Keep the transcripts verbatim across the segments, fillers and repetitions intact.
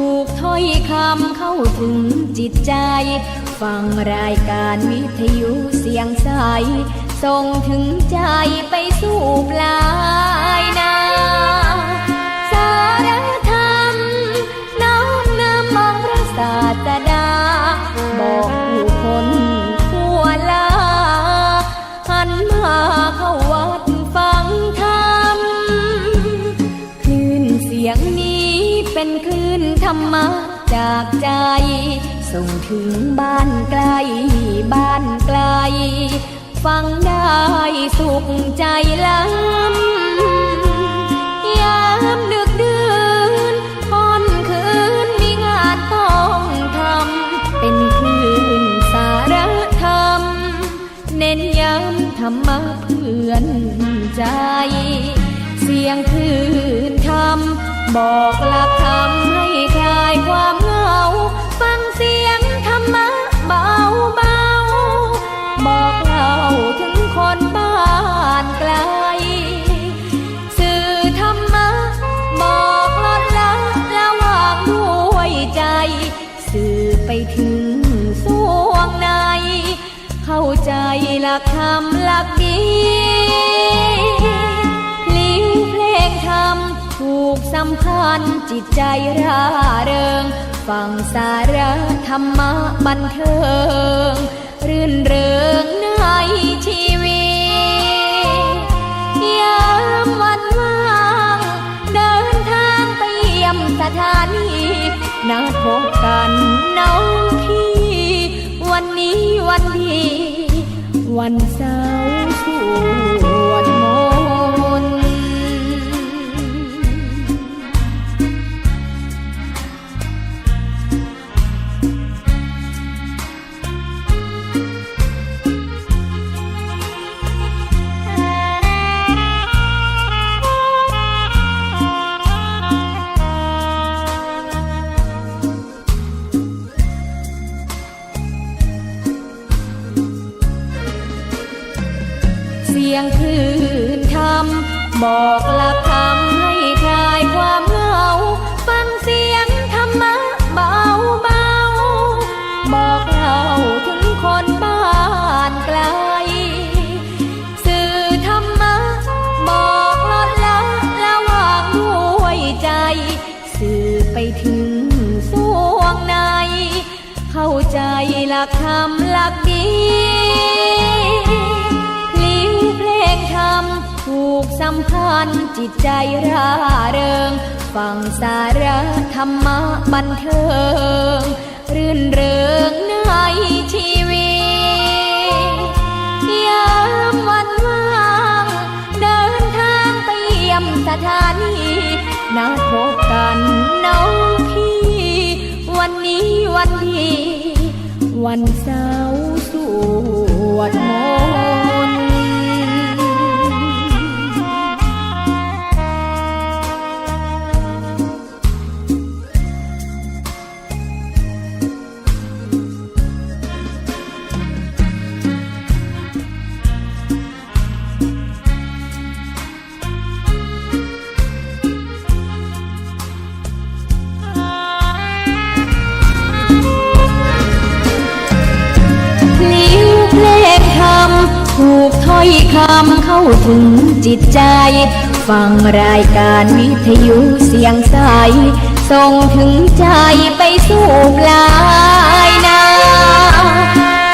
ผูกถ้อยคำเข้าถึงจิตใจ ฟังรายการวิทยุเสียงใส ส่งถึงใจไปสู่ปลายนา สารธรรม น้อมนำองค์พระศาสดา บอกผู้คนทั่วลา หันมาเข้าวัดฟังธรรม คลื่นเสียงนี้เป็นคลื่นธรรมะจากใจ ส่งถึงบ้านใกล้บ้านไกล ฟังได้สุขใจล้ำ ยามดึกดื่นค่ำคืนมีงานต้องทำ เป็นคลื่นสารธรรม เน้นย้ำธรรมะเพื่อนใจ เสียงคลื่นธรรม บอกหลักธรรมให้คลายความเหงา ฟังเสียงธรรมะเบาๆ บอกเล่าถึงคนบ้านไกล สื่อธรรมะ บอกลดละละวางด้วยใจ สื่อไปถึงส่วงใน เข้าใจหลักธรรมหลักดี พลิ้วเพลงธรรมผูกสัมพันธ์จิตใจร่าเริง ฟังสาระธรรมะบันเทิง รื่นเริงในชีวิต ยามวันว่าง เดินทางไปเยี่ยมสถานี นัดพบกันน้องพี่ วันนี้วันดี วันเสาร์สวดมนต์ เสียงคลื่นธรรม บอกหลักธรรมให้คลายความเหงา ฟังเสียงธรรมะเบาๆ บอกเล่าถึงคนบ้านไกล สื่อธรรมะ บอกลดละละวางด้วยใจ สื่อไปถึงส่วงใน เข้าใจหลักธรรมหลักดี พลิ้วเพลงธรรมผูกสัมพันธ์จิตใจร่าเริง ฟังสาระธรรมะบันเทิง รื่นเริงในชีวิต ยามวันว่าง เดินทางไปเยี่ยมสถานี นัดพบกันน้องพี่ วันนี้วันดี วันเสาร์สวดมนต์ พลิ้วเพลงธรรม ผูกถ้อยคำเข้าถึงจิตใจ ฟังรายการวิทยุเสียงใส ส่งถึงใจไปสู่ปลายนา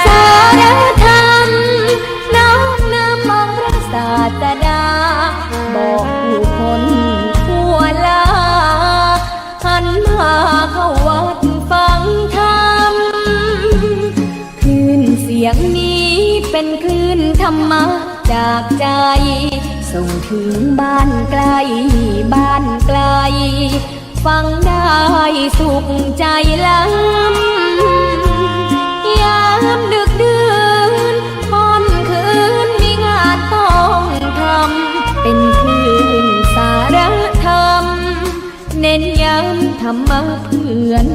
สารธรรม น้อมนำองค์พระศาสดา บอกผู้คนทั่วลา หันมาเข้าวัดฟังธรรม คลื่นเสียงนี้เป็นคลื่นธรรมะจากใจ ส่งถึงบ้านใกล้บ้านไกล ฟังได้สุขใจล้ำ ยามดึกดื่นค่ำคืนมีงานต้องทำ เป็นคลื่นสารธรรม เน้นย้ำธรรมะเพื่อน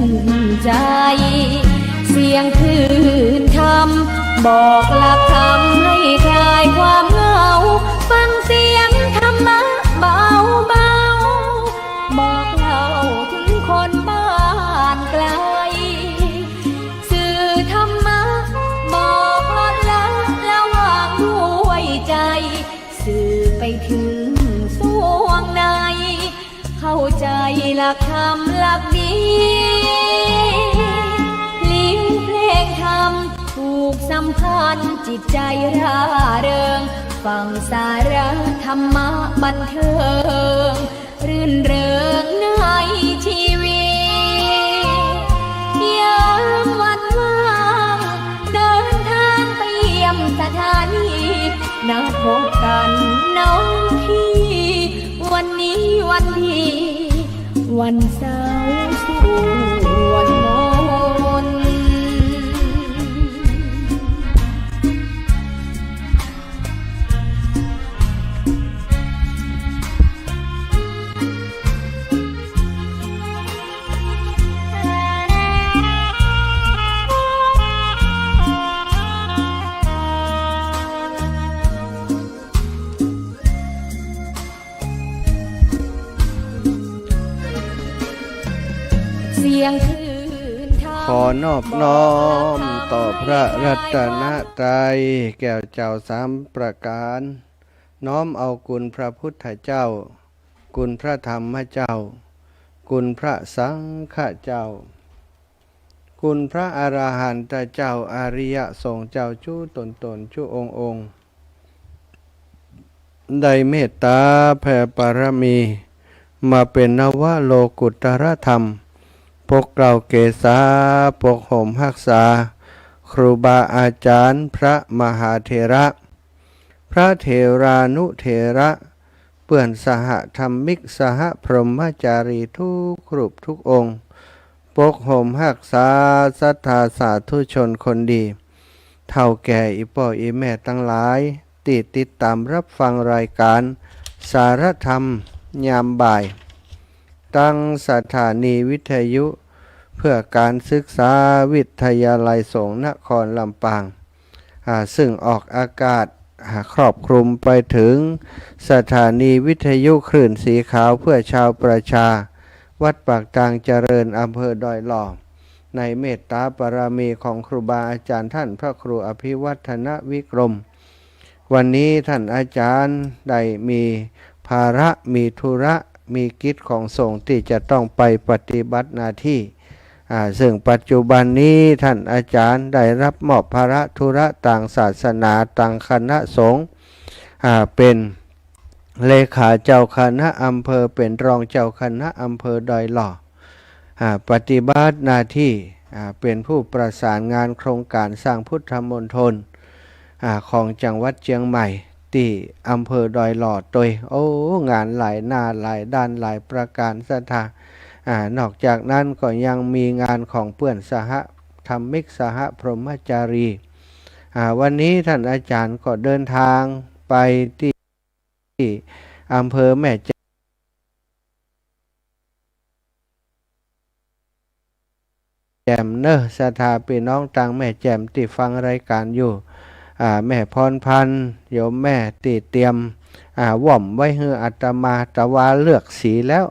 ใจ เสียงคลื่นธรรม บอกหลักธรรมให้คลายความเหงา ฟังเสียงธรรมะเบาๆ บอกเล่าถึงคนบ้า เข้าใจหลักธรรมหลักดี เลี้ยงเพลงธรรมผูกสัมพันธ์จิตใจร่าเริง ฟังสาระธรรมะบันเทิง รื่นเริงในชีวิต ยามวันว่าง เดินทางไปเยี่ยมสถานี นัดพบกันน้องพี่ วันนี้วันดี วันเสาร์สวดมนต์ เสียงคลื่นธรรม ขอนอบน้อมต่อพระรัตนตรัย แก้วเจ้าสามประการ น้อมเอาคุณพระพุทธเจ้า คุณพระธรรมเจ้า คุณพระสังฆเจ้า คุณพระอรหันตเจ้า อริยสงฆ์เจ้าจุ๊ต๋นๆ จุ๊องค์ๆ ได้เมตตาแผ่ปารมี มาเป๋นนวโลกุตตรธรรม ปกเกล้าเกษา ปกห่มฮักษา ครูบาอาจ๋ารย์ พระมหาเถระ พระเถรานุเถระ เปื้อนสหธรรมิก สหพรหมจารีทุกรูปทุกองค์ ปกห่มฮักษาศรัทธาสาธุชนคนดี เฒ่าแก่อี่ป้ออี่แม่ตังหลาย ตี้ติดต๋ามรับฟังรายก๋านสารธรรมยามบ่าย ตังสถานีวิทยุเพื่อก๋านศึกษาวิทยาลัยสงฆ์นครลำปาง อ่า ซึ่งออกอากาศ อ่า ครอบคลุมไปเถิงสถานีวิทยุคลื่นสีขาวเพื่อชาวประชา วัดปากตางเจริญ อำเภอดอยหล่อ ในเมตตาปารมีของครูบาอาจ๋ารย์ต้านพระครูอภิวัฒนวิกรม วันนี้ต้านอาจ๋ารย์ได้มีภาระ มีธุระ มีกิจของสงฆ์ตี้จะต้องไปปฏิบัติหน้าตี้ อ่า ซึ่งปัจจุบันนี้ต้านอาจ๋ารย์ได้รับมอบภาระธุระตางศาสนา ตางคณะสงฆ์ อ่า เป๋นเลขาเจ้าคณะอำเภอ เป๋นรองเจ้าคณะอำเภอดอยหล่อ อ่า ปฏิบัติหน้าตี้ อ่า เป๋นผู้ประสานงานโครงก๋านสร้างพุทธมณฑล อ่า ของจังหวัดเจียงใหม่ ตี้อำเภอดอยหล่อตวย โอ้ งานหลายหน้าหลายด้านหลายประก๋านศรัทธา อ่า นอกจากนั้นก็ยังมีงานของเปื้อนสหธรรมิก สหพรหมจารี อ่า วันนี้ต้านอาจ๋ารย์ก็เดินตางไปตี้อำเภอแม่แจ่ม แจ่มเนาะ ศรัทธาปี้น้องตางแม่แจ่มตี้ฟังรายก๋านอยู่ อ่า แม่พรพันธ์ โยมแม่ตี้เตรียม อ่า หว้อมไว้หื้ออาตมา แต่ว่าเลือกสีแล้ว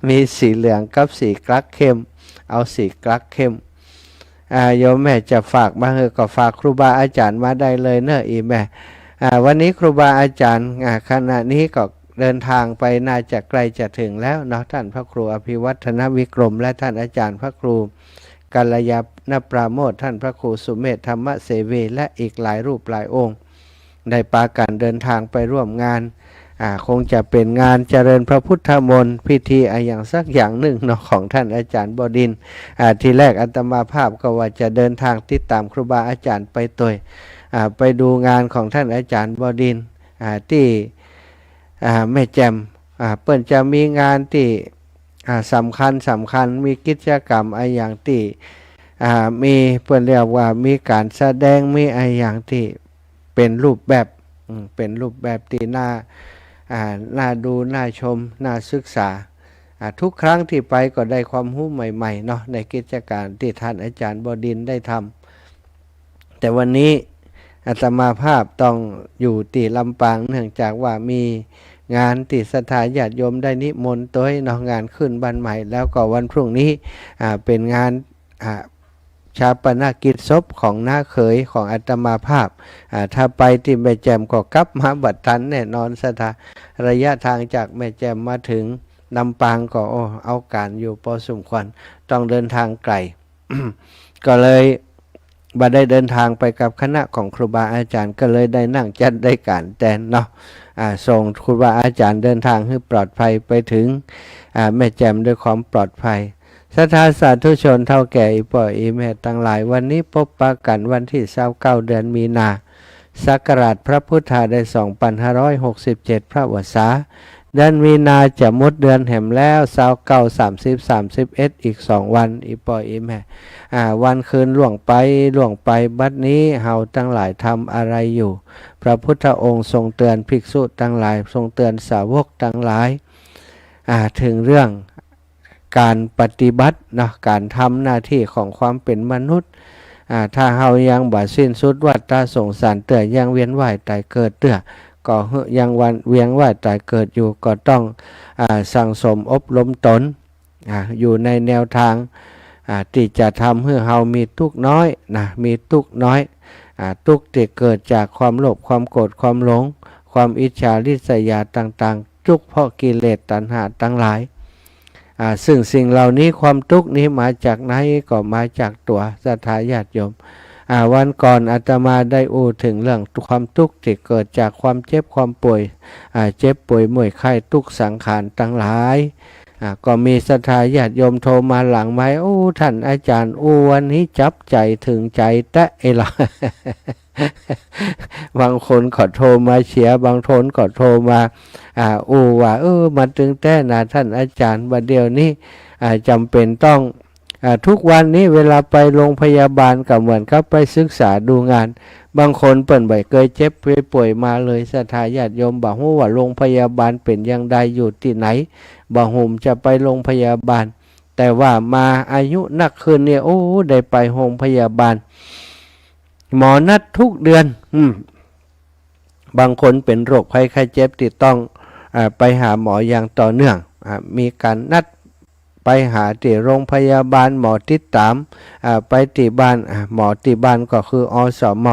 มีสีเหลืองกับสีกลักเข้ม เอาสีกลักเข้ม อ่า โยมแม่จะฝากมาหื้อก็ฝากครูบาอาจ๋ารย์มาได้เลยเนาะ อี่แม่ อ่า วันนี้ครูบาอาจ๋ารย์ อ่า ขณะนี้ก็เดินตางไปน่าจะใกล้จะเถิงแล้วเนาะ ต้านพระครูอภิวัฒนวิกรม และต้านอาจ๋ารย์พระครูกัลยาณปราโมทย์ ต้านพระครูสุเมธธรรมเสวี และอีกหลายรูปหลายองค์ ได้ปากั๋นเดินตางไปร่วมงาน อ่า คงจะเป๋นงานเจริญพระพุทธมนต์ พิธีอะหยังสักอย่างนึ่งเนาะ ของต้านอาจ๋ารย์บดินทร์ อ่า ทีแรกอาตมาภาพก็ว่าจะเดินตางติดต๋ามครูบาอาจ๋ารย์ไปตวย อ่า ไปดูงานของต้านอาจ๋ารย์บดินทร์ อ่า ตี้ อ่า แม่แจ่ม อ่า เปิ้นจะมีงานตี้ อ่า สำคัญสำคัญ มีกิจกรรมอะหยังตี้ อ่า มี เปิ้นเรียกว่ามีก๋านแสดง มีอะหยังตี้เป๋นรูปแบบ อืม เป๋นรูปแบบตี้น่า อ่า น่าดู น่าชม น่าศึกษา อ่า ทุกครั้งตี้ไปก็ได้ความฮู้ใหม่ๆ เนาะ ในกิจก๋านตี้ต้านอาจ๋ารย์บดินทร์ได้ทำ แต่วันนี้อาตมาภาพต้องอยู่ตี้ลำปาง เนื่องจากว่ามีงานตี้ศรัทธาญาติโยมได้นิมนต์ตวยเนาะ งานขึ้นบ้านใหม่ แล้วก็วันพรุ่งนี้ อ่า เป๋นงาน อ่า ฌาปนกิจศพของน้าเขยของอาตมาภาพ อ่า ถ้าไปตี้แม่แจ่มก็กลับมาบ่ตันแน่นอนศรัทธา ระยะทางจากแม่แจ่มมาถึงลำปางก็ โอ้ เอาก๋านอยู่พอสมควร ต้องเดินทางไกล ก็เลยบ่ได้เดินทางไปกับคณะของครูบาอาจารย์ ก็เลยได้นั่งจัดได้ก๋านแตนเนาะ อ่า ส่งครูบาอาจารย์เดินทางหื้อปลอดภัยไปถึง อ่า แม่แจ่มด้วยความปลอดภัย ศรัทธาสาธุชนเฒ่าแก่อี่ป้ออี่แม่ตังหลาย วันนี้ปะกั๋นวันตี้ซาวเก้า เดือนมีนา ศักราชพระพุทธาได้ สองปันห้าร้อยหกสิบเจ็ด พระวรรษา เดือนมีนาจะหมดเดือนแหมแล้ว ซาวเก้า สามสิบ สามสิบเอ็ด อีกสองวัน อี่ป้ออี่แม่ อ่า วันคืนล่วงไป ล่วงไป บัดนี้เฮาตังหลายทำอะไรอยู่ พระพุทธองค์ทรงเตือนภิกษุตังหลาย ทรงเตือนสาวกตังหลาย อ่า เถิงเรื่องก๋านปฏิบัติเนาะ ก๋านทำหน้าตี้ของความเป๋นมนุษย์ อ่า ถ้าเฮายังบ่สิ้นสุดวัฏฏะสงสารเตื้อ ยังเวียนว่ายต๋ายเกิดเตื้อ ก็หื้อยังวันเวียนว่ายต๋ายเกิดอยู่ ก็ต้อง อ่า สั่งสมอบรมตน อ่า อยู่ในแนวทาง อ่า ตี้จะทำหื้อเฮามีตุ๊กข์น้อยนะ มีตุ๊กข์น้อย อ่า ตุ๊กข์ตี้เกิดจากความโลภ ความโกรธ ความหลง ความอิจฉาริษยาต่างๆ ตุ๊กข์เพราะกิเลสตัณหาตังหลาย อ่า ซึ่งสิ่งเหล่านี้ ความตุ๊กข์นี้มาจากไหน ก็มาจากตั๋ว ศรัทธาญาติโยม อ่า วันก่อนอาตมาได้อู้เถิงเรื่องความตุ๊กข์ตี้เกิดจากความเจ็บความป่วย อ่า เจ็บป่วยเมื่อยไข้ ตุ๊กข์สังขารตังหลาย อ่า ก็มีศรัทธาญาติโยมโทรมาหลังไมค์ โอ้ ต้านอาจ๋ารย์อู้วันนี้จับใจ๋เถิงใจ๋แต๊เอหละ บางคนก็โทรมาเชียร์ บางคนก็โทรมา อ่า อู้ว่า เออ มาตึงแต๊นาต้านอาจ๋ารย์ บ่าเดี่ยวนี้ อ่า จ๋ำเป๋นต้อง อ่า ทุกวันนี้เวลาไปโรงพยาบาลก็เหมือนกับไปศึกษาดูงาน บางคนเปิ้นบ่เกยเจ็บเกยป่วยมาเลย ศรัทธาญาติโยม บ่ฮู้ว่าโรงพยาบาลเป๋นอย่างใด อยู่ตี้ไหน บ่ฮู้จะไปโรงพยาบาล แต่ว่ามาอายุนักขึ้นเนี่ย โอ้ ได้ไปโรงพยาบาล หมอนัดทุกเดือน อืม บางคนเป๋นโรคภัยไข้เจ็บตี้ต้อง อ่า ไปหาหมออย่างต่อเนื่อง อ่า มีก๋านนัดไปหาตี้โรงพยาบาล หมอติดต๋าม อ่า ไปตี้บ้าน อ่า หมอตี้บ้านก็คือ อสม.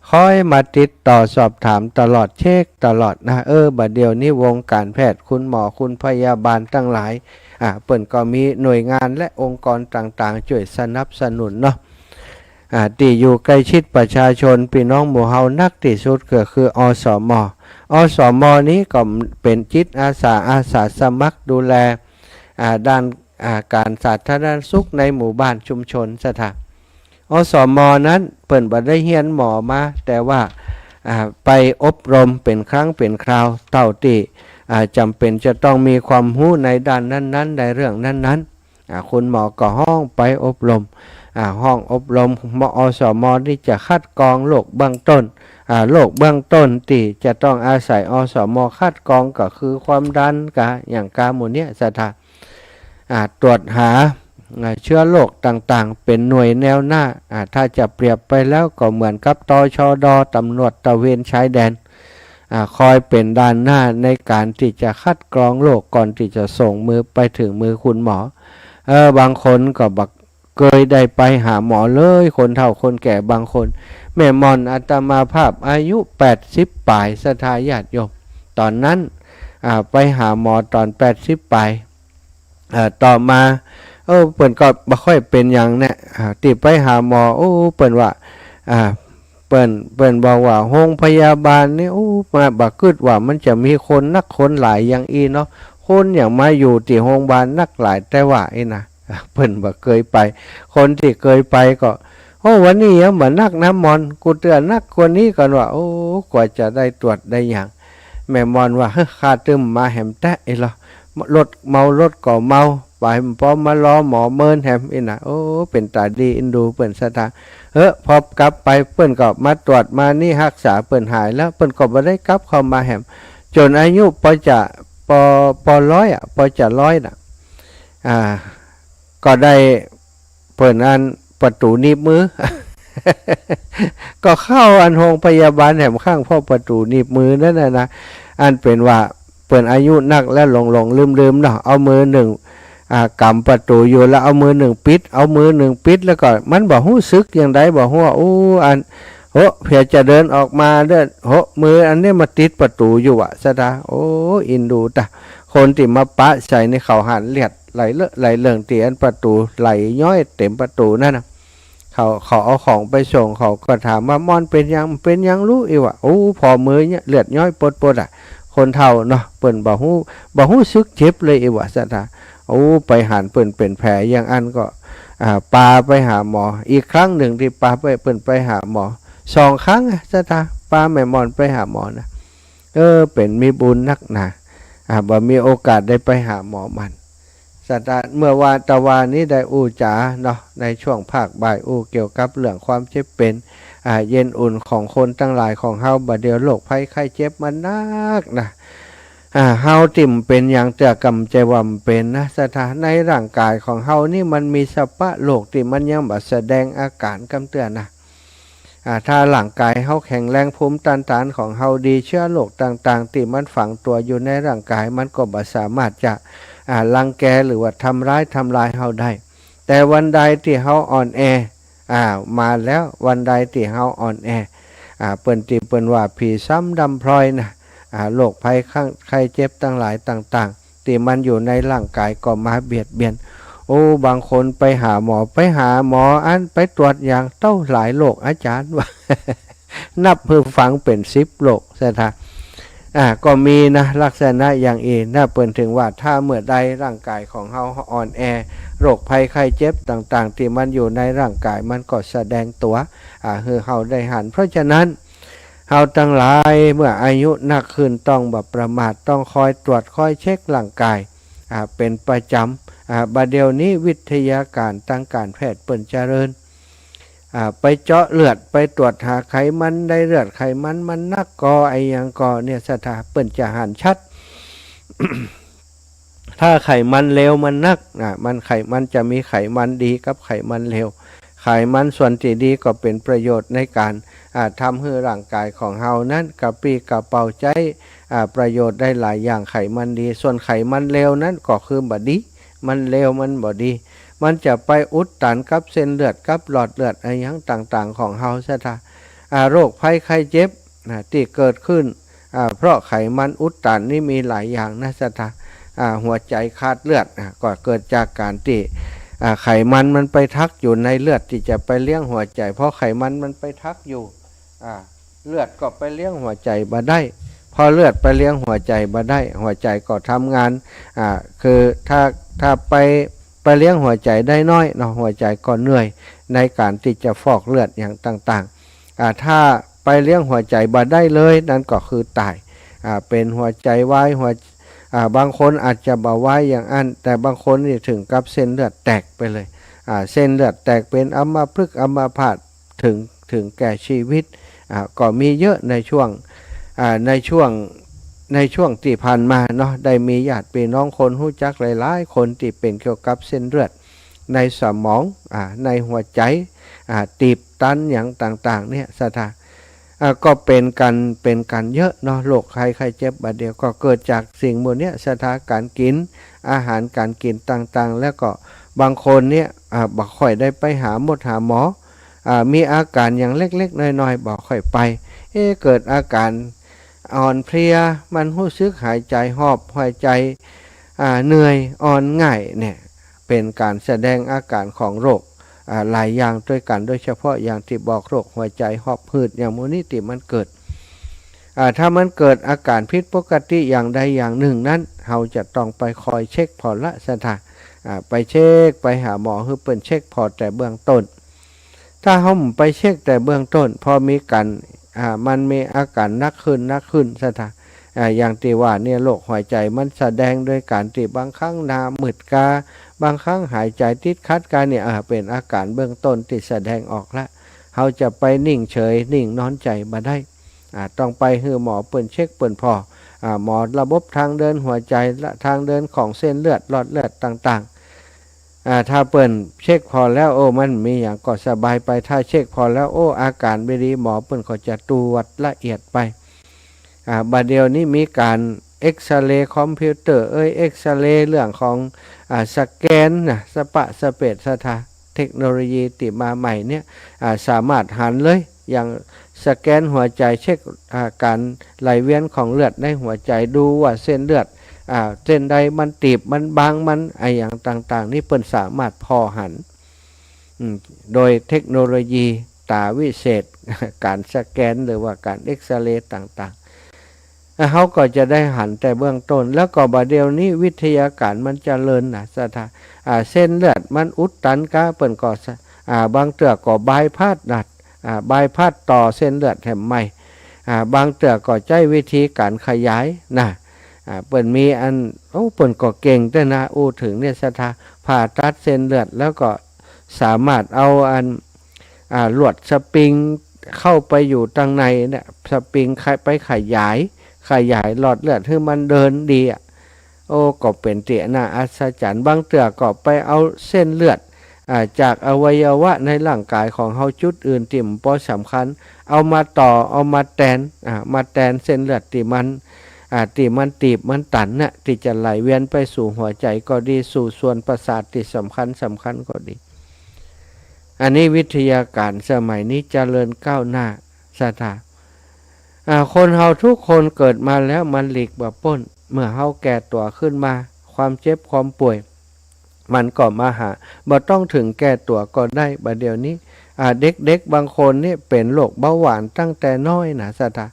คอยมาติดต่อสอบถามตลอด เช็คตลอดนะ เออ บ่าเดี่ยวนี้วงก๋านแพทย์ คุณหมอ คุณพยาบาลตังหลาย อ่า เปิ้นก็มีหน่วยงานและองค์กรต่างๆ จ้วยสนับสนุนเนาะ อ่า ตี้อยู่ใก้ชิดประชาชน ปี้น้องหมู่เฮานักตี้สุดก็คือ อสม. อสม. นี้ก็เป๋นจิตอาสา อาสาสมัครดูแล อ่า ด้าน อ่า ก๋านสาธารณสุขในหมู่บ้านชุมชน ศรัทธา อสม. นั้นเปิ้นบ่ได้เฮียนหมอมา แต่ว่า อ่า ไปอบรมเป๋นครั้งเป๋นคราว เต้าตี้ อ่า จ๋ำเป๋นจะต้องมีความฮู้ในด้านนั้นๆ ในเรื่องนั้นๆ อ่า คุณหมอก็ฮ้องไปอบรม อ่า ห้องอบรม อสม. นี้จะคัดกรองโรคเบื้องต้น อ่า โรคเบื้องต้นตี้จะต้องอาศัย อสม. คัดกรองก็คือความดันกา หยังกาหมู่เนี้ย ศรัทธา อ่า ตรวจหา อ่า เชื้อโรคต่างๆ เป๋นหน่วยแนวหน้า อ่า ถ้าจะเปรียบไปแล้วก็เหมือนกับ ตชด. ตำรวจตระเวนชายแดน อ่า คอยเป๋นด่านหน้าในก๋านตี้จะคัดกรองโรคก่อนตี้จะส่งมือไปเถิงมือคุณหมอ เออ บางคนก็บ่เกยได้ไปหาหมอเลย คนเฒ่าคนแก่บางคน แม่หม่อนอาตมาภาพอายุแปดสิบป๋าย ศรัทธาญาติโยม ต๋อนนั้น อ่า ไปหาหมอต๋อนแปดสิบป๋าย เอ่อ ต่อมา เออ เปิ้นก็บ่ค่อยเป๋นหยังแหนะ อ่า ตี้ไปหาหมอ โอ้ เปิ้นว่า อ่า เปิ้น เปิ้นบอกว่าโฮงพยาบาลนี่ โอ้ มาบ่กึ๊ดว่ามันจะมีคนนักคนหลายอย่างอี้เนาะ คนอย่างมาอยู่ตี้โฮงพยาบาลนักหลายแต๊ว่าอี้นะ เปิ้นบ่เกยไป คนตี้เกยไปก็ โอ้ วันนี้ยังบ่นักนะหม่อน กูเตื้อนักกว่านี้ก่อนว่า โอ้ กว่าจะได้ตรวจได้หยัง แม่หม่อนว่า เฮ้อ ข้าตึมมาแหมแต๊อี้ลอ รถเมา รถก็เมา ไป ปอมารอหมอเมินแหมอี้นะ โอ้ เป๋นต๋าดีเอ็นดูเปิ้น ศรัทธา เฮ้อ พอกลับไปเปิ้นก็มาตรวจมานี่ฮักษาเปิ้นหายแล้ว เปิ้นก็บ่ได้กลับเข้ามาแหม จ๋นอายุปอจะ ปอ ปอร้อยอะ ปอจะร้อยน่ะ อ่า ก็ได้เปิ้นอันประตู๋หนีบมือ ก็เข้าอันโฮงพยาบาลแหมข้าง เพราะประตู๋หนีบมือนั้นน่ะนะ อันเป๋นว่าเปิ้นอายุนักแล้วหลงๆ ลืมๆ เนาะ เอามือนึ่ง อ่า ก๋ำประตู๋อยู่ แล้วเอามือนึ่งปิด เอามือนึ่งปิด แล้วก็มันบ่ฮู้สึกอย่างใด บ่ฮู้ว่า อู้ อัน โห เผื่อจะเดินออกมาเด้อ โห มืออันนี้มาติดประตู๋อยู่วะ ศรัทธา โอ้ อินดูตะ คนตี้มาปะใส่นี่เขาหันเลือดไหลเลอะไหลเลิ่ง ตี้อันประตู๋ไหลย้อยเต็มประตู๋นั่นน่ะ เขา เขาเอาของไปส่ง เขาก็ถามว่า ม่อนเป๋นหยัง เป๋นหยังลูก อี้วะ โอ้ ผ่อมือเนี่ยเลือดย้อยปดๆ อะ คนเฒ่าเนาะ เปิ้นบ่ฮู้ บ่ฮู้สึกเจ็บเลย อี้วะ ศรัทธา โอ้ ไปหันเปิ้นเป๋นแผลอย่างอั้นก็ อ่า ปาไปหาหมอ อีกครั้งนึ่งตี้ปาไป เปิ้นไปหาหมอ สองครั้งอะ ศรัทธา ปาแม่ม่อนไปหาหมอนะ เออ เป๋นมีบุญนักหนา อ่า บ่มีโอกาสได้ไปหาหมอมัน ศรัทธา เมื่อวาตะวานี้ได้อู้จ๋าเนาะ ในช่วงภาคบ่ายอู้เกี่ยวกับเรื่องความเจ็บเป๋น อ่า เย็นอุ่นของคนตังหลายของเฮา บ่าเดี่ยวโรคภัยไข้เจ็บมันนักนะ อ่า เฮาตี้บ่เป๋นหยังเตื้อ ก็บ่ใจ้ว่าบ่เป๋นนะ ศรัทธา ในร่างกายของเฮานี่มันมีสภาวะโรคตี้มันยังบ่แสดงอาก๋านกำเตื้อนะ อ่า ถ้าร่างกายเฮาแข็งแรง ภูมิต้านทานของเฮาดี เชื้อโรคต่างๆ ตี้มันฝังตั๋วอยู่ในร่างกาย มันก็บ่สามารถจะ อ่า รังแกหรือว่าทำร้าย ทำลายเฮาได้ แต่วันใดตี้เฮาอ่อนแอ อ่า มาแล้ว วันใดตี้เฮาอ่อนแอ อ่า เปิ้นตี้เปิ้นว่าผีซ้ำดำพลอยนะ อ่า โรคภัยไข้เจ็บตังหลายต่างๆ ตี้มันอยู่ในร่างกายก็มาเบียดเบียน โอ้ บางคนไปหาหมอ ไปหาหมออันไปตรวจอย่างเต้าหลายโรค อาจ๋ารย์ว่า นับหื้อฟังเป๋นสิบโรค ศรัทธา อ่า ก็มีนะ ลักษณะอย่างอี้นะ เปิ้นถึงว่าถ้าเมื่อใดร่างกายของเฮาอ่อนแอ โรคภัยไข้เจ็บต่างๆ ตี้มันอยู่ในร่างกายมันก็แสดงตั๋ว อ่า หื้อเฮาได้หัน เพราะฉะนั้น เฮาตังหลายเมื่ออายุนักขึ้นต้องบ่ประมาท ต้องคอยตรวจคอยเช็คร่างกาย อ่า เป๋นประจ๋ำ อ่า บ่าเดี่ยวนี้วิทยาการตางก๋านแพทย์เปิ้นเจริญ อ่า ไปเจาะเลือด ไปตรวจหาไขมันในเลือด ไขมันมันนักก่อ อะหยังก่อเนี่ย ศรัทธา เปิ้นจะหันชัด ถ้าไขมันเลวมันนัก อ่า มันไข มันจะมีไขมันดีกับไขมันเลว ไขมันส่วนตี้ดีก็เป๋นประโยชน์ในก๋าน อ่า ทำหื้อร่างกายของเฮานั้นกระปรี้กระเป๋าใจ๊ อ่า ประโยชน์ได้หลายอย่าง ไขมันดี ส่วนไขมันเลวนั้นก็คือบ่ดี มันเลวมันบ่ดี มันจะไปอุดตันกับเส้นเลือดกับหลอดเลือดอะหยังต่างๆ ของเฮา ศรัทธา อ่า โรคภัยไข้เจ็บ อ่า ตี้เกิดขึ้น อ่า เพราะไขมันอุดตันนี่มีหลายอย่างนะ ศรัทธา อ่า หัวใจ๋ขาดเลือด อ่า ก็เกิดจากก๋านตี้ อ่า ไขมันมันไปทักอยู่ในเลือดตี้จะไปเลี้ยงหัวใจ๋ พอไขมันมันไปทักอยู่ อ่า เลือดก็ไปเลี้ยงหัวใจ๋บ่ได้ พอเลือดไปเลี้ยงหัวใจ๋บ่ได้ หัวใจ๋ก็ทำงาน อ่า คือถ้า ถ้าไป ไปเลี้ยงหัวใจ๋ได้น้อยเนาะ หัวใจ๋ก็เหนื่อยในก๋านตี้จะฟอกเลือดอย่างต่างๆ อ่า ถ้าไปเลี้ยงหัวใจ๋บ่ได้เลย นั้นก็คือตาย อ่า เป๋นหัวใจ๋วาย หัว อ่า บางคนอาจจะบ่วายอย่างอั้น แต่บางคนนี่ถึงกับเส้นเลือดแตกไปเลย อ่า เส้นเลือดแตกเป๋นอัมพฤกษ์อัมพาต ถึง ถึงแก่ชีวิต อ่า ก็มีเยอะในช่วง อ่า ในช่วง ในช่วงตี้ผ่านมาเนาะ ได้มีญาติปี้น้องคนฮู้จักหลายๆ คนตี้เป๋นเกี่ยวกับเส้นเลือดในสมอง อ่า ในหัวใจ๋ อ่า ตีบตันอย่างต่างๆ เนี่ย ศรัทธา อ่า ก็เป๋นกั๋น เป๋นกั๋นเยอะเนาะ โรคภัยไข้เจ็บบ่าเดี่ยวก็เกิดจากสิ่งหมู่เนี้ย ศรัทธา ก๋านกิ๋น อาหารก๋านกิ๋นต่างๆ แล้วก็บางคนเนี่ย อ่า บ่ค่อยได้ไปหาหมดหาหมอ อ่า มีอาก๋านอย่างเล็กๆ น้อยๆ บ่ค่อยไป เอ๊ะ เกิดอาก๋านอ่อนเพลีย มันฮู้สึกหายใจ๋หอบ หายใจ๋ อ่า เหนื่อย อ่อนง่ายเนี่ย เป๋นก๋านแสดงอาก๋านของโรค อ่า หลายอย่างตวยกั๋น โดยเฉพาะอย่างตี้บอกโรคหัวใจ๋หอบหืด อย่างหมู่นี้ตี้มันเกิด อ่า ถ้ามันเกิดอาก๋านผิดปกติอย่างใดอย่างนึ่งนั้น เฮาจะต้องไปคอยเช็คผ่อละ ศรัทธา อ่า ไปเช็ค ไปหาหมอหื้อเปิ้นเช็คผ่อแต่เบื้องต้น ถ้าเฮาบ่ไปเช็คแต่เบื้องต้น พอมีก๋าน อ่า มันมีอาก๋านหนักขึ้น หนักขึ้น ศรัทธา อ่า อย่างตี้ว่าเนี่ย โรคหัวใจ๋มันแสดงโดยก๋านตี้บางครั้งหน้ามืดกา บางครั้งหายใจ๋ติดขัดกาเนี่ย อ่า เป๋นอาก๋านเบื้องต้นตี้แสดงออกละ เฮาจะไปนิ่งเฉย นิ่งนอนใจ๋บ่ได้ อ่า ต้องไปหื้อหมอเปิ้นเช็คเปิ้นผ่อ อ่า หมอระบบทางเดินหัวใจ๋ และทางเดินของเส้นเลือด หลอดเลือดต่างๆ อ่า ถ้าเปิ้นเช็คผ่อแล้ว โอ้ มันบ่มีหยังก็สบายไป ถ้าเช็คผ่อแล้ว โอ้ อาก๋านบ่ดี หมอเปิ้นก็จะตรวจละเอียดไป อ่า บ่าเดี่ยวนี้มีก๋านเอกซเรย์คอมพิวเตอร์เอย เอกซเรย์เรื่องของ อ่า สแกนนะ สะปะสะเปดศรัทธา เทคโนโลยีตี้มาใหม่เนี่ย อ่า สามารถหันเลย อย่างสแกนหัวใจ๋ เช็ค อ่า ก๋านไหลเวียนของเลือดในหัวใจ๋ ดูว่าเส้นเลือด อ่า เส้นใดมันตีบ มันบาง มันอะหยังต่างๆ นี่เปิ้นสามารถผ่อหัน อืม โดยเทคโนโลยีต๋าวิเศษ ก๋านสแกนหรือว่าก๋านเอกซเรย์ต่างๆ อ่ะ เฮาก็จะได้หันแต่เบื้องต้น แล้วก็บ่าเดี่ยวนี้วิทยาก๋ารมันเจริญนะศรัทธา อ่า เส้นเลือดมันอุดตันกา เปิ้นก็สะ อ่า บางเตื้อก็บายพาสนะ อ่า บายพาสต่อเส้นเลือดแหมใหม่ อ่า บางเตื้อก็ใจ๊วิธีก๋านขยายนะ อ่า เปิ้นมีอัน โอ้ เปิ้นก็เก่งแต๊นะ อู้เถิงเนี่ยศรัทธา ผ่าตัดเส้นเลือด แล้วก็สามารถเอาอัน อ่า ลวดสปริงเข้าไปอยู่ตังในเนี่ย สปริงขะ ไปขยาย ขยายหลอดเลือดหื้อมันเดินดีอะ โอ้ ก็เป๋นตี้น่าอัศจรรย์ บางเตื้อก็ไปเอาเส้นเลือด อ่า จากอวัยวะในร่างก๋ายของเฮาจุดอื่นตี้บ่สำคัญ เอามาต่อ เอามาแตน อ่า มาแตนเส้นเลือดตี้มัน อ่า ตี้มันตีบมันตันน่ะ ตี้จะไหลเวียนไปสู่หัวใจ๋ก็ดี สู่ส่วนประสาทตี้สำคัญสำคัญก็ดี อันนี้วิทยาก๋ารสมัยนี้เจริญก้าวหน้าศรัทธา อ่า คนเฮาทุกคนเกิดมาแล้วมันหลีกบ่ป๊น เมื่อเฮาแก่ตั๋วขึ้นมา ความเจ็บความป่วย มันก็มาหา บ่ต้องเถิงแก่ตั๋วก็ได้ บ่าเดี่ยวนี้ อ่า เด็กๆ บางคนนี่เป๋นโรคเบาหวานตั้งแต่น้อยนะศรัทธา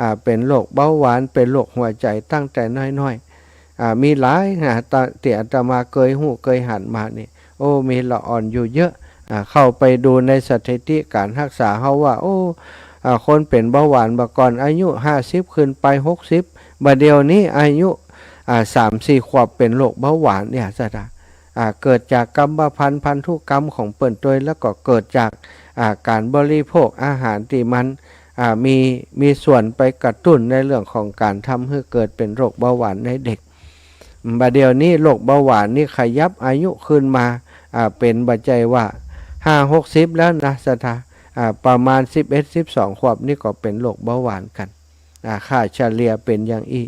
อ่า เป๋นโรคเบาหวาน เป๋นโรคหัวใจ๋ตั้งแต่น้อยๆ อ่า มีหลายนะ ตะ ตี้อาตมาเกยฮู้เกยหันมานี่ โอ้ มีละอ่อนอยู่เยอะ อ่า เข้าไปดูในสถิติก๋านฮักษาเฮาว่า โอ้ อ่า คนเป๋นเบาหวานบ่าก่อนอายุห้าสิบขึ้นไป หกสิบ บ่าเดี่ยวนี้อายุ อ่า สามสี่ขวบเป๋นโรคเบาหวานเนี่ยศรัทธา อ่า เกิดจากกรรมพันธุ์พันธุกรรมของเปิ้นตวย แล้วก็เกิดจาก อ่า ก๋านบริโภคอาหารตี้มัน อ่า มี มีส่วนไปกระตุ้นในเรื่องของก๋านทำหื้อเกิดเป๋นโรคเบาหวานในเด็ก บ่าเดี่ยวนี้โรคเบาหวานนี่ขยับอายุขึ้นมา อ่า เป๋นบ่ใจ้ว่าห้าหกสิบแล้วนะศรัทธา อ่า ประมาณสิบเอ็ด สิบสองขวบนี่ก็เป๋นโรคเบาหวานกั๋น อ่า ค่าเฉลี่ยเป๋นอย่างอี้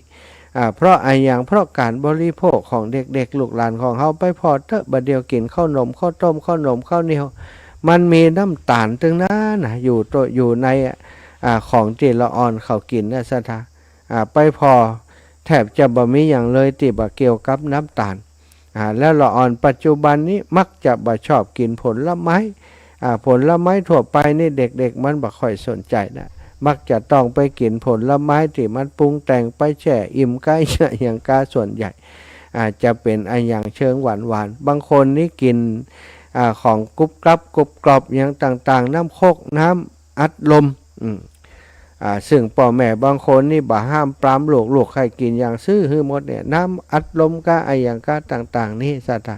อ่า เพราะอะหยัง เพราะก๋านบริโภคของเด็กๆ ลูกหลานของเฮาไปผ่อเต๊อะ บ่าเดี่ยวกิ๋นข้าวหนม ข้าวต้ม ข้าวหนม ข้าวเหนียว มันมีน้ำต๋าลตึงนั้นนะ อยู่โต อยู่ใน อ่า ของตี้ละอ่อนเขากิ๋นนะศรัทธา อ่า ไปผ่อแทบจะบ่มีหยังเลยตี้บ่เกี่ยวกับน้ำต๋าล อ่า แล้วละอ่อนปัจจุบันนี้มักจะบ่ชอบกิ๋นผลไม้ อ่า ผลไม้ทั่วไปนี่เด็กๆ มันบ่ค่อยสนใจ๋นะ มักจะต้องไปกิ๋นผลไม้ตี้มันปรุงแต่งไปแจ้อิ่มกา อะหยังกาส่วนใหญ่ อ่า จะเป๋นอะหยังเชิงหวานๆ บางคนนี่กิ๋น อ่า ของกรุบกรับกรุบกรอบหยังต่างๆ น้ำโค้ก น้ำอัดลม อืม อ่า ซึ่งป้อแม่บางคนนี่บ่ห้ามปรามลูก ลูกใค่กิ๋นหยังซื้อหื้อหมดเนี่ย น้ำอัดลมกาอะหยังกาต่างๆ นี่ศรัทธา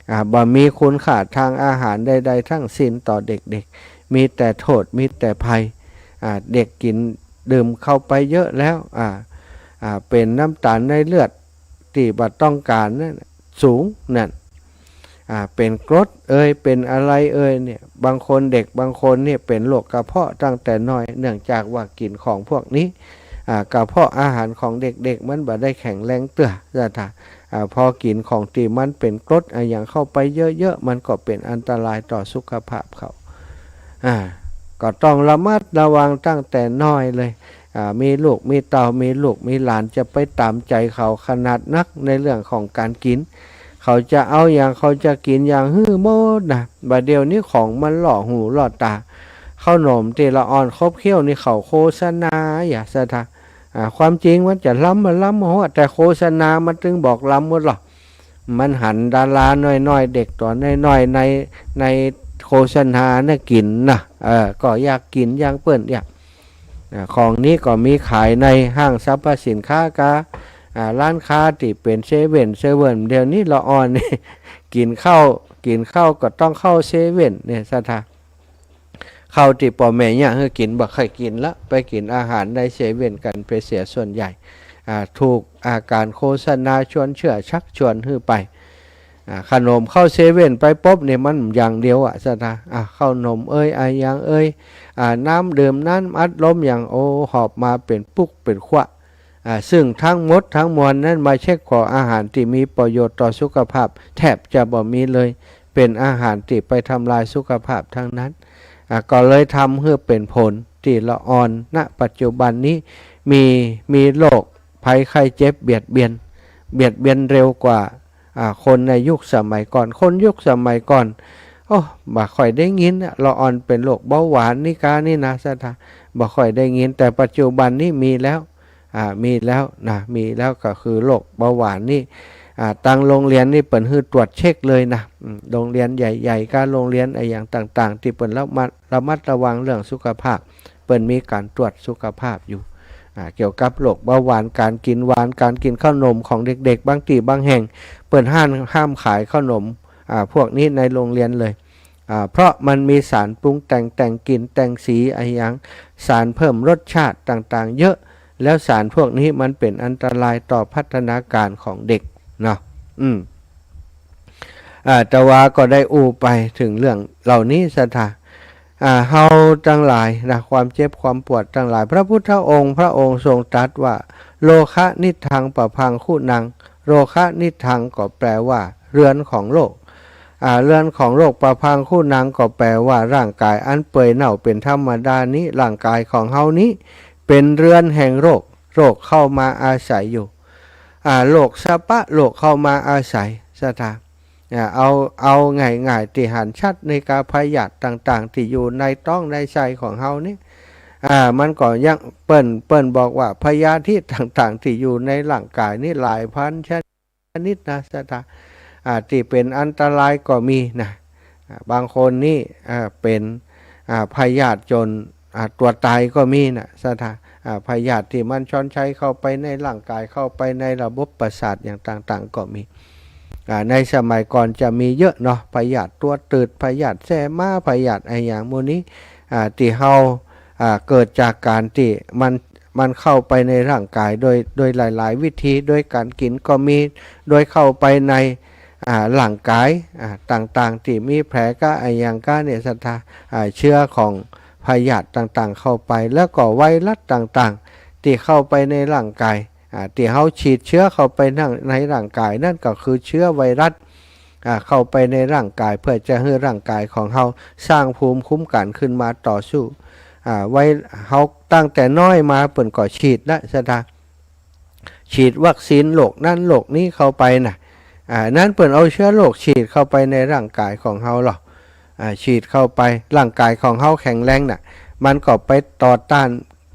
อ่า บ่มีคุณค่าทางอาหารใดๆ ทั้งสิ้นต่อเด็กๆ มีแต่โต้ษ มีแต่ภัย อ่า เด็กกิ๋นดื่มเข้าไปเยอะแล้ว อ่า อ่า เป๋นน้ำต๋าลในเลือดตี้บ่ต้องก๋านนั้นสูงนั่น อ่า เป๋นกรดเอย เป๋นอะไรเอยเนี่ย บางคน เด็กบางคนเนี่ยเป๋นโรคกระเพาะตั้งแต่น้อย เนื่องจากว่ากิ๋นของพวกนี้ อ่า กระเพาะอาหารของเด็กๆ มันบ่ได้แข็งแรงเตื้อศรัทธา อ่า พอกิ๋นของตี้มันเป๋นกรดอะหยังเข้าไปเยอะๆ มันก็เป๋นอันตรายต่อสุขภาพเขา อ่า ก็ต้องระมัดระวังตั้งแต่น้อยเลย อ่า มีลูกมีเต้า มีลูกมีหลาน จะไปต๋ามใจ๋เขาขนาดนักในเรื่องของก๋านกิ๋น เขาจะเอาหยัง เขาจะกิ๋นหยัง หื้อหมดนะ บ่าเดี่ยวนี้ของมันล่อหูล่อต๋า ข้าวหนมตี้ละอ่อนขบเขี้ยวนี่เขาโฆษณาอย่าศรัทธา อ่า ความจริงมันจะล้ำ มันล้ำหัว แต่โฆษณามันตึงบอกล้ำหมดหรอก มันหันดาราน้อยๆ เด็กตั๋วน้อยๆ ใน ในโฆษณาน่ะกิ๋นนะ เออ ก็อยากกิ๋นอย่างเปิ้นเนี่ย อ่า ของนี้ก็มีขายในห้างสรรพสินค้ากา อ่า ร้านค้าตี้เป๋นเซเว่น เซเว่น เดี๋ยวนี้ละอ่อนนี่ กิ๋นข้าว กิ๋นข้าวก็ต้องเข้าเซเว่นเนี่ยศรัทธา ข้าวตี้ป้อแม่เยียะหื้อกิ๋นบ่ใค่กิ๋นละ ไปกิ๋นอาหารในเซเว่นกั๋นเป๋นเสียส่วนใหญ่ อ่า ถูก อ่า ก๋านโฆษณาชวนเชื่อชักชวนหื้อไป อ่า ข้าวหนมเข้าเซเว่นไปปุ๊บเนี่ยมันอย่างเดียวอะศรัทธา อ่า ข้าวหนมเอ่ย อะหยังเอ่ย อ่า น้ำดื่ม น้ำอัดลมหยัง โอ้ หอบมาเป๋นปุกเป๋นขวด อ่า ซึ่งทั้งหมดทั้งมวลนั้นมาเช็คขออาหารตี้มีประโยชน์ต่อสุขภาพแทบจะบ่มีเลย เป๋นอาหารตี้ไปทำลายสุขภาพทั้งนั้น อ่า ก็เลยทำหื้อเป๋นผลตี้ละอ่อน ณ ปัจจุบันนี้มี มีโรคภัยไข้เจ็บเบียดเบียน เบียดเบียนเร็วกว่า อ่า คนในยุคสมัยก่อน คนยุคสมัยก่อน โอ้ บ่ค่อยได้ยินนะ ละอ่อนเป๋นโรคเบาหวานนี่กานี่นะ ศรัทธา บ่ค่อยได้ยิน แต่ปัจจุบันนี้มีแล้ว อ่า มีแล้วนะ มีแล้วก็คือโรคเบาหวานนี่ อ่า ตังโรงเรียนนี่เปิ้นหื้อตรวจเช็คเลยนะ อืม โรงเรียนใหญ่ๆ กาโรงเรียนอะหยังต่างๆ ตี้เปิ้นระมัด ระมัดระวังเรื่องสุขภาพ เปิ้นมีก๋านตรวจสุขภาพอยู่ อ่า เกี่ยวกับโรคเบาหวาน ก๋านกิ๋นหวาน ก๋านกิ๋นข้าวหนมของเด็กๆ บางตี้บางแห่ง เปิ้นห้าม ห้ามขายข้าวหนม อ่า พวกนี้ในโรงเรียนเลย อ่า เพราะมันมีสารปรุงแต่ง แต่งกลิ่น แต่งสีอะหยัง สารเพิ่มรสชาติต่างๆ เยอะ แล้วสารพวกนี้มันเป๋นอันตรายต่อพัฒนาการของเด็กเนาะ อืม อ่า อาตมาก็ได้อู้ไปเถิงเรื่องเหล่านี้ ศรัทธา อ่า เฮาตังหลายนะ ความเจ็บความปวดตังหลาย พระพุทธองค์ พระองค์ทรงตรัสว่า โรคนิฏฐัง ปะภังคุนัง โรคนิฏฐังก็แปลว่าเรือนของโรค อ่า เรือนของโรค ปะภังคุนังก็แปลว่าร่างกายอันเปื่อยเน่าเป๋นธรรมดานี้ ร่างกายของเฮานี้เป๋นเรือนแห่งโรค โรคเข้ามาอาศัยอยู่ อ่า โรคสะปะ โรคเข้ามาอาศัย ศรัทธา อ่า เอา เอาง่ายๆ ตี้หันชัดนี่กาพยาธิต่างๆ ตี้อยู่ในต๊องในไส้ของเฮานี่ อ่า มันก็ยัง เปิ้น เปิ้นบอกว่าพยาธิต่างๆ ตี้อยู่ในร่างกายนี่หลายพันชนิดนะ ศรัทธา อ่า ตี้เป๋นอันตรายก็มีนะ อ่า บางคนนี่ อ่า เป๋น อ่า พยาธิจ๋น อ่า ตั๋วต๋ายก็มีนะ ศรัทธา อ่า พยาธิตี้มันชอนชัยเข้าไปในร่างกาย เข้าไปในระบบประสาทอย่างต่างๆ ก็มี อ่า ในสมัยก่อนจะมีเยอะเนาะ พยาธิตั๋วตืด พยาธิแส้ม้า พยาธิอะหยังหมู่นี้ อ่า ตี้เฮา อ่า เกิดจากก๋านตี้มัน มันเข้าไปในร่างกายโดย โดยหลายๆ วิธี โดยก๋านกิ๋นก็มี โดยเข้าไปใน อ่า ร่างกาย อ่า ต่างๆ ตี้มีแผลกาอะหยังกาเนี่ย ศรัทธา อ่า เชื้อของพยาธิต่างๆ เข้าไป แล้วก็ไวรัสต่างๆ ตี้เข้าไปในร่างกาย อ่า ตี้เฮาฉีดเชื้อเข้าไปใน ในร่างกาย นั่นก็คือเชื้อไวรัส อ่า เข้าไปในร่างกาย เพื่อจะหื้อร่างกายของเฮาสร้างภูมิคุ้มกั๋นขึ้นมาต่อสู้ อ่า ไว้ เฮาตั้งแต่น้อยมาเปิ้นก็ฉีดนะ ศรัทธา ฉีดวัคซีนโรคนั้นโรคนี้เข้าไปนะ อ่า นั้นเปิ้นเอาเชื้อโรคฉีดเข้าไปในร่างกายของเฮาลอ อ่า ฉีดเข้าไป ร่างกายของเฮาแข็งแรงน่ะ มันก็ไปต่อต้าน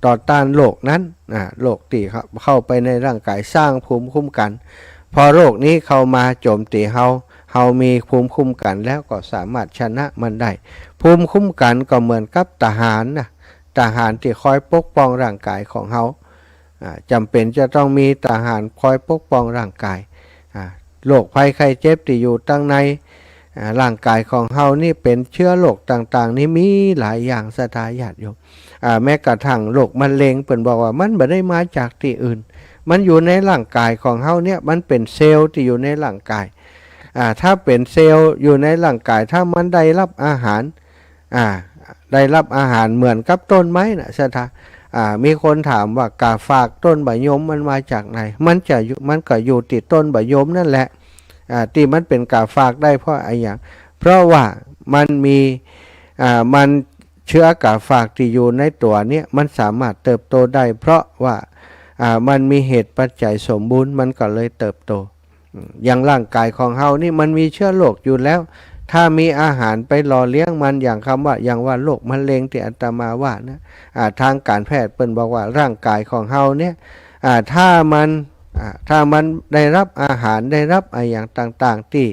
ต่อต้านโรคนั้น อ่า โรคตี้เข้า เข้าไปในร่างกาย สร้างภูมิคุ้มกั๋น พอโรคนี้เข้ามาโจมตีเฮา เฮามีภูมิคุ้มกั๋นแล้วก็สามารถชนะมันได้ ภูมิคุ้มกั๋นก็เหมือนกับทหารนะ ทหารตี้คอยปกป้องร่างกายของเฮา อ่า จ๋ำเป๋นจะต้องมีทหารคอยปกป้องร่างกาย อ่า โรคภัยไข้เจ็บตี้อยู่ตังใน อ่า ร่างกายของเฮานี่เป๋นเชื้อโรคต่างๆ นี่มีหลายอย่าง ศรัทธาญาติโยม อ่า แม้กระทั่งโรคมะเร็ง เปิ้นบอกว่ามันบ่ได้มาจากตี้อื่น มันอยู่ในร่างกายของเฮาเนี่ย มันเป๋นเซลล์ตี้อยู่ในร่างกาย อ่า ถ้าเป๋นเซลล์อยู่ในร่างกาย ถ้ามันได้ฮับอาหาร อ่า ได้ฮับอาหารเหมือนกับต้นไม้น่ะ ศรัทธา อ่า มีคนถามว่ากาฝากต้นบ่ายมมันมาจากไหน มันจะอยู่ มันก็อยู่ตี้ต้นบ่ายมนั่นแหละ อ่า ตี้มันเป๋นกาฝากได้เพราะอะหยัง เพราะว่ามันมี อ่า มัน เชื้อกาฝากตี้อยู่ในตั๋วเนี่ย มันสามารถเติบโตได้ เพราะว่า อ่า มันมีเหตุปัจจัยสมบูรณ์ มันก็เลยเติบโต อืม อย่างร่างกายของเฮานี่มันมีเชื้อโรคอยู่แล้ว ถ้ามีอาหารไปหล่อเลี้ยงมัน อย่างกำว่า อย่างว่าโรคมะเร็งตี้อาตมาว่านะ อ่า ทางก๋านแพทย์เปิ้นบอกว่าร่างกายของเฮาเนี่ย อ่า ถ้ามัน อ่า ถ้ามันได้ฮับอาหาร ได้ฮับอะหยังต่างๆ ตี้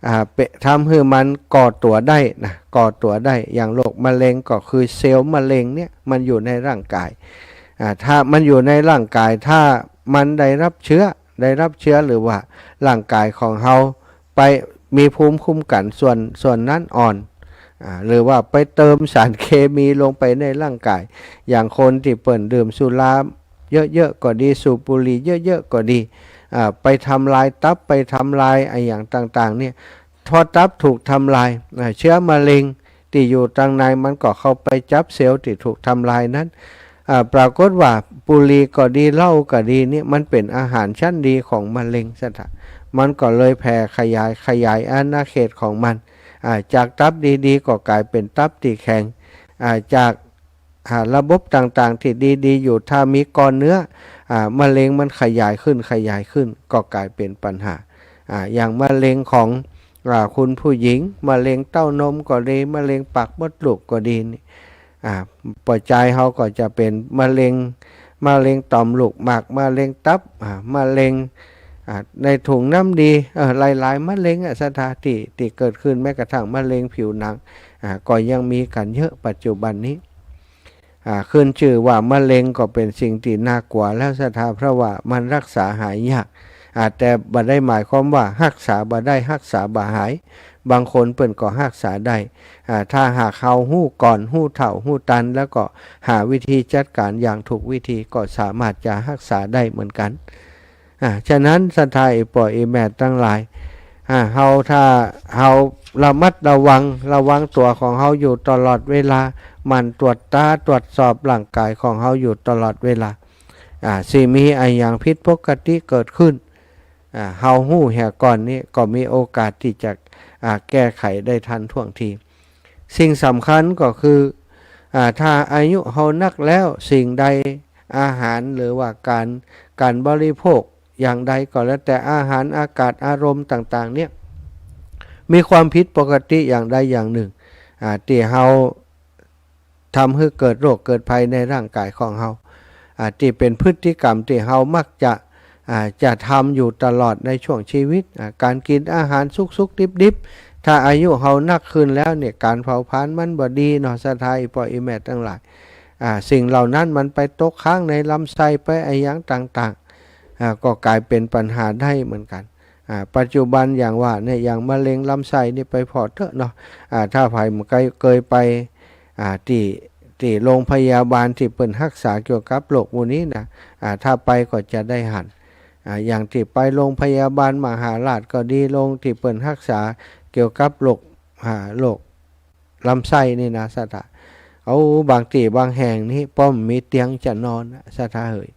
อ่า เปะ ทำหื้อมันก่อตั๋วได้นะ ก่อตั๋วได้ อย่างโรคมะเร็งก็คือเซลล์มะเร็งเนี่ยมันอยู่ในร่างกาย อ่า ถ้ามันอยู่ในร่างกาย ถ้ามันได้ฮับเชื้อ ได้ฮับเชื้อ หรือว่าร่างกายของเฮาไปมีภูมิคุ้มกั๋นส่วน ส่วนนั้นอ่อน อ่า หรือว่าไปเติมสารเคมีลงไปในร่างกาย อย่างคนตี้เปิ้นดื่มสุราเยอะๆ ก็ดี สูบบุหรี่เยอะๆ ก็ดี อ่า ไปทำลายตับ ไปทำลายอะหยังต่างๆ เนี่ย พอตับถูกทำลาย อ่า เชื้อมะเร็งตี้อยู่ตังในมันก็เข้าไปจับเซลล์ตี้ถูกทำลายนั้น อ่า ปรากฏว่าบุหรี่ก็ดี เหล้าก็ดีนี่ มันเป๋นอาหารชั้นดีของมะเร็ง ศรัทธา มันก็เลยแผ่ขยาย ขยายอาณาเขตของมัน อ่า จากตับดีๆ ก็ก๋ายเป๋นตับตี้แข็ง อ่า จาก อ่า ระบบต่างๆ ตี้ดีๆ อยู่ ถ้ามีก้อนเนื้อ อ่า มะเร็งมันขยายขึ้น ขยายขึ้น ก็ก๋ายเป๋นปัญหา อ่า อย่างมะเร็งของ อ่า คุณผู้หญิง มะเร็งเต้านมก็ดี มะเร็งปากมดลูกก็ดีนี่ อ่า ปอจายเฮาก็จะเป๋นมะเร็ง มะเร็งต่อมลูกหมาก มะเร็งตับ อ่า มะเร็ง อ่า ในถุงน้ำดี เออ หลายๆ มะเร็งอะ ศรัทธา ตี้ ตี้เกิดขึ้น แม้กระทั่งมะเร็งผิวหนัง อ่า ก็ยังมีกั๋นเยอะปัจจุบันนี้ อ่า ขึ้นจื้อว่ามะเร็งก็เป๋นสิ่งตี้น่ากลัวแล้ว ศรัทธา เพราะว่ามันฮักษาหายยาก อ่า แต่บ่ได้หมายความว่าฮักษาบ่ได้ ฮักษาบ่หาย บางคนเปิ้นก็ฮักษาได้ อ่า ถ้าหากเฮาฮู้ก่อน ฮู้เฒ่า ฮู้ตัน แล้วก็หาวิธีจัดก๋านอย่างถูกวิธี ก็สามารถจะฮักษาได้เหมือนกั๋น อ่า ฉะนั้นศรัทธาอี่ป้ออี่แม่ตังหลาย อ่า เฮา ถ้าเฮาระมัดระวัง ระวังตั๋วของเฮาอยู่ตลอดเวลา หมั่นตรวจตราตรวจสอบร่างก๋ายของเฮาอยู่ตลอดเวลา อ่า สิมีอะหยังผิดปกติเกิดขึ้น อ่า เฮาฮู้เหียก่อนนี้ ก็มีโอกาสตี้จะ อ่า แก้ไขได้ทันท่วงที สิ่งสำคัญก็คือ อ่า ถ้าอายุเฮานักแล้ว สิ่งใด อาหารหรือว่าก๋าน ก๋านบริโภคอย่างใดก็แล้วแต่ อาหาร อากาศ อารมณ์ต่างๆ เนี่ย มีความผิดปกติอย่างใดอย่างนึ่ง อ่า ตี้เฮา ทำหื้อเกิดโรคเกิดภัยในร่างก๋ายของเฮา อ่า ตี้เป๋นพฤติกรรมตี้เฮามักจะ อ่า จะทำอยู่ตลอดในช่วงชีวิต อ่า ก๋านกิ๋นอาหารสุกๆ ดิบๆ ถ้าอายุเฮานักขึ้นแล้วเนี่ย ก๋านเผาผลาญมันบ่ดีเนาะ ศรัทธาอี่ป้ออี่แม่ตังหลาย อ่า สิ่งเหล่านั้นมันไปตกค้างในลำไส้ ไปอะหยังต่างๆ อ่า ก็ก๋ายเป๋นปัญหาได้เหมือนกั๋น อ่า ปัจจุบันอย่างว่าเนี่ย อย่างมะเร็งลำไส้นี่ไปผ่อเต๊อะเนาะ อ่า ถ้าใผบ่เกย เกยไป อ่า ตี้ ตี้โรงพยาบาลตี้เปิ้นฮักษาเกี่ยวกับโรคหมู่นี้นะ อ่า ถ้าไปก็จะได้หัน อ่า อย่างตี้ไปโรงพยาบาลมหาราชก็ดี โรงตี้เปิ้นฮักษาเกี่ยวกับโรค อ่า โรคลำไส้นี่นะ ศรัทธา เอา บางตี้บางแห่งนี่ ป้อบ่มีเตียงจะนอนนะ ศรัทธาเหย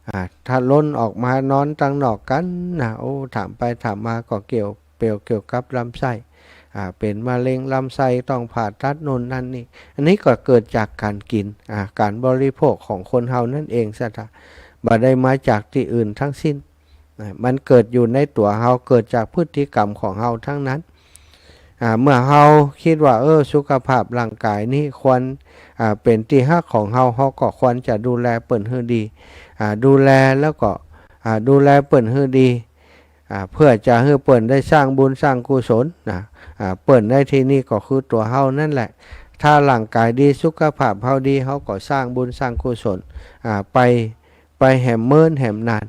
อ่า ถ้าล้นออกมานอนตังนอกกั๋นนะ โอ้ ถามไปถามมาก็เกี่ยว เกี่ยว เกี่ยวกับลำไส้ อ่า เป๋นมะเร็งลำไส้ ต้องผ่าตัดโน่นนั่นนี่ อันนี้ก็เกิดจากก๋านกิ๋น อ่า ก๋านบริโภคของคนเฮานั่นเอง ศรัทธา บ่ได้มาจากตี้อื่นทั้งสิ้น อ่า มันเกิดอยู่ในตั๋วเฮา เกิดจากพฤติกรรมของเฮาทั้งนั้น อ่า เมื่อเฮาคิดว่า เออ สุขภาพร่างก๋ายนี้ควร อ่า เป๋นตี้ฮักของเฮา เฮาก็ควรจะดูแลเปิ้นหื้อดี อ่า ดูแลแล้วก็ อ่า ดูแลเปิ้นหื้อดี อ่า เพื่อจะหื้อเปิ้นได้สร้างบุญสร้างกุศลนะ อ่า เปิ้นในที่นี้ก็คือตั๋วเฮานั่นแหละ ถ้าร่างก๋ายดี สุขภาพเฮาดี เฮาก็สร้างบุญสร้างกุศล อ่า ไป ไปแหมเมินแหมนาน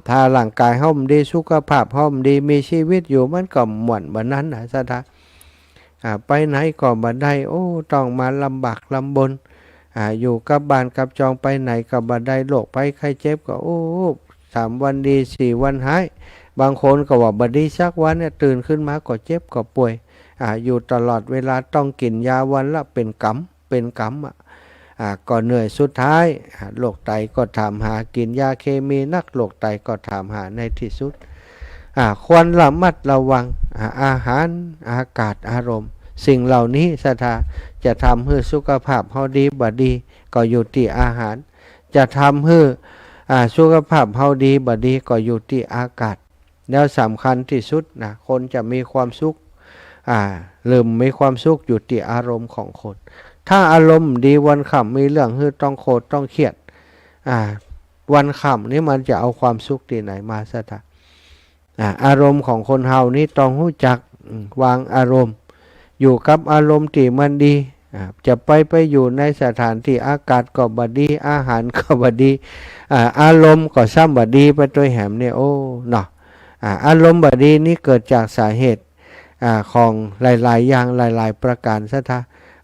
ถ้าร่างก๋ายเฮาบ่ดี สุขภาพเฮาบ่ดี มีชีวิตอยู่มันก็ม่วนบ่านั้นนะ ศรัทธา อ่า ไปไหนก็บ่ได้ โอ้ ต้องมาลำบากลำบน อ่า อยู่กับบ้านกับจอง ไปไหนก็บ่ได้ โรคภัยไข้เจ็บก็ โอ้ สามวันดี สี่วันฮ้าย บางคนก็ว่าบ่ดีสักวันเนี่ย ตื่นขึ้นมาก็เจ็บก็ป่วย อ่า อยู่ตลอดเวลา ต้องกิ๋นยาวันละเป๋นกำ เป๋นกำอะ อ่า ก็เหนื่อย สุดท้าย อ่า โรคไตก็ถามหา กิ๋นยาเคมีนัก โรคไตก็ถามหาในตี้สุด อ่า ควรระมัดระวัง อ่า อาหาร อากาศ อารมณ์ สิ่งเหล่านี้ ศรัทธา จะทำหื้อสุขภาพเฮาดีบ่ดี ก็อยู่ตี้อาหาร จะทำหื้อ อ่า สุขภาพเฮาดีบ่ดี ก็อยู่ตี้อากาศ แล้วสำคัญตี้สุดนะ คนจะมีความสุข อ่า หรือมีความสุขอยู่ตี้อารมณ์ของคน ถ้าอารมณ์ดีวันค่ำมีเรื่องหื้อต้องโขดต้องเครียด อ่า วันค่ำนี้มันจะเอาความสุขตี้ไหนมา ศรัทธา อ่า อารมณ์ของคนเฮานี้ต้องฮู้จัก อืม วางอารมณ์ อยู่กับอารมณ์ตี้มันดี อ่า จะไป ไปอยู่ในสถานตี้อากาศก็บ่ดี อาหารก็บ่ดี อ่า อารมณ์ก็ซ้ำบ่ดีไปตวยแหมเนี่ย โอ้ เนาะ อ่า อารมณ์บ่ดีนี้เกิดจากสาเหตุ อ่า ของหลายๆ อย่าง หลายๆ ประก๋าน ศรัทธา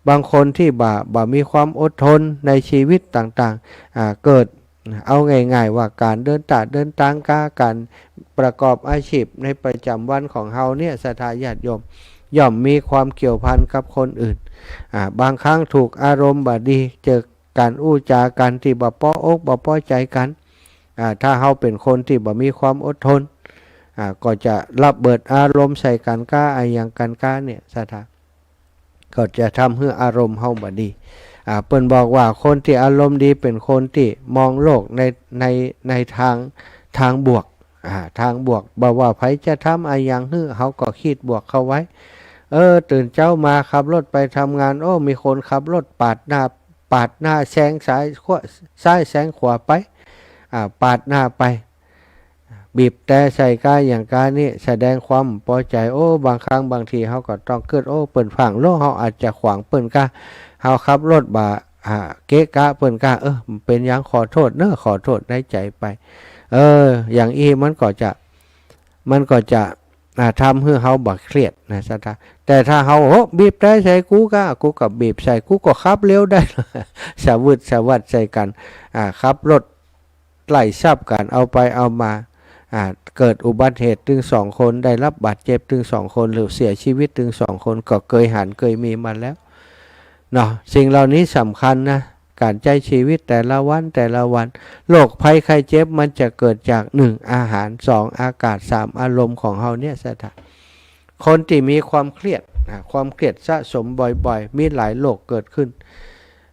บางคนตี้บ่ บ่มีความอดทนในชีวิตต่างๆ อ่า เกิด เอาง่ายๆ ว่าก๋านเดินตาเดินตางกา ก๋านประกอบอาชีพในประจ๋ำวันของเฮาเนี่ย ศรัทธาญาติโยม ย่อมมีความเกี่ยวพันกับคนอื่น อ่า บางครั้งถูกอารมณ์บ่ดี เจิก ก๋านอู้จ๋ากั๋นตี้บ่ปออกบ่ปอใจ๋กั๋น อ่า ถ้าเฮาเป๋นคนตี้บ่มีความอดทน อ่า ก็จะระเบิดอารมณ์ใส่กั๋นก๊า อะหยังกั๋นก๊าเนี่ย ศรัทธา ก็จะทำหื้ออารมณ์เฮาบ่ดี อ่า เปิ้นบอกว่าคนตี้อารมณ์ดีเป๋นคนตี้มองโลกใน ใน ในตาง ตางบวก อ่า ตางบวก บ่ว่าใผจะทำอะหยังหื้อ เฮาก็กึ๊ดบวกเข้าไว้ เออ ตื่นเจ๊ามาขับรถไปทำงาน โอ้ มีคนขับรถปาดหน้า ปาดหน้าแซงซ้ายขวา ซ้ายแซงขวาไป อ่า ปาดหน้าไป บีบแตรใส่ก๊าอะหยังก๊านี่ แสดงความปอใจ๋ โอ้ บางครั้งบางทีเฮาก็ต้องกึ๊ด โอ้ เปิ้นขวางโลก เฮาอาจจะขวางเปิ้นก๊า เฮาขับรถบ่า อ่า เกะกะเปิ้นก๊า เออ เป๋นหยัง ขอโต้ษเน่อ ขอโต้ษในใจ๋ไป เออ อย่างอี้มันก็จะ มันก็จะ อ่า ทำหื้อเฮาบ่เครียดนะ ศรัทธา แต่ถ้าเฮา โอ้ บีบแตรใส่กูก๊า กูก็บีบใส่ กูก็ขับเร็วได้ สะวืดสะวัดใส่กั๋น อ่า ขับรถไล่สับกั๋น เอาไปเอามา อ่า เกิดอุบัติเหตุตึงสองคน ได้รับบาดเจ็บตึงสองคน หรือเสียชีวิตตึงสองคน ก็เกยหันเกยมีมาแล้ว เนาะ สิ่งเหล่านี้สำคัญนะ ก๋านใจ๊ชีวิตแต่ละวันแต่ละวัน โรคภัยไข้เจ็บมันจะเกิดจาก หนึ่ง อาหาร สอง อากาศ สาม อารมณ์ของเฮาเนี่ย ศรัทธา คนตี้มีความเครียด อ่า ความเครียดสะสมบ่อยๆ มีหลายโรคเกิดขึ้น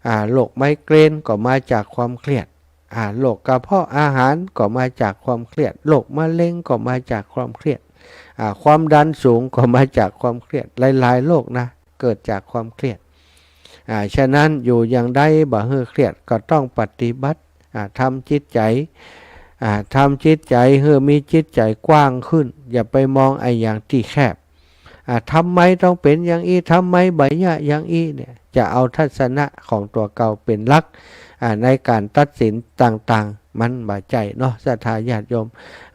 อ่า โรคไมเกรนก็มาจากความเครียด อ่า โรคกระเพาะอาหารก็มาจากความเครียด โรคมะเร็งก็มาจากความเครียด อ่า ความดันสูงก็มาจากความเครียด หลายๆ โรคนะ เกิดจากความเครียด อ่า ฉะนั้นอยู่อย่างใดบ่หื้อเครียดก็ต้องปฏิบัติ อ่า ทำจิตใจ๋ อ่า ทำจิตใจ๋หื้อมีจิตใจ๋กว้างขึ้น อย่าไปมองอะหยังตี้แคบ อ่า ทำไมต้องเป๋นอย่างอี้ ทำไมบ่ยะอย่างอี้เนี่ย จะเอาทัศนะของตั๋วเก่าเป๋นหลัก อ่า ในก๋านตัดสินต่างๆ มันบ่ใจ้เนาะ ศรัทธาญาติโยม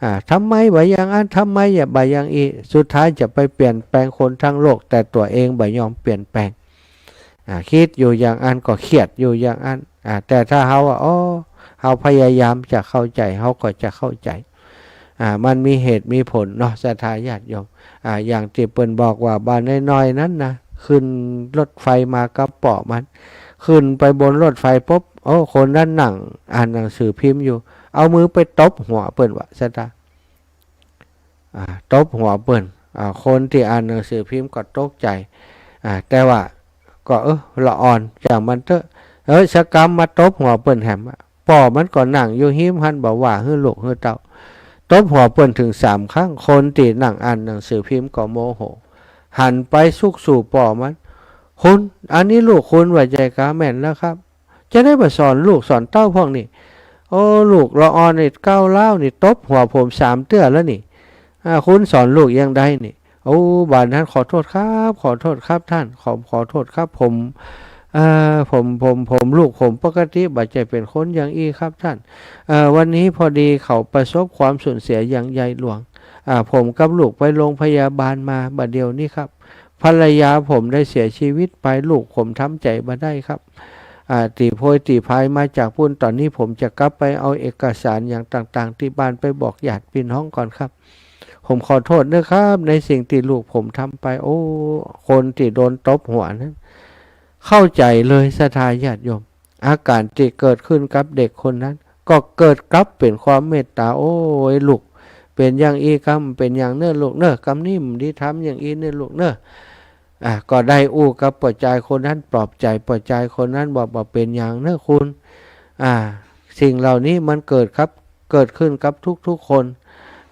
อ่า ทำไมบ่อย่างอั้น ทำไมบ่อย่างอี้ สุดท้ายจะไปเปลี่ยนแปลงคนทั้งโลก แต่ตั๋วเองบ่ยอมเปลี่ยนแปลง อ่า กึ๊ดอยู่อย่างอั้นก็เครียดอยู่อย่างอั้น อ่า แต่ถ้าเฮาอะ โอ้ เฮาพยายามจะเข้าใจ๋ เฮาก็จะเข้าใจ๋ อ่า มันมีเหตุมีผลเนาะ ศรัทธาญาติโยม อ่า อย่างตี้เปิ้นบอกว่าบ่าวน้อยๆ นั้นนะ ขึ้นรถไฟมากับป้อมัน ขึ้นไปบนรถไฟปุ๊บ โอ้ คนนั้นนั่งอ่านหนังสือพิมพ์อยู่ เอามือไปตบหัวเปิ้นว่า ศรัทธา อ่า ตบหัวเปิ้น อ่า คนตี้อ่านหนังสือพิมพ์ก็ตกใจ๋ อ่า แต่ว่าก็ เออ ละอ่อน จ่างมันเต๊อะ เออ สะกำมาตบหัวเปิ้นแหม ป้อมันก็นั่งอยู่ฮิมหั้น บ่ว่าหื้อลูกหื้อเต้า ตบหัวเปิ้นเถิงสามครั้ง คนตี้นั่งอ่านหนังสือพิมพ์ก็โมโห หันไปซุกสู่ป้อมัน คุณ อันนี้ลูกคุณบ่ใจ้ก๊า แม่นแล้วครับ จะได้บ่สอนลูกสอนเต้าพ่องนี่ โอ้ ลูกละอ่อนนี่ก้าวร้าวนี่ ตบหัวผมสามเตื้อแล้วนี่ อ่า คุณสอนลูกอย่างใดนี่ โอ้ บ่านั้นขอโทษครับ ขอโทษครับท่าน ขอ ขอโทษครับ ผม เอ่อ ผม ผม ผม ลูกผมปกติบ่ใจ้เป๋นคนอย่างอี้ครับท่าน เอ่อ วันนี้พอดีเขาประสบความสูญเสียอย่างใหญ่หลวง อ่า ผมกับลูกไปโรงพยาบาลมาบ่าเดี่ยวนี้ครับ ภรรยาผมได้เสียชีวิตไป ลูกผมทำใจ๋บ่ได้ครับ อ่า ตี้โพยตี้พายมาจากปู๊น ต๋อนนี้ผมจะกลับไปเอาเอกสารอย่างต่างๆ ตี้บ้านไปบอกญาติปี้น้องก่อนครับ ผมขอโทษเน้อครับ ในสิ่งตี้ลูกผมทำไป โอ้ คนตี้โดนตบหัวนั้น เข้าใจ๋เลย ศรัทธาญาติโยม อาก๋านตี้เกิดขึ้นกับเด็กคนนั้น ก็เกิดกลับเป๋นความเมตต๋า โอ้ย ลูกเป๋นอย่างอี้กำ เป๋นอย่างเน้อลูกเน้อ กำนี้บ่ดี ทำอย่างอี้เน้อลูกเน้อ อ่า ก็ได้อู้กับป้อจายคนนั้น ปลอบใจ๋ป้อจายคนนั้นว่า บ่เป๋นอย่างเน้อคุณ อ่า สิ่งเหล่านี้มันเกิดครับ เกิดขึ้นกับทุกๆ คน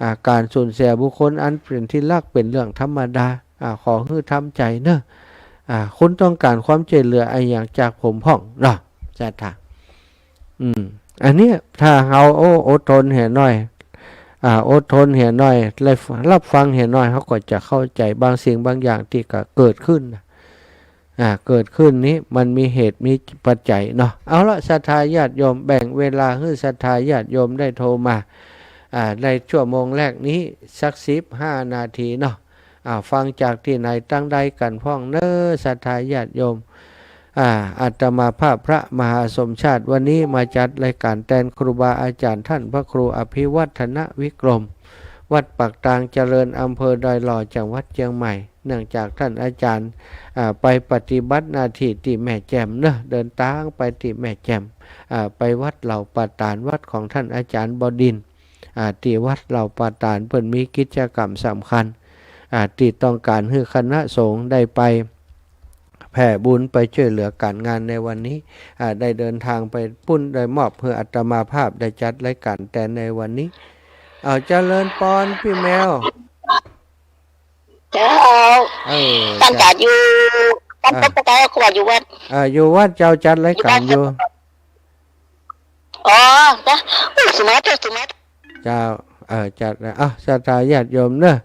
อ่า ก๋านสูญเสียบุคคลอันเป๋นตี้ฮักเป๋นเรื่องธรรมดา อ่า ขอหื้อทำใจ๋เน้อ อ่า คุณต้องก๋านความจ้วยเหลืออะหยังจากผมพ่องเนาะ ศรัทธา อืม อันเนี้ย ถ้าเฮา โอ้ อดทนเหียหน้อย อ่า อดทนเหียหน้อย ได้รับฟังเหียหน้อย เฮาก็จะเข้าใจ๋บางสิ่งบางอย่างตี้ก็เกิดขึ้นนะ อ่า เกิดขึ้นนี้มันมีเหตุมีปัจจัยเนาะ เอาละ ศรัทธาญาติโยม แบ่งเวลาหื้อศรัทธาญาติโยมได้โทรมา อ่า ในชั่วโมงแรกนี้สักสิบห้านาทีเนาะ อ่า ฟังจากตี้ไหนตางใดกั๋นพ่องเน้อ ศรัทธาญาติโยม อ่า อาตมาภาพพระมหาสมชาติ วันนี้มาจัดรายก๋านแตนครูบาอาจ๋ารย์ต้านพระครูอภิวัฒนวิกรม วัดปากตางเจริญ อำเภอดอยหล่อ จังหวัดเจียงใหม่ เนื่องจากต้านอาจ๋ารย์ อ่า ไปปฏิบัติหน้าตี้ตี้แม่แจ่มเนาะ เดินตางไปตี้แม่แจ่ม อ่า ไปวัดเหล่าป่าตาด วัดของต้านอาจ๋ารย์บดินทร์ อ่า ตี้วัดเหล่าป่าตาด เปิ้นมีกิจกรรมสำคัญ อ่า ตี้ต้องก๋านหื้อคณะสงฆ์ได้ไปแผ่บุญ ไปจ้วยเหลือก๋านงานในวันนี้ อ่า ได้เดินตางไปปู๊น ได้มอบหื้ออาตมาภาพได้จัดรายก๋านแตนในวันนี้ อ้าว เจริญปอนปี้แมว เจ้า เออ ต้าน เจ้า จ๋ารย์อยู่ ต้าน อ่า ปกปก ก็ว่าอยู่วัด อ่า อยู่วัดเจ้า จัดรายก๋านอยู่ อยู่วัด อ๋อ เจ้า อู้ สุมาเตอร์ สุมาเตอร์ เจ้า เออ จัดแล้ว อ้าว ศรัทธาญาติโยมเนาะ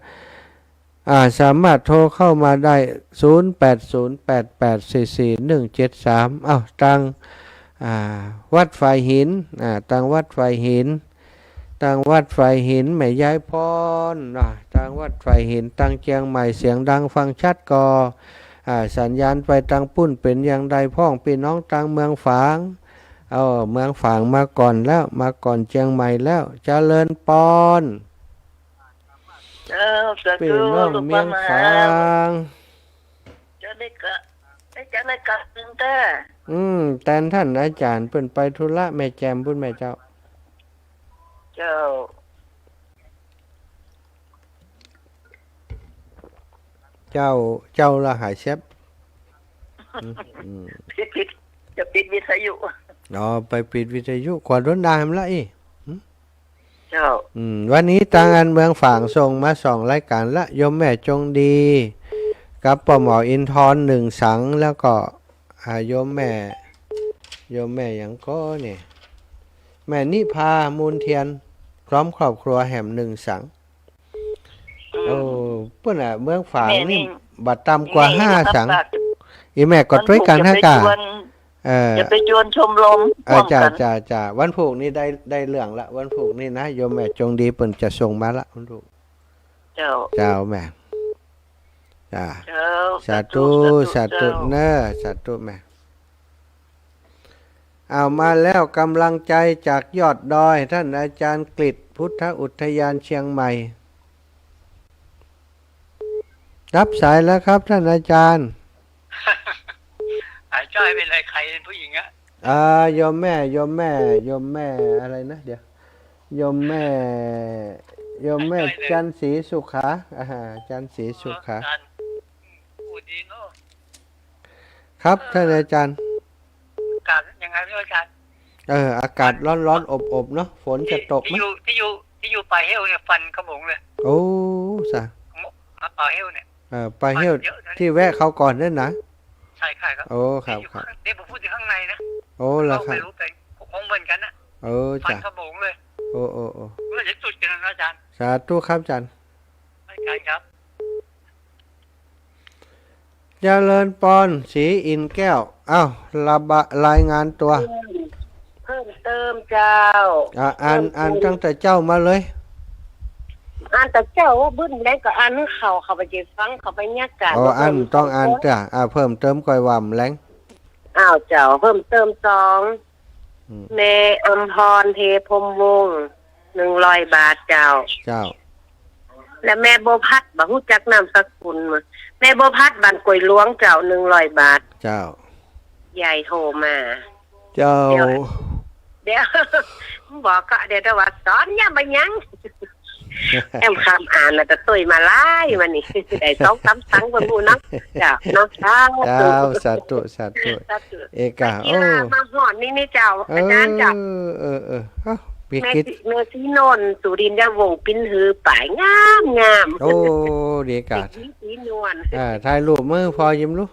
อ่า สามารถโทรเข้ามาได้ ศูนย์แปดศูนย์แปดแปดสี่สี่หนึ่งเจ็ดสาม อ้าว ตาง อ่า วัดฝายหิน อ่า ตางวัดฝายหิน ตางวัดฝายหิน แม่ยายพรเนาะ ตางวัดฝายหิน ตางเจียงใหม่ เสียงดังฟังชัดก่อ อ่า สัญญาณไปตางปู๊นเป๋นอย่างใดพ่อง ปี้น้องตางเมืองฝาง เอ้า เมืองฝางมาก่อนแล้ว มาก่อนเจียงใหม่แล้ว เจริญปอน เจ้า สาธุ ปี้น้องเมืองฝาง เจ้าได้กะ ได้จัดรายก๋านตึงแต๊ อืม แตนต้านอาจ๋ารย์เปิ้นไปธุระแม่แจ่มปู๊นแม่เจ้า เจ้า เจ้า เจ้าละหายแซ็บ อืม อืม ปิด ปิด จะปิดวิทยุ อ๋อ ไปปิดวิทยุ ขวาดวนดาแหมละอี้ อืม เจ้า อืม วันนี้ตางอันเมืองฝางส่งมาสองรายก๋านละ โยมแม่จงดี กับป้อหมออินทร์หนึ่งสัง แล้วก็ อ่า โยมแม่ โยมแม่หยังก่อเนี่ย แม่นิพา มูลเทียน พร้อมครอบครัวแหมหนึ่งสัง อืม โอ้ เปิ้นน่ะ เมืองฝางนี่ แม่นี่ บ่ต่ำกว่า นี่ ห้าสัง อีแม่ก็ตวยกั๋น อย่าไป ห้ากะ จวน เออ อย่าไปจวนชมรม เออ ร่วมกั๋น จ้า จ้า จ้า วันพูกนี้ได้ ได้เรื่องละ วันพูกนี้นะ โยมแม่จงดีเปิ้นจะส่งมาละ วันพูก เจ้า เจ้าแม่ จ้า เจ้า สาธุ สาธุ สาธุ สาธุ เจ้า เน้อ สาธุแม่ เอามาแล้ว กำลังใจจากยอดดอย ต้านอาจ๋ารย์กฤษ พุทธอุทยานเชียงใหม่ รับสายแล้วครับ ต้านอาจ๋ารย์ หายจ้อยไปเลย ใครเป๋นผู้หญิงอะ อ่า โยมแม่ โยมแม่ โยมแม่อะไรนะ เดี๋ยว โยมแม่ โยมแม่ หายจ้อยเลย จันทร์ศรีสุขา อ่า จันทร์ศรีสุขา อาจ๋ารย์ อู้ดีเนาะ ครับ เออ ต้านอาจ๋ารย์ อากาศยังไงไม่รู้อาจ๋ารย์ เออ อากาศร้อนๆ อบๆ เนาะ ฝนจะตกไหม ตี้อยู่ ตี้อยู่ ตี้อยู่ป่าเฮ้วเนี่ย ฟันขโมงเลย โอ้ สา ป่าเฮ้วเนี่ย เออ ป่าเฮ้ว ฟันเยอะนะ ตี้แวะคราวก่อนนั่นนะ ใช่ ใช่ครับ โอ้ ครับ ตี้อยู่ ครับ ข้าง ตี้ผมพูดถึงข้างในนะ โอ้ เหรอครับ เข้าไปรู้ไป คงเหมือนกั๋นนะ เออ ฟัน จ้ะ ขโมงเลย โอ้ โอ้ โอ้ เมื่อไหร่จะจุดกั๋นนะอาจ๋ารย์ สาธุครับอาจ๋ารย์ อาจ๋ารย์ครับ เจริญปอน ศรีอินทร์แก้ว อ้าว ระบะ รายงานตั๋ว เพิ่มเติมเจ้า อ่ะ อ่าน เพิ่มเติม อ่านตั้งแต่เจ๊ามาเลย อ่านแต่เจ๊าว่าบึ้นแล้วก็อ่านหื้อเขา เขาไปฟัง เขาไปเยียะก๋าน อ๋อ อ่านต้องอ่านจ้ะ อ่า เพิ่มเติมก่อยว่าแหมแลง อ้าว เจ้า เพิ่มเติมสอง อืม แม่อำพร เทพพรหมวงศ์ หนึ่งร้อยบาทเจ้า เจ้า และแม่บัวพัด บ่ฮู้จักนามสกุล แม่บัวพัด บ้านกล้วยหลวงเจ้า หนึ่งร้อยบาท เจ้า ยายโทรมา เจ้า เดี๋ยว เดี๋ยว บอกก็เดี๋ยวแต่ว่าสอนเนี่ยบ่ยัง แอมคำอ่านน่ะจะตุ้ยมาหลายวันนี้ ได้สองสามสังบ่ฮู้เนาะ เจ้า เนาะ สาธุ เจ้า สาธุ สาธุ สาธุ เอกา ไปกีฬา โอ้ มาฮอดนี่นี่เจ้า เออ อาจ๋ารย์เจ้า เออ เออ เอ้า มี แม่ กิจ ศรี แม่ศรีนวล สุรินทร์วงศ์ ปิ้นหื้อป๋ายงามงาม โอ้ ดีกา ศรี ศรีนวล อ่า ถ่ายรูปมาหื้อพ่อยิ้มลูก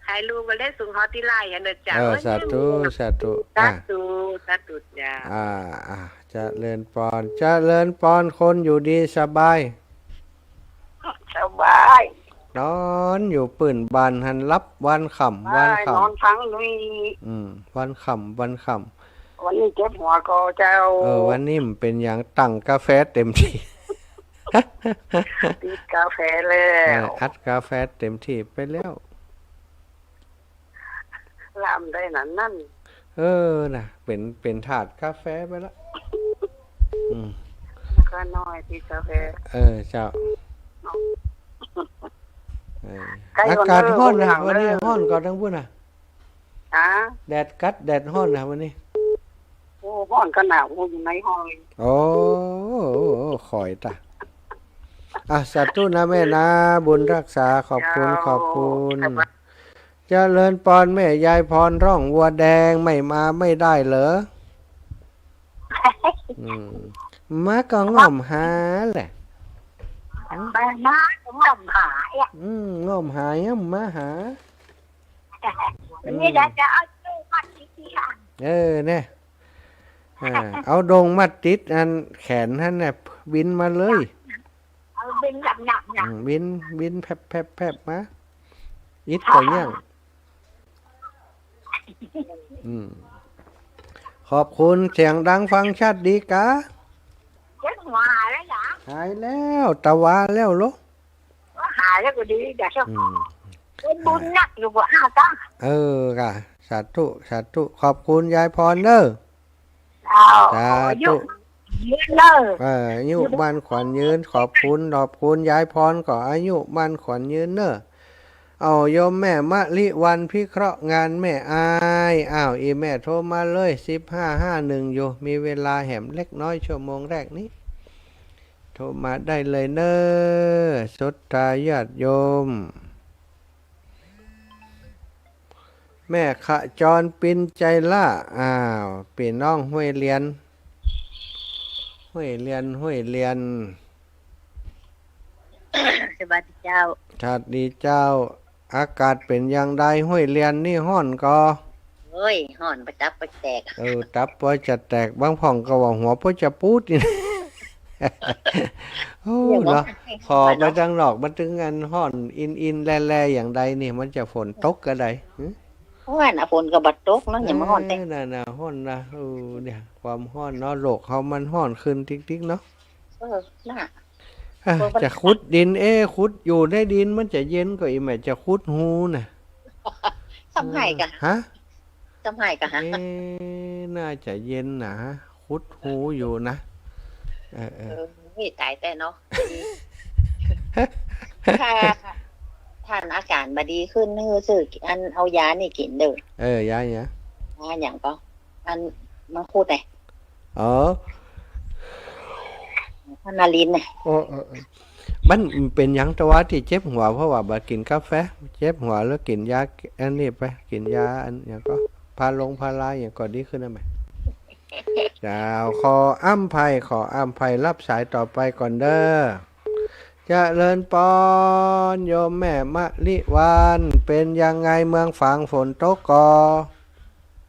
ถ่ายรูปมาได้ส่งฮอดตี้ไลน์อะนะเจ้า เออ สาธุ สาธุ สาธุ อ่า สาธุเจ้า อ่า อ่า เจริญปอน เจริญปอน คนอยู่ดีสบาย สบาย นอนอยู่ปื้นบ้านหั้น หลับวันค่ำ วันค่ำ นอนพังลุย อืม วันค่ำ วันค่ำ วันนี้เจ็บหัวก่อเจ้า เออ วันนี้มันเป๋นหยัง ตั้งกาแฟเต็มตี้ ติดกาแฟแล้ว เออ อัดกาแฟเต็มตี้ไปแล้ว ลามได้นั้นนั่น เออ น่ะ เป๋น เป๋นทาสกาแฟไปละ อืม ก็น้อยติดกาแฟ เออ เจ้า เนาะ เออ ใกล้ อากาศฮ้อนนะ วันนี้ฮ้อนก่อตังปุ้นนะ ฮะ แดดกัดแดดฮ้อนนะวันนี้ โอ้ ฮ้อนขนาด โอ้ อยู่ในห้อง โอ้ ขอยตะ อ่ะ สาธุนะแม่นะ บุญรักษา ขอบคุณ เจ้า ขอบคุณ เจริญปอนแม่ยายพร ร้องวัวแดงไม่มาไม่ได้เหรอ อืม มาก็ง่อมหาแหละ มาก็ง่อมหาอ่ะ อืม ง่อมหายังมาหา วันนี้ อืม เดี๋ยวจะเอาโซ่มัดติดที่หลัง เออ เนี่ย อ่า เอาดงมัดติดอันแขนหั้นน่ะ บินมาเลย เอาบินหนักๆ นะ อืม บิน บินแผบๆๆ มา อิดก็ยัง อืม ขอบคุณ เสียงดังฟังชัดดีกา เจ็บหัวหายแล้วเหรอ หายแล้ว ตะวาแล้วโล หายแล้วก็ดี เดี๋ยว อืม เป็นบุญนักอยู่บ่ ห้าตั้ง เออ ค่ะ สาธุ สาธุ ขอบคุณยายพรเนอะ เจ้า สาธุ อายุยืนเนอะ เออ อายุมั่นขวัญยืน ขอบคุณ ขอบคุณยายพรก็อายุมั่นขวัญยืนเนอะ เอาโยมแม่มะลิวันพิเคราะห์งานแม่อาย อ้าว อีแม่โทรมาเลย สิบห้าห้าหนึ่ง อยู่ มีเวลาแหมเล็กน้อย ชั่วโมงแรกนี้ โทรมาได้เลยเนอะ ศรัทธาญาติโยม แม่ขจร ปินใจล่า อ้าว ปี้น้องห้วยเลียน ห้วยเลียน ห้วยเลียน สวัสดีเจ้า สวัสดีเจ้า อากาศเป๋นอย่างใด ห้วยเลียนนี่ฮ้อนก่อ โอ้ย ฮ้อนปะตับปะแตก เออ ตับปอจะแตก บางพ่องก็ว่าหัวปอจะปูดนี่ โอ้ เดี๋ยวนะ เนาะ ขอไปตังนอก มันตึงอันฮ้อนอินๆ แลๆ อย่างใดนี่ มันจะฝนตกก็ได้ หึ ฮ้อนน่ะ ฝนก็บ่ตกเนาะ อย่ามาฮ้อนแต๊ เออ น่ะ น่ะ ฮ้อนนะ เออ เนี่ย ความฮ้อนเนาะ โลกเฮามันฮ้อนขึ้นติ๊กๆ เนาะ เออ น่ะ อ่ะ เออ มัน จะขุดดิน เอ๊ะ ขุดอยู่ในดินมันจะเย็นก่ออีแม่ จะขุดฮูน่ะ ทำไมกะ ฮะ ทำไมกะ เอ๊ะ น่าจะเย็นนะ ขุดฮูอยู่นะ เออ เออ เออ นี่ต๋ายแต๊เนาะ ถ้าต้านอาก๋ารบ่ดีขึ้น หื้อซื้ออันเอายานี่กิ๋นเด้อ เออ ยาหยัง ยาหยังก่อ อันมังคุดไง อ๋อ พาราลินน่ะ โอ้ เออ เออ มันเป๋นหยังตะวาตี้เจ็บหัว เพราะว่าบ่กิ๋นกาแฟ เจ็บหัวแล้วกิ๋นยาอันนี้ไป กิ๋นยาอันหยังก่อ พาลงพาราหยังก่อ ดีขึ้นแล้วไหม เจ้า ขออำไพ ขออำไพ รับสายต่อไปก่อนเด้อ เจริญปอน โยมแม่มะลิวัน เป๋นยังไงเมืองฝาง ฝนตกก่อ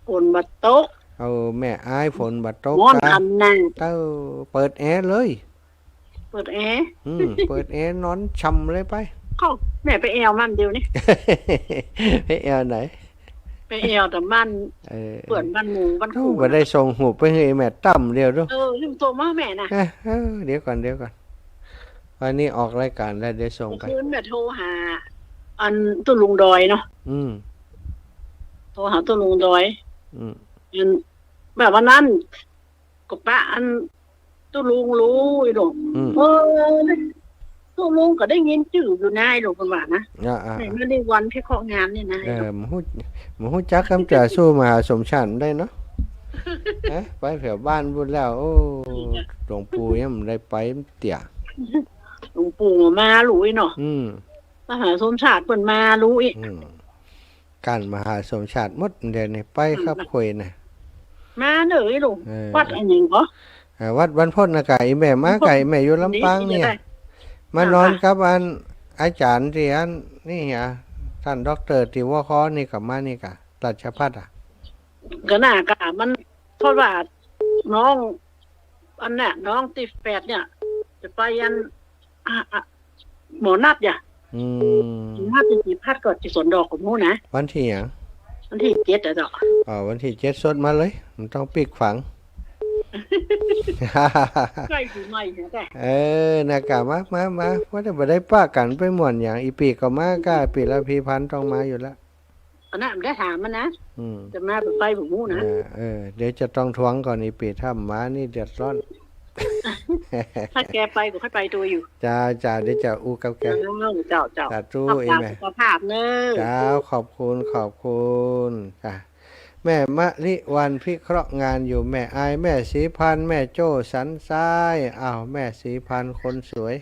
ฝนบ่ตก เออ แม่อาย ฝนบ่ตก ฮ้อน กะ อำนาจ เต้า เปิดแอร์เลย เปิดแอร์ อืม เปิดแอร์นอนฉ่ำเลยไป เข้า แม่ไปแอ่วมันเดี๋ยวนี้ ไปแอ่วไหน ไปแอ่วแต่บ้าน เออ เปื้อนบ้านหมู่บ้าน โอ้ คู่ บ่ได้ส่งฮูปไปหื้อแม่ตั้มเดียวดู เออ ลืมส่งมาหื้อแม่น่ะ เออ เออ เดี๋ยวก่อน เดี๋ยวก่อน วันนี้ออกรายก๋านแล้ว เดี๋ยวส่งไป เมื่อคืนแม่โทรหา อันตุ๊ลุงดอยเนาะ อืม โทรหาตุ๊ลุงดอย อืม อัน แบบวันนั้น ก็ปะอันตุ๊ลุงฮู้อีหลูก อืม เออ ตุ๊ลุงก็ได้ยินจื้ออยู่นะอีหลูก เปิ้นว่านะ อ่า อ่า แม่มะลิวันพิเคราะห์งานนี่นะ เออ บ่ฮู้ บ่ฮู้จักกำจ๋า สู้มหาสมชาติบ่ได้เนาะ ฮะ ไปแถวบ้านพู้นแล้ว โอ้ หลวงปู่ยังบ่ได้ไปเตื้อ หลวงปู่มาลุยเนาะ อืม มหาสมชาติเปิ้นมาลุย อืม ก้านมหาสมชาติหมดเดี๋ยวนี้ ไปครับ อืม คุยนะ มาเน่ออีหลูก เออ วัดอันหยังก่อ เออ วัดบรรพตนะกะ อีแม่มากะ อีแม่อยู่ลำปางเนี่ย มานอนกับอันอาจ๋ารย์ตี้อันนี่เหีย ต้านด็อกเตอร์ตี้หัวข้อนี่กะ มานี่กะ ราชภัฏอะ ก็น่ากะ มัน เพราะว่าน้อง อันเนี้ย น้องตี้แฝดเนี่ย จะไปอัน อ่ะ อ่ะ หมอนัดอย่ะ อืม หมอนัดตี้ศรีพัฒน์ก็ตี้สวนดอก ก็ฮู้นะ วันตี้หยัง วันตี้เจ็ดอะเจ้า อ๋อ วันตี้เจ็ดสดมาเลย บ่ต้องปิ๊กฝัง ใกล้ปีใหม่แล้วแหละ เออ นะกะ มา มา มา ว่าแต่บ่ได้ปะกั๋นไปม่วนหยัง อีปีก็มากะ ปีละพีพันต้องมาอยู่ละ อันนั้นบ่ได้ถามมันนะ อืม จะมาบ่ไปบ่ฮู้นะ เออ เออ เดี๋ยวจะต้องทวงก่อน อีปีถ้าบ่มานี่เดือดร้อน ถ้าแกไปก็ค่อยไปตวยอยู่ เจ้า เจ้า เดี๋ยวจะอู้กับแก เจ้า เจ้า เจ้า สาธุ เจ้า อีแม่ สุขภาพเนอะ เจ้า ขอบคุณ ขอบคุณ จ้ะ แม่มะลิวันพิเคราะห์งานอยู่ แม่อาย แม่ศรีพันธ์ แม่โจ้สันทราย อ้าว แม่ศรีพันธ์คนสวย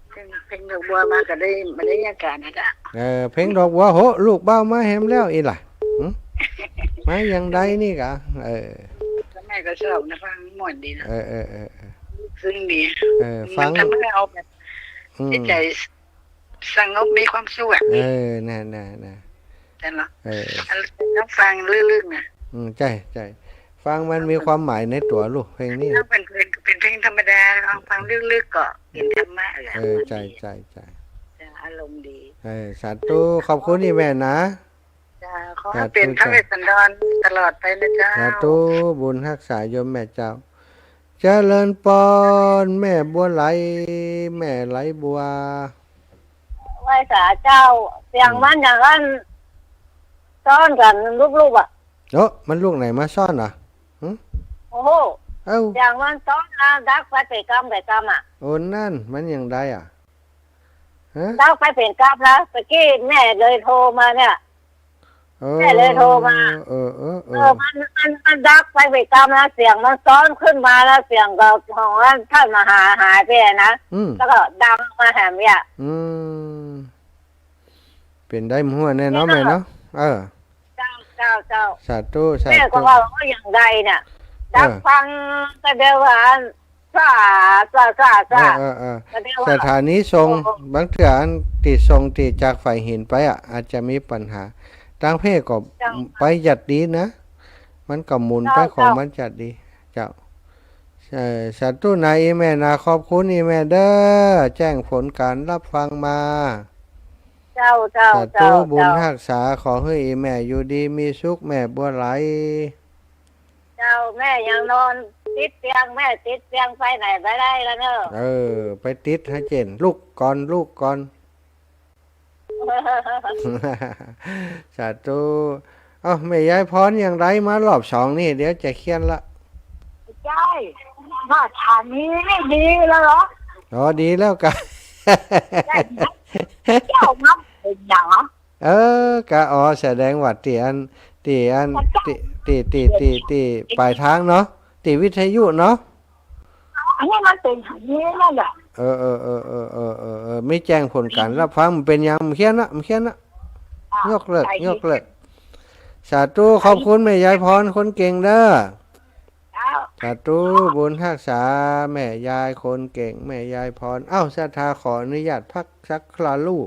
เพลง เพลงดอกบัวมาก็ได้ มาได้ยากาศนะจ๊ะ เออ เพลงดอกบัว โห ลูกบ่าวมาแหมแล้วอี้ล่ะ หึ มาอย่างใดนี่กะ เออ แม่ก็ชอบนะ ฟังม่วนดีนะ เออ เออ เออ เออ ซึ้งดี เออ มัน ฟัง ทำให้เราแบบ อืม จิตใจ สงบมีความสุขอะ เออ น่ะ น่ะ น่ะ ใช่เหรอ เออ อันนั้นฟังลึกๆ นะ อืม ใจ้ ใจ้ ฟังมันมีความหมายในตั๋วลูก เพลงนี้ แล้วเป็นเพลง เป็นเพลงธรรมดา ลองฟังลึกๆ ก็เป็นธรรมะ เออ เออ ใจ้ ใจ้ ใจ้ จะอารมณ์ดี เออ สาธุ ขอบคุณอีแม่นะ จ้า ขอให้เป็นพระเวสสันดรตลอดไปนะเจ้า สาธุ บุญฮักษาโยมแม่เจ้า เจริญปอน แม่บัวไหล แม่ไหลบัว ไหว้สาเจ้า เสียงมันอย่างนั้น ซ้อนกันลูกๆ อะ โอ้ มันลูกไหนมาซ้อนเหรอ หึ โอ้โห เอ้า เสียงมันซ้อนนะ ดักไปเป๋นกำเป๋นกำอะ โอ้ นั่น มันอย่างใดอะ ฮะ ดักไปเป๋นกำนะ ตะกี้แม่เลยโทรมาเนี่ย เออ แม่เลยโทรมา เออ เออ เออ เออ มัน มัน มันดักไปเป๋นกำนะ เสียงมันซ้อนขึ้นมาแล้ว เสียงก็ของท่านมหาหายไปนะ อืม แล้วก็ดังมาแหมเนี่ย อืม เป๋นได้มั่วแน่เนาะ แม่เนาะ เออ เจ้า เจ้า เจ้า สาธุ สาธุ แม่ก็ว่า ว่าอย่างใดเนี่ย เออ ดักฟังก็เดียวว่า ซ่า ซ่า ซ่า ซ่า เออ เออ เออ ก็เดียวว่า สถานีส่ง โอ้โห บางเทื่ออันตี้ส่งตี้จากฝ่ายหินไปอะ อาจจะมีปัญหา ตางเพจก็ เจ้า ไปจัดดีนะ มันก็หมุนไป เจ้า ของมันจัดดี เจ้า เออ สาธุนะอีแม่นะ ขอบคุณอีแม่เด้อ แจ้งผลการรับฟังมา เจ้า เจ้า สาธุ เจ้า บุญฮักษา ขอหื้ออีแม่อยู่ดีมีสุข แม่บัวไหล เจ้า แม่ยังนอนติดเตียง แม่ติดเตียงไปไหนบ่ได้แล้วเนอะ เออ ไปติดหื้อเจ๊น ลุกก่อน ลุกก่อน สาธุ เอ้า แม่ยายพรอย่างใดมารอบสองนี่ เดี๋ยวจะเคียนละ ใจ้ มาสถานีนี่ดีแล้วเหรอ อ๋อ ดีแล้วกะ ใจ้ เจ้ามาเป๋นอย่างเหรอ เออ กะ อ๋อ แสดงว่าตี้อัน ตี้อัน ตี้ ตี้ ตี้ ตี้ ตี้ปลายทางเนาะ ตี้วิทยุเนาะ อันนี้มันเป๋นอย่างนี้นั่นแหละ เออ เออ มีแจ้งผลการรับฟัง มันเป๋นอย่าง มันเคียนละ มันเคียนละ อ่ะ ยกเลิก ใส่ ยกเลิก สาธุ ขอบคุณแม่ยายพรคนเก่งเด้อ เจ้า สาธุ บุญฮักษา แม่ยายคนเก่ง แม่ยายพร เอ้า ศรัทธาขออนุญาตพักสักคราลู่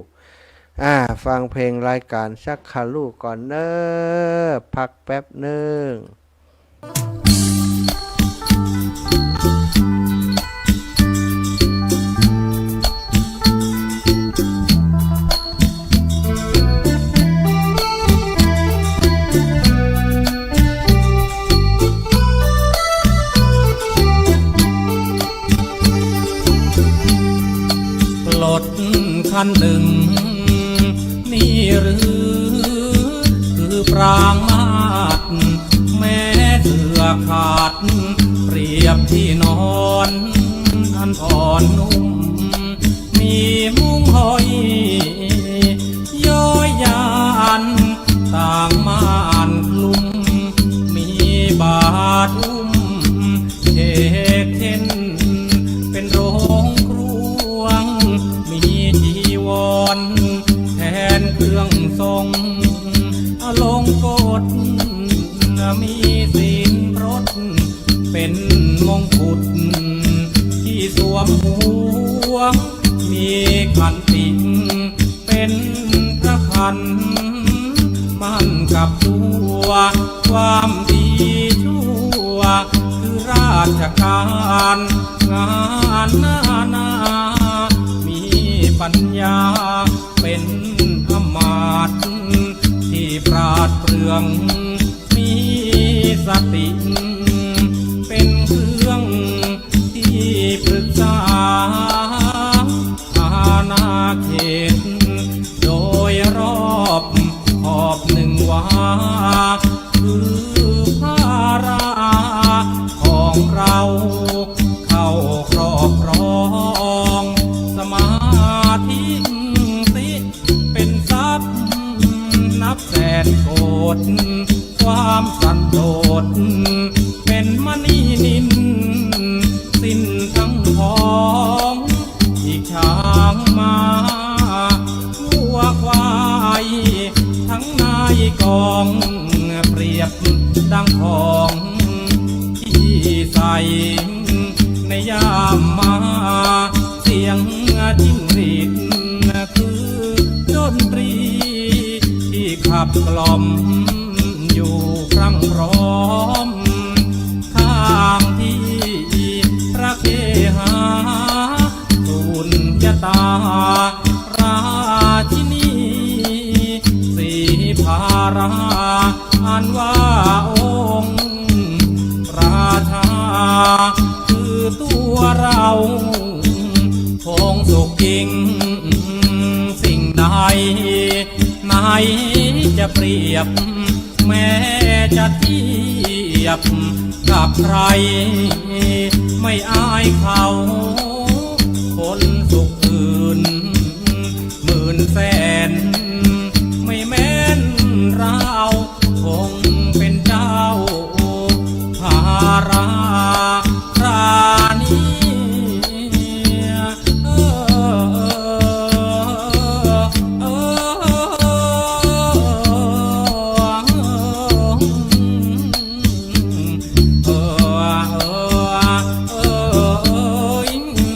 อ่า ฟังเพลงรายการสักคราลู่ก่อนเน้อ พักแป๊บหนึ่ง รถคันหนึ่งนี่หรือ คือปรามาส แม้เสื่อขาด เปรียบที่นอนอันอ่อนนุ่ม มีมุ้งห้อย ย้อยยาน ต่างม่านคลุม มีบาทอุ้ม เขกเข็น เป็นโรงครวง มีจีวร แทนเครื่องทรง อลงกฎ มีศีลพรต เป็นมงกุฎ ที่สวมหัว มีขันติ เป็นพระขัน มั่นกับตัว ความดีชั่ว คือราชการ งานนานา มีปัญญา เป็นอำมาตย์ ที่ปราดเปรื่อง มีสติ เป็นเครื่อง ที่ปรึกษา อาณาเขต โดยรอบ ขอบหนึ่งวา คือพระราของเรา ในยามมา เสียงจิ้งหรีดคือดนตรี ที่ขับกล่อมอยู่พรั่งพร้อม ข้างที่พระเคหา สุญญตา ราชินี ศรีภารา อันว่าองค์ราชา คือตัวเรา คงสุขยิ่งสิ่งใด ไหนจะเปรียบ แม้จะเทียบกับใคร ไม่อายเขา คนสุขอื่นหมื่นแสน ไม่แม้นเรา คงเป็นเจ้าภาราราณี เออ เออ เออ เออ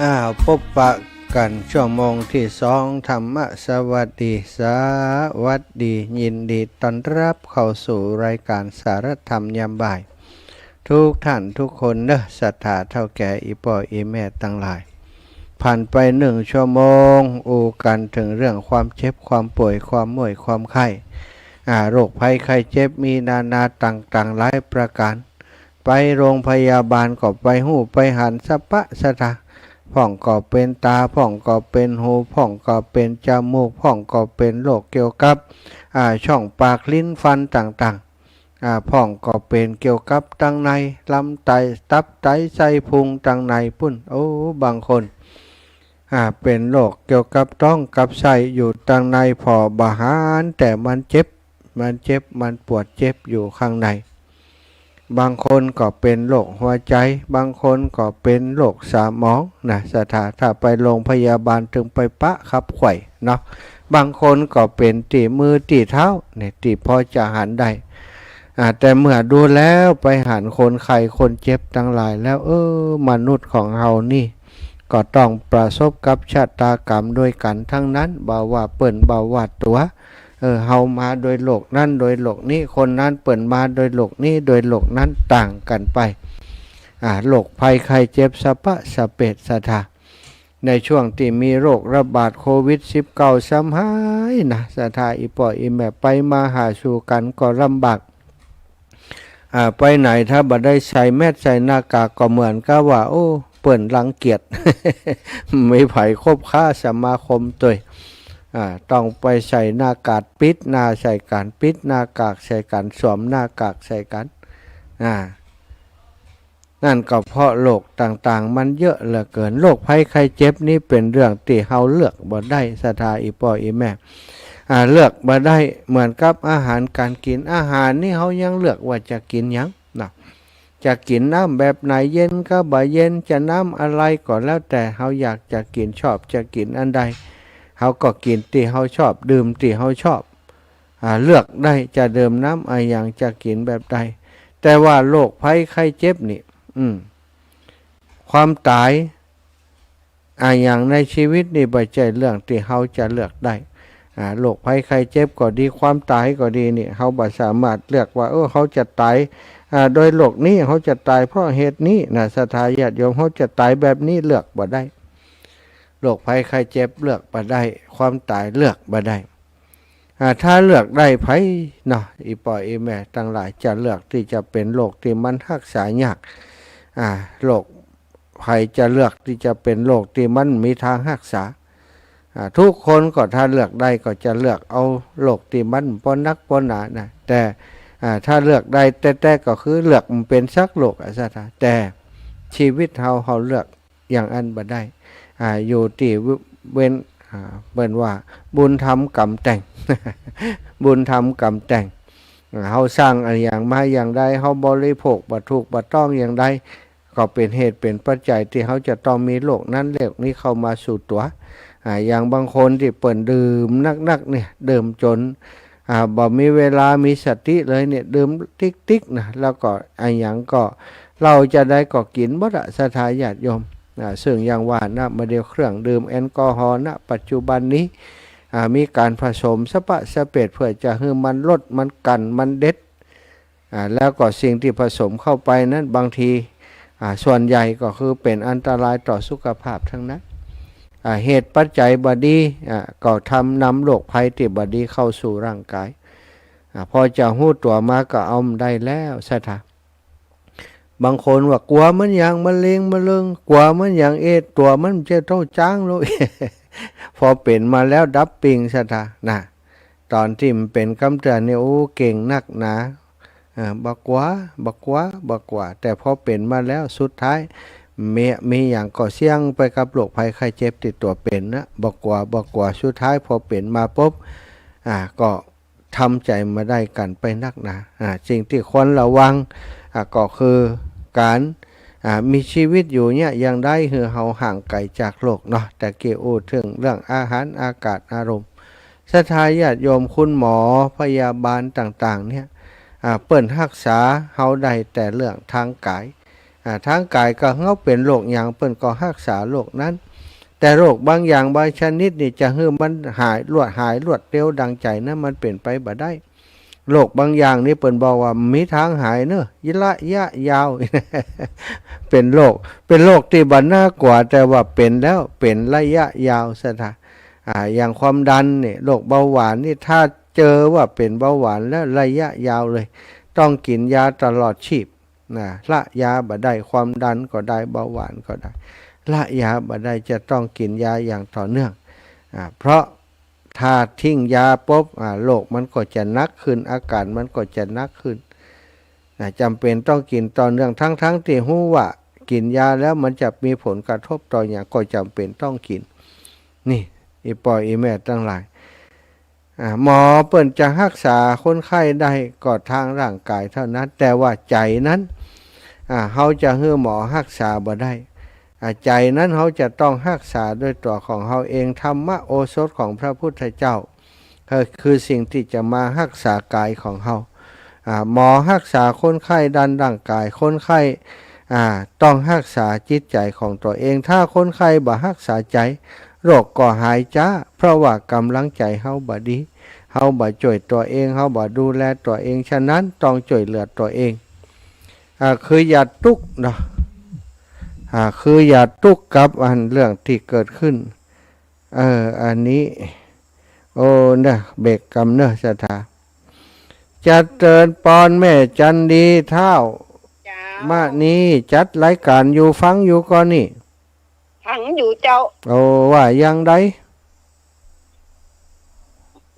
อ้าว ปบปะกั๋นชั่วโมงตี้สอง ธรรมสวัสดี สวัสดี ยินดีต้อนฮับเข้าสู่รายก๋านสาระธรรมยามบ่าย กู้ต้านกู้คนเน่อ ศรัทธาเฒ่าแก่ อี่ป้ออี่แม่ตังหลาย ผ่านไปนึ่งชั่วโมง อู้กั๋นเถิงเรื่องความเจ็บ ความป่วย ความเมื่อย ความไข้ อ่า โรคภัยไข้เจ็บมีนานาต่างๆ หลายประก๋าน ไปโรงพยาบาลก็ไปฮู้ไปหันสะปะสะทา พ่องก็เป๋นต๋า พ่องก็เป๋นหู พ่องก็เป๋นจมูก พ่องก็เป๋นโรคเกี่ยวกับ อ่า ช่องปากลิ้นฟันต่างๆ อ่า พ่องก็เป๋นเกี่ยวกับตังใน ลำไส้ ตับไตไส้พุงตังในปู๊น โอ้ บางคน อ่า เป๋นโรคเกี่ยวกับต๊องกับไส้อยู่ตังใน ผ่อบ่หัน แต่มันเจ็บ มันเจ็บ มันปวดเจ็บอยู่ข้างใน บางคนก็เป๋นโรคหัวใจ๋ บางคนก็เป๋นโรคสมองนะ ศรัทธา ถ้าไปโรงพยาบาลเถิงไปปะขับไขว่เนาะ บางคนก็เป๋นตี้มือตี้เท้าเนี่ย ตี้พอจะหันได้ อ่า แต่เมื่อดูแล้ว ไปหันคนไข้คนเจ็บตังหลายแล้ว เออ มนุษย์ของเฮานี่ ก็ต้องประสบกับชะตากรรมตวยกั๋นตังนั้น บ่ว่าเปิ้น บ่ว่าตั๋ว เออ เฮามาตวยโรคนั้นตวยโรคนี้ คนนั้นเปิ้นมาตวยโรคนี้ตวยโรคนั้น ต่างกั๋นไป อ่า โรคภัยไข้เจ็บสะปะสะเปะ ศรัทธา ในช่วงตี้มีโรคระบาดโควิดสิบเก้าซ้ำหายนะ ศรัทธา อี่ป้ออี่แม่ ไปมาหาสู่กั๋นก็ลำบาก อ่า ไปไหนถ้าบ่ได้ใส่แมสใส่หน้ากากก็เหมือนกับว่า โอ้ เปิ้นรังเกียจ บ่มีใผคบค้าสมาคมตวย อ่า ต้องไปใส่หน้ากากปิดหน้าใส่กั๋น ปิดหน้ากากใส่กั๋น สวมหน้ากากใส่กั๋น อ่า นั่นก็เพราะโรคต่างๆ มันเยอะเหลือเกิน โรคภัยไข้เจ็บนี้เป๋นเรื่องตี้เฮาเลือกบ่ได้ ศรัทธา อี่ป้ออี่แม่ อ่า เลือกบ่ได้ เหมือนกับอาหารก๋านกิ๋น อาหารนี่เฮายังเลือกว่าจะกิ๋นหยังเนาะ จะกิ๋นน้ำแบบไหน เย็นก็บ่เย็น จะน้ำอะไรก็แล้วแต่ เฮาอยากจะกิ๋น ชอบจะกิ๋นอันใด เฮาก็กิ๋นตี้เฮาชอบ ดื่มตี้เฮาชอบ อ่า เลือกได้จะดื่มน้ำอะหยัง จะกิ๋นแบบใด แต่ว่าโรคภัยไข้เจ็บนี่ อืม ความต๋าย อะหยังในชีวิตนี่บ่ใจ้เรื่องตี้เฮาจะเลือกได้ อ่า โรคภัยไข้เจ็บก็ดี ความต๋ายก็ดีนี่ เฮาบ่สามารถเลือกว่า เออ เฮาจะต๋าย อ่า ตวยโรคนี้ เฮาจะต๋ายเพราะเหตุนี้นะ ศรัทธาญาติโยม เฮาจะต๋ายแบบนี้ เลือกบ่ได้ โรคภัยไข้เจ็บเลือกบ่ได้ ความต๋ายเลือกบ่ได้ อ่า ถ้าเลือกได้ ใผเนาะ อี่ป้ออี่แม่ตังหลาย จะเลือกตี้จะเป๋นโรคตี้มันฮักษายาก อ่า โรค ใผจะเลือกตี้จะเป๋นโรคตี้มันบ่มีตางฮักษา อ่า กู้คนก็ถ้าเลือกได้ก็จะเลือกเอาโรคตี้มันบ่นักบ่หนานะ แต่ อ่า ถ้าเลือกได้แต๊ๆ ก็คือเลือกบ่เป๋นสักโรคอะ ศรัทธา แต่ชีวิตเฮา เฮาเลือกอย่างอั้นบ่ได้ อ่า อยู่ตี้เว- เว้น อ่า เปิ้นว่าบุญธรรมก๋รรมแต่ง บุญธรรมก๋รรมแต่ง อ่า เฮาสร้างอะหยังมาอย่างใด เฮาบริโภคบ่ถูกบ่ต้องอย่างใด ก็เป๋นเหตุเป๋นปัจจัยตี้เฮาจะต้องมีโรคนั้นโรคนี้เข้ามาสู่ตั๋ว อ่า อย่างบางคนตี้เปิ้นดื่มนักๆ เนี่ย ดื่มจ๋น อ่า บ่มีเวลามีสติเลยเนี่ย ดื่มติ๊กๆ นะ แล้วก็อะหยังก็ เหล้าจาใดก็กิ๋นหมดอะ ศรัทธาญาติโยม อ่า ซึ่งอย่างว่านะ บ่าเดี่ยวเครื่องดื่มแอลกอฮอล์นะ ปัจจุบันนี้ อ่า มีก๋านผสมสะปะสะเปด เปื้อจะหื้อมันลด มันกั้น มันเด็ด อ่า แล้วก็สิ่งตี้ผสมเข้าไปนั้นบางที อ่า ส่วนใหญ่ก็คือเป๋นอันตรายต่อสุขภาพตังนั้น อ่า เหตุปัจจัยบ่ดี อ่า ก็ทำนำโรคภัยตี้บ่ดีเข้าสู่ร่างก๋าย อ่า พอจะฮู้ตั๋วมาก็เอาบ่ได้แล้ว ศรัทธา บางคนว่ากั๋วเหมือนอย่างมะเร็งมะเริง กั๋วเหมือนอย่างเอดส์ ตั๋วมันจะเต้าจ๊างโลก พอเป๋นมาแล้วดับปิ้ง ศรัทธา นะ ต๋อนตี้มันเป๋นกำเตื้อนี่ โอ้ เก่งนักหนา เออ บ่กั๋ว บ่กั๋ว บ่กั๋ว แต่พอเป๋นมาแล้วสุดท้าย มี มีหยังก็เสี่ยงไปกับโรคภัยไข้เจ็บตี้ตั๋วเป๋นนะ บ่กั๋ว บ่กั๋ว สุดท้ายพอเป๋นมาปุ๊บ อ่า ก็ ทำใจ๋บ่ได้กั๋นไปนักหนา อ่า สิ่งตี้ควรระวัง อ่า ก็คือก๋าน อ่า มีชีวิตอยู่เนี่ย อย่างใดหื้อเฮาห่างไก๋จากโรคเนาะ แต่กี้อู้เถิงเรื่องอาหาร อากาศ อารมณ์ ศรัทธาญาติโยม คุณหมอ พยาบาลต่างๆ เนี่ย อ่า เปิ้นฮักษาเฮาได้แต่เรื่องตางก๋าย อ่า ตางก๋ายก็เฮาเป๋นโรคหยังเปิ้นก็ฮักษาโรคนั้น แต่โรคบางอย่างบางชนิดนี่จะหื้อมันหายรวด หายรวดเร็วดังใจ๋นั้นมันเป๋นไปบ่ได้ โรคบางอย่างนี่เปิ้นบอกว่าบ่มีตางหายเนาะ ระยะยาว เป๋นโรค เป๋นโรคตี้บ่น่ากั๋ว แต่ว่าเป๋นแล้วเป๋นระยะยาวซะถา อ่า อย่างความดันนี่ โรคเบาหวานนี่ ถ้าเจอว่าเป๋นเบาหวานแล้วระยะยาวเลย ต้องกิ๋นยาตลอดชีพ นะ ละยาบ่ได้ ความดันก็ได้ เบาหวานก็ได้ ละยาบ่ได้ จะต้องกิ๋นยาอย่างต่อเนื่อง อ่า เพราะถ้าทิ้งยาปุ๊บ อ่า โรคมันก็จะหนักขึ้น อาก๋านมันก็จะหนักขึ้น นะ จ๋ำเป๋นต้องกิ๋นต่อเนื่อง ทั้งๆ ตี้ฮู้ว่ากิ๋นยาแล้วมันจะมีผลกระทบต่อหยัง ก็จ๋ำเป๋นต้องกิ๋น นี่ อี่ป้ออี่แม่ตังหลาย อ่า หมอเปิ้นจะฮักษาคนไข้ได้ก็ตางร่างก๋ายเต้านั้น แต่ว่าใจ๋นั้น อ่า เฮาจะหื้อหมอฮักษาบ่ได้ อ่า ใจ๋นั้นเฮาจะต้องฮักษาโดยตั๋วของเฮาเอง ธรรมโอสถของพระพุทธเจ้า ก็คือสิ่งตี้จะมาฮักษาก๋ายของเฮา อ่า หมอฮักษาคนไข้ด้านร่างก๋าย คนไข้ อ่า ต้องฮักษาจิตใจ๋ของตั๋วเอง ถ้าคนไข้บ่ฮักษาใจ๋ โรคก็หายจ๊า เพราะว่าก๋ำลังใจ๋เฮาบ่ดี เฮาบ่จ้วยตั๋วเอง เฮาบ่ดูแลตั๋วเอง ฉะนั้นต้องจ้วยเหลือตั๋วเอง อ่า คืออย่าตุ๊กเนาะ อ่า คืออย่าตุ๊กกับอันเรื่องตี้เกิดขึ้น เออ อันนี้ โอ้ เนาะ เบรกกำเนาะ ศรัทธา เจริญปอนแม่จันดี ท้าว เจ้า มะนี จัดรายก๋านอยู่ ฟังอยู่ก่อนี่ ฟังอยู่เจ้า โอ้ ว่าอย่างใด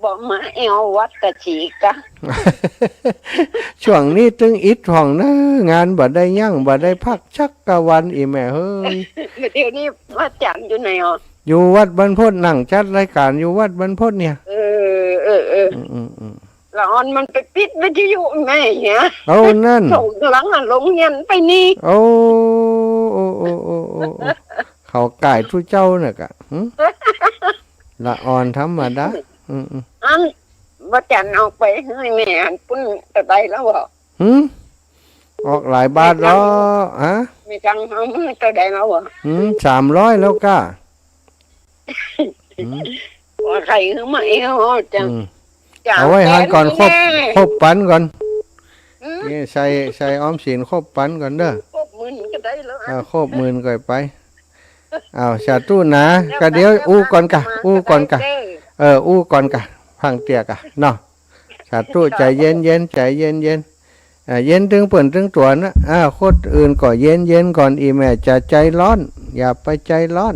บ่มาแอ่ววัดกะจีกะ ช่วงนี้ตึงอิดพ่องเนาะ งานบ่ได้ยั้ง บ่ได้พักสักกะวัน อี่แม่เฮ้ย เดี๋ยวนี้พระอาจ๋ารย์อยู่ไหนอ่ะ อยู่วัดบรรพต นั่งจัดรายก๋านอยู่วัดบรรพตเนี่ย เออ เออ เออ อืม อืม อืม ละอ่อนมันไปปิดวิทยุแม่เนี่ย เอานั่น ส่งหลังอ่ะ ลงเฮียนไปนี่ โอ้ โอ้ โอ้ เขาก่ายตุ๊เจ้าน่ะกะ หึ ละอ่อนธรรมดา อืม อืม อัน บ่าจันเอาไปหื้อแม่อันปุ้นเต้าใดแล้วบ่ หึ ออกหลายบาทแล้ว ฮะ แม่จันเอามาเต้าใดแล้วบ่ หึ สามร้อยแล้วก้า หึ ว่าใครหื้อมาเอวจัง อืม จะ เอาไว้หั้นก่อน แสนนี่แน่ ครบ ครบปันก่อน หึ นี่ใส่ ใส่ออมสินครบปันก่อนเนาะ ครบหมื่นก็ได้แล้ว อ่า ครบหมื่นก่อยไป อ้าว สาธุนะ แล้ว กะเดี๋ยว แล้ว อู้ก่อนกะ มา อู้ก่อนกะ ก็ได้เด้อ เออ อู้ก่อนกะ พังเตื้อกะ เนาะ สาธุ เจ้า ใจ๋เย็นๆ ใจ๋เย็นๆ อ่า เย็นตึงเปิ้นตึงตั๋วนะ อ่า คนอื่นก็เย็นๆ ก่อน อี่แม่จะใจ๋ฮ้อน อย่าไปใจ๋ฮ้อน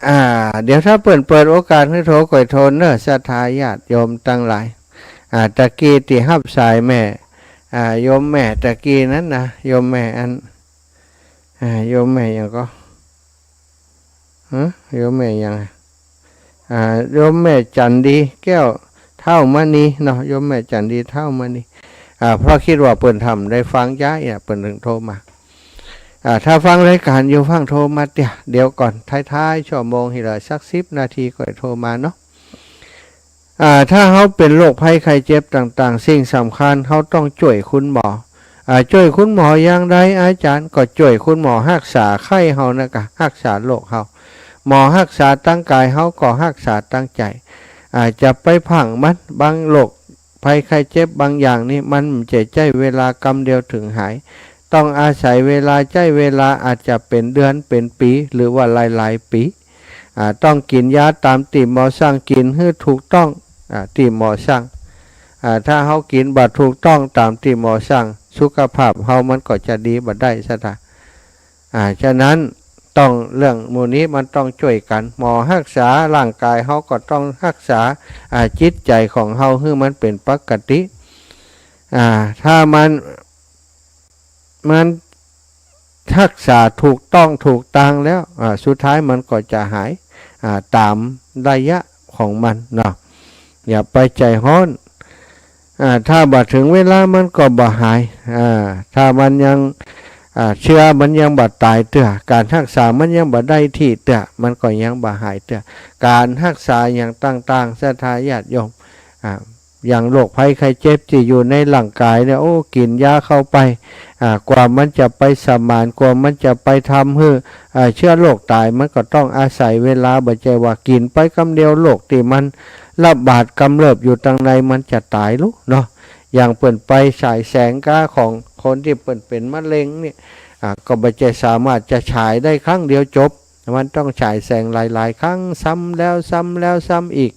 อ่า เดี๋ยวถ้าเปิ้นเปิดโอกาสหื้อโทรก่อยโทรเนาะ ศรัทธาญาติโยมตังหลาย อ่า ตะกี้ตี้ฮับสายแม่ อ่า โยมแม่ตะกี้นั้นนะ โยมแม่อัน อ่า โยมแม่หยังก่อ ฮะ โยมแม่หยัง อ่า โยมแม่จันดี แก้วเฒ่ามณีเนาะ โยมแม่จันดี เฒ่ามณี อ่า เพราะกึ๊ดว่าเปิ้นทำได้ฟังจ๊ะ เนี่ย เปิ้นตึงโทรมา อ่า ถ้าฟังรายก๋านอยู่ฟั่งโทรมาเตื้อ เดี๋ยวก่อน ท้ายๆ ชั่วโมงนี่ละ สักสิบนาทีก่อยโทรมาเนาะ อ่า ถ้าเฮาเป๋นโรคภัยไข้เจ็บต่างๆ สิ่งสำคัญเฮาต้องจ้วยคุณหมอ อ่า จ้วยคุณหมออย่างใดอาจ๋ารย์ ก็จ้วยคุณหมอฮักษาไข้เฮานะกะ ฮักษาโรคเฮา หมอฮักษาตางก๋าย เฮาก็ฮักษาตางใจ๋ อ่า จะไปผ่างมัน บางโรคภัยไข้เจ็บบางอย่างนี่ มันจะใจ๊เวลากำเดียวเถิงหาย ต้องอาศัยเวลา ใจ๊เวลาอาจจะเป๋นเดือน เป๋นปี๋ หรือว่าหลายๆ ปี๋ อ่า ต้องกิ๋นยาต๋ามตี้หมอสั่ง กิ๋นหื้อถูกต้อง อ่า ตี้หมอสั่ง อ่า ถ้าเฮากิ๋นบ่ถูกต้องต๋ามตี้หมอสั่ง สุขภาพเฮามันก็จะดีบ่ได้ ศรัทธา อ่า ฉะนั้นต้อง เรื่องหมู่นี้มันต้องจ้วยกั๋น หมอฮักษาร่างก๋าย เฮาก็ต้องฮักษา อ่า จิตใจ๋ของเฮาหื้อมันเป๋นปกติ อ่า ถ้ามัน มันฮักษาถูกต้องถูกตางแล้ว อ่า สุดท้ายมันก็จะหาย อ่า ต๋ามระยะของมันเนาะ อย่าไปใจ๋ฮ้อน อ่า ถ้าบ่เถิงเวลามันก็บ่หาย อ่า ถ้ามันยัง อ่า เจื๊อมันยังบ่ต๋ายเตื้อ ก๋านฮักษามันยังบ่ได้ตี้เตื้อ มันก็ยังบ่หายเตื้อ ก๋านฮักษาอย่างต่างๆ ศรัทธาญาติโยม อ่า อย่างโรคภัยไข้เจ็บตี้อยู่ในร่างก๋ายเนี่ย โอ้ กิ๋นยาเข้าไป อ่า กว่ามันจะไปสมาน กว่ามันจะไปทำหื้อ อ่า เจื้อโรคต๋าย มันก็ต้องอาศัยเวลา บ่ใจ้ว่ากิ๋นไปกำเดียว โรคตี้มันระบาดกำเริบอยู่ตังในมันจะต๋ายลู้เนาะ อย่างเปิ้นไปฉายแสงก้าของคนตี้เปิ้นเป๋นมะเร็งเนี่ย อ่า ก็บ่ใจ้สามารถจะฉายได้ครั้งเดียวจบ มันต้องฉายแสงหลายๆ ครั้ง ซ้ำแล้วซ้ำแล้วซ้ำอีก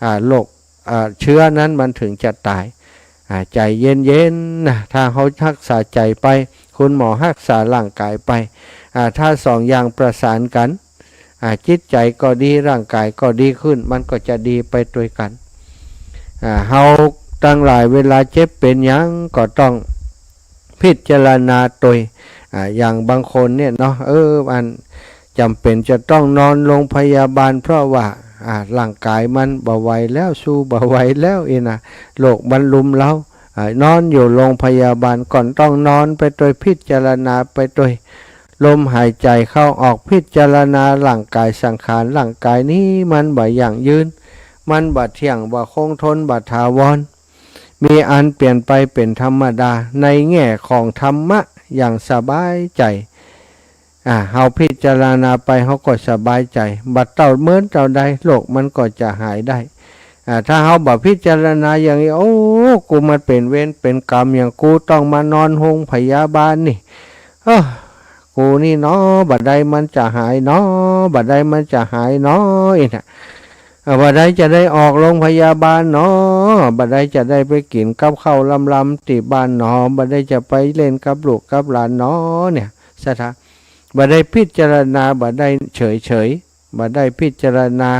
อ่า โรค อ่า เจื้อนั้นมันเถิงจะต๋าย อ่า ใจ๋เย็นๆ นะ ถ้าเฮาฮักษาใจ๋ไป คุณหมอฮักษาร่างก๋ายไป อ่า ถ้าสองอย่างประสานกั๋น อ่า จิตใจ๋ก็ดี ร่างก๋ายก็ดีขึ้น มันก็จะดีไปตวยกั๋น อ่า เฮาตังหลายเวลาเจ็บเป๋นหยังก็ต้องพิจารณาตวย อ่า อย่างบางคนเนี่ยเนาะ เออ อันจ๋ำเป๋นจะต้องนอนโรงพยาบาล เพราะว่า อ่า ร่างก๋ายมันบ่ไหวแล้ว สู้บ่ไหวแล้วอี้นะ โรคมันรุมเร้า อ่า นอนอยู่โรงพยาบาลก็ต้องนอนไปตวย พิจารณาไปตวย ลมหายใจ๋เข้าออก พิจารณาร่างก๋ายสังขาร ร่างก๋ายนี้มันบ่ยั่งยืน มันบ่เที่ยง บ่คงทน บ่ถาวร มีอันเปลี่ยนไปเป๋นธรรมดา ในแง่ของธรรมะอย่างสบายใจ๋ อ่า เฮาพิจารณาไปเฮาก็สบายใจ๋ บ่าเต้าเมินเต้าใดโรคมันก็จะหายได้ อ่า ถ้าเฮาบ่พิจารณาอย่างนี้ โอ้ กูมันเป๋นเวรเป๋นกรรมหยัง กูต้องมานอนโฮงพยาบาลนี่ เออ กูนี่หนอ บ่าใดมันจะหายหนอ บ่าใดมันจะหายหนอ อี้นะ เออ บ่าใดจะได้ออกโรงพยาบาลหนอ บ่าใดจะได้ไปกิ๋นกับข้าวลำๆ ตี้บ้านหนอ บ่าใดจะไปเล่นกับลูกกับหลานหนอ เนี่ย ศรัทธา บ่าใดพิจารณา บ่าใดเฉยๆ บ่าใดพิจารณา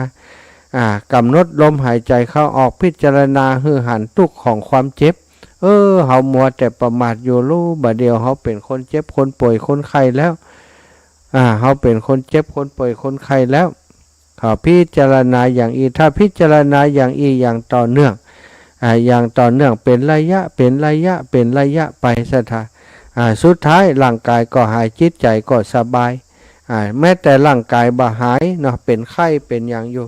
อ่า กำหนดลมหายใจ๋เข้าออก พิจารณาหื้อหันทุกข์ของความเจ็บ เออ เฮามัวแต่ประมาทอยู่ลู้ บ่าเดี่ยวเฮาเป๋นคนเจ็บคนป่วยคนไข้แล้ว อ่า เฮาเป๋นคนเจ็บคนป่วยคนไข้แล้ว ขอพิจารณาอย่างอี้ ถ้าพิจารณาอย่างอี้อย่างต่อเนื่อง อ่า อย่างต่อเนื่องเป๋นระยะ เป๋นระยะ เป๋นระยะไป ศรัทธา อ่า สุดท้ายร่างก๋ายก็หาย จิตใจ๋ก็สบาย อ่า แม้แต่ร่างก๋ายบ่หายเนาะ เป๋นไข้เป๋นหยังอยู่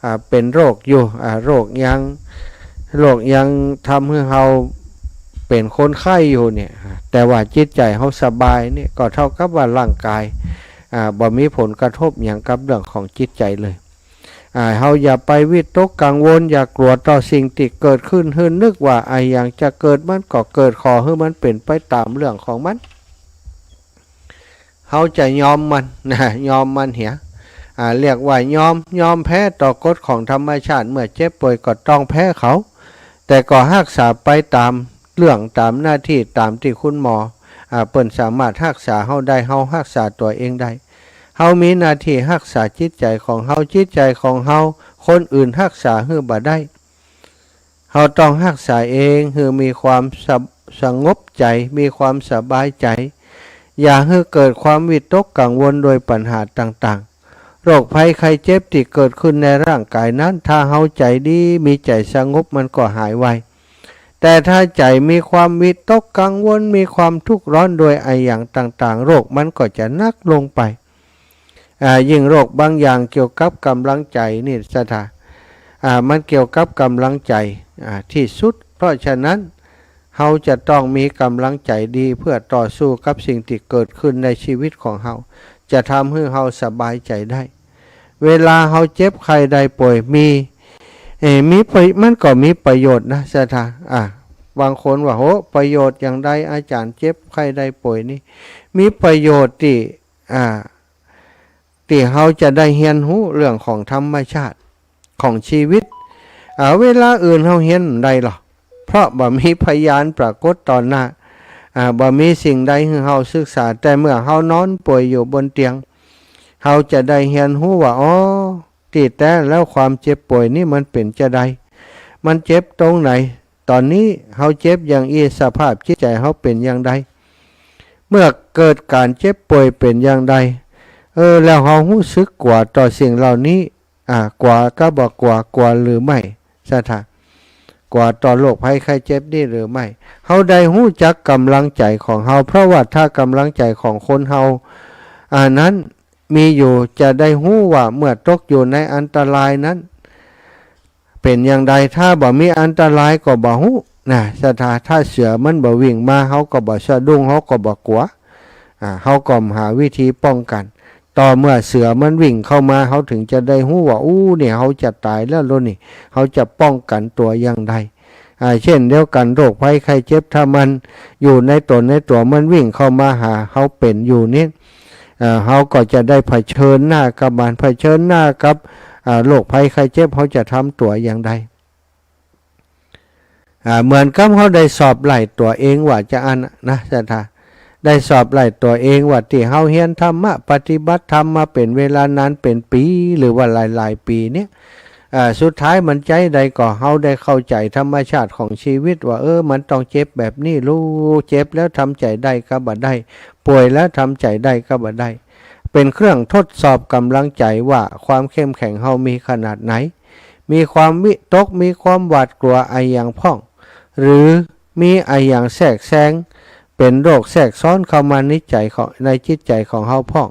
อ่า เป๋นโรคอยู่ อ่า โรคหยัง โรคหยังทำหื้อเฮาเป๋นคนไข้อยู่เนี่ย อ่า แต่ว่าจิตใจ๋เฮาสบายเนี่ย ก็เต้ากับว่าร่างก๋าย อ่า บ่มีผลกระทบหยังกับเรื่องของจิตใจ๋เลย อ่า เฮาอย่าไปวิตกกังวล อย่ากลัวต่อสิ่งตี้เกิดขึ้น หื้อนึกว่าอะหยังจะเกิดมันก็เกิด ขอหื้อมันเป๋นไปต๋ามเรื่องของมัน เฮาจะยอมมันนะ ยอมมันเหีย อ่า เรียกว่ายอม ยอมแพ้ต่อกฎของธรรมชาติ เมื่อเจ็บป่วยก็ต้องแพ้เขา แต่ก็ฮักษาไปต๋ามเรื่องต๋ามหน้าตี้ ต๋ามตี้คุณหมอ อ่า เปิ้นสามารถฮักษาเฮาได้ เฮาฮักษาตั๋วเองได้ เฮามีหน้าตี้ฮักษาจิตใจ๋ของเฮา จิตใจ๋ของเฮา คนอื่นฮักษาหื้อบ่ได้ เฮาต้องฮักษาเอง หื้อมีความสะ- สงบใจ๋ มีความสบายใจ๋ อย่าหื้อเกิดความวิตกกังวลโดยปัญหาต่างๆ โรคภัยไข้เจ็บตี้เกิดขึ้นในร่างก๋ายนั้น ถ้าเฮาใจ๋ดี มีใจ๋สงบ มันก็หายไว แต่ถ้าใจ๋มีความวิตกกังวล มีความทุกข์ร้อนโดยอะหยังต่างๆ โรคมันก็จะหนักลงไป อ่า ยิ่งโรคบางอย่างเกี่ยวกับกำลังใจ๋นี่ ศรัทธา อ่า มันเกี่ยวกับกำลังใจ๋ อ่า ตี้สุด เพราะฉะนั้น เฮาจะต้องมีกำลังใจ๋ดีเพื่อต่อสู้กับสิ่งตี้เกิดขึ้นในชีวิตของเฮา จะทำหื้อเฮาสบายใจ๋ได้ เวลาเฮาเจ็บไข้ได้ป่วย มี เอ่อ มีประ- มันก็มีประโยชน์นะ ศรัทธา อ่า บางคนว่า โห ประโยชน์อย่างใดอาจ๋ารย์ เจ็บไข้ได้ป่วยนี่ มีประโยชน์ตี้ อ่า ตี้เฮาจะได้เฮียนฮู้เรื่องของธรรมชาติของชีวิต อ่า เวลาอื่นเฮาเฮียนบ่ได้หรอก เพราะบ่มีพยานปรากฏต่อหน้า อ่า บ่มีสิ่งใดหื้อเฮาศึกษา แต่เมื่อเฮานอนป่วยอยู่บนเตียง เฮาจะได้เฮียนฮู้ว่า อ๋อ ตี้แต๊แล้วความเจ็บป่วยนี่มันเป๋นจาใด มันเจ็บตรงไหน ต๋อนนี้เฮาเจ็บอย่างอี้ สภาพจิตใจ๋เฮาเป๋นอย่างใด เมื่อเกิดก๋านเจ็บป่วยเป๋นอย่างใด เออ แล้วเฮาฮู้สึกกั๋วต่อสิ่งเหล่านี้ อ่า กั๋วก็บ่กั๋ว กั๋วหรือไม่ ศรัทธา กั๋วต่อโรคภัยไข้เจ็บนี้หรือไม่ เฮาได้ฮู้จักก๋ำลังใจ๋ของเฮา เพราะว่าถ้าก๋ำลังใจ๋ของคนเฮา อ่า นั้นมีอยู่ จะได้ฮู้ว่าเมื่อตกอยู่ในอันตรายนั้น เป๋นอย่างใด ถ้าบ่มีอันตรายก็บ่ฮู้นะศรัทธา ถ้าเสือมันบ่วิ่งมา เฮาก็บ่สะดุ้ง เฮาก็บ่กั๋ว อ่า เฮาก็หาวิธีป้องกั๋น ต่อเมื่อเสือมันวิ่งเข้ามา เฮาถึงจะได้ฮู้ว่า อู้ นี่ เฮาจะต๋ายแล้วโลนี่ เฮาจะป้องกั๋นตั๋วอย่างใด อ่า เช่นเดียวกั๋น โรคภัยไข้เจ็บ ถ้ามันอยู่ในต๋นในตั๋ว มันวิ่งเข้ามาหา เฮาเป๋นอยู่นี่ เอ่อ เฮาก็จะได้เผชิญหน้ากับมัน เผชิญหน้ากับ อ่า โรคภัยไข้เจ็บ เฮาจะทำตั๋วอย่างใด อ่า เหมือนกับเฮาได้สอบไล่ตั๋วเองว่าจาอั้นนะศรัทธา ได้สอบไล่ตั๋วเองว่าตี้เฮาเฮียนธรรมะ ปฏิบัติธรรมมาเป๋นเวลานานเป๋นปี๋ หรือว่าหลายๆ ปี๋เนี่ย อ่า สุดท้ายมันจะใดก็เฮาได้เข้าใจ๋ธรรมชาติของชีวิตว่า เออ มันต้องเจ็บแบบนี้ลูก เจ็บแล้วทำใจ๋ได้ก็บ่ได้ ป่วยแล้วทำใจ๋ได้ก็บ่ได้ เป๋นเครื่องทดสอบก๋ำลังใจ๋ว่าความเข้มแข็งเฮามีขนาดไหน มีความวิตก มีความหวาดกลัวอะหยังพ่อง หรือมีอะหยังแทรกแซง เป๋นโรคแทรกซ้อนเข้ามาในใจ๋ของ ในจิตใจ๋ของเฮาพ่อง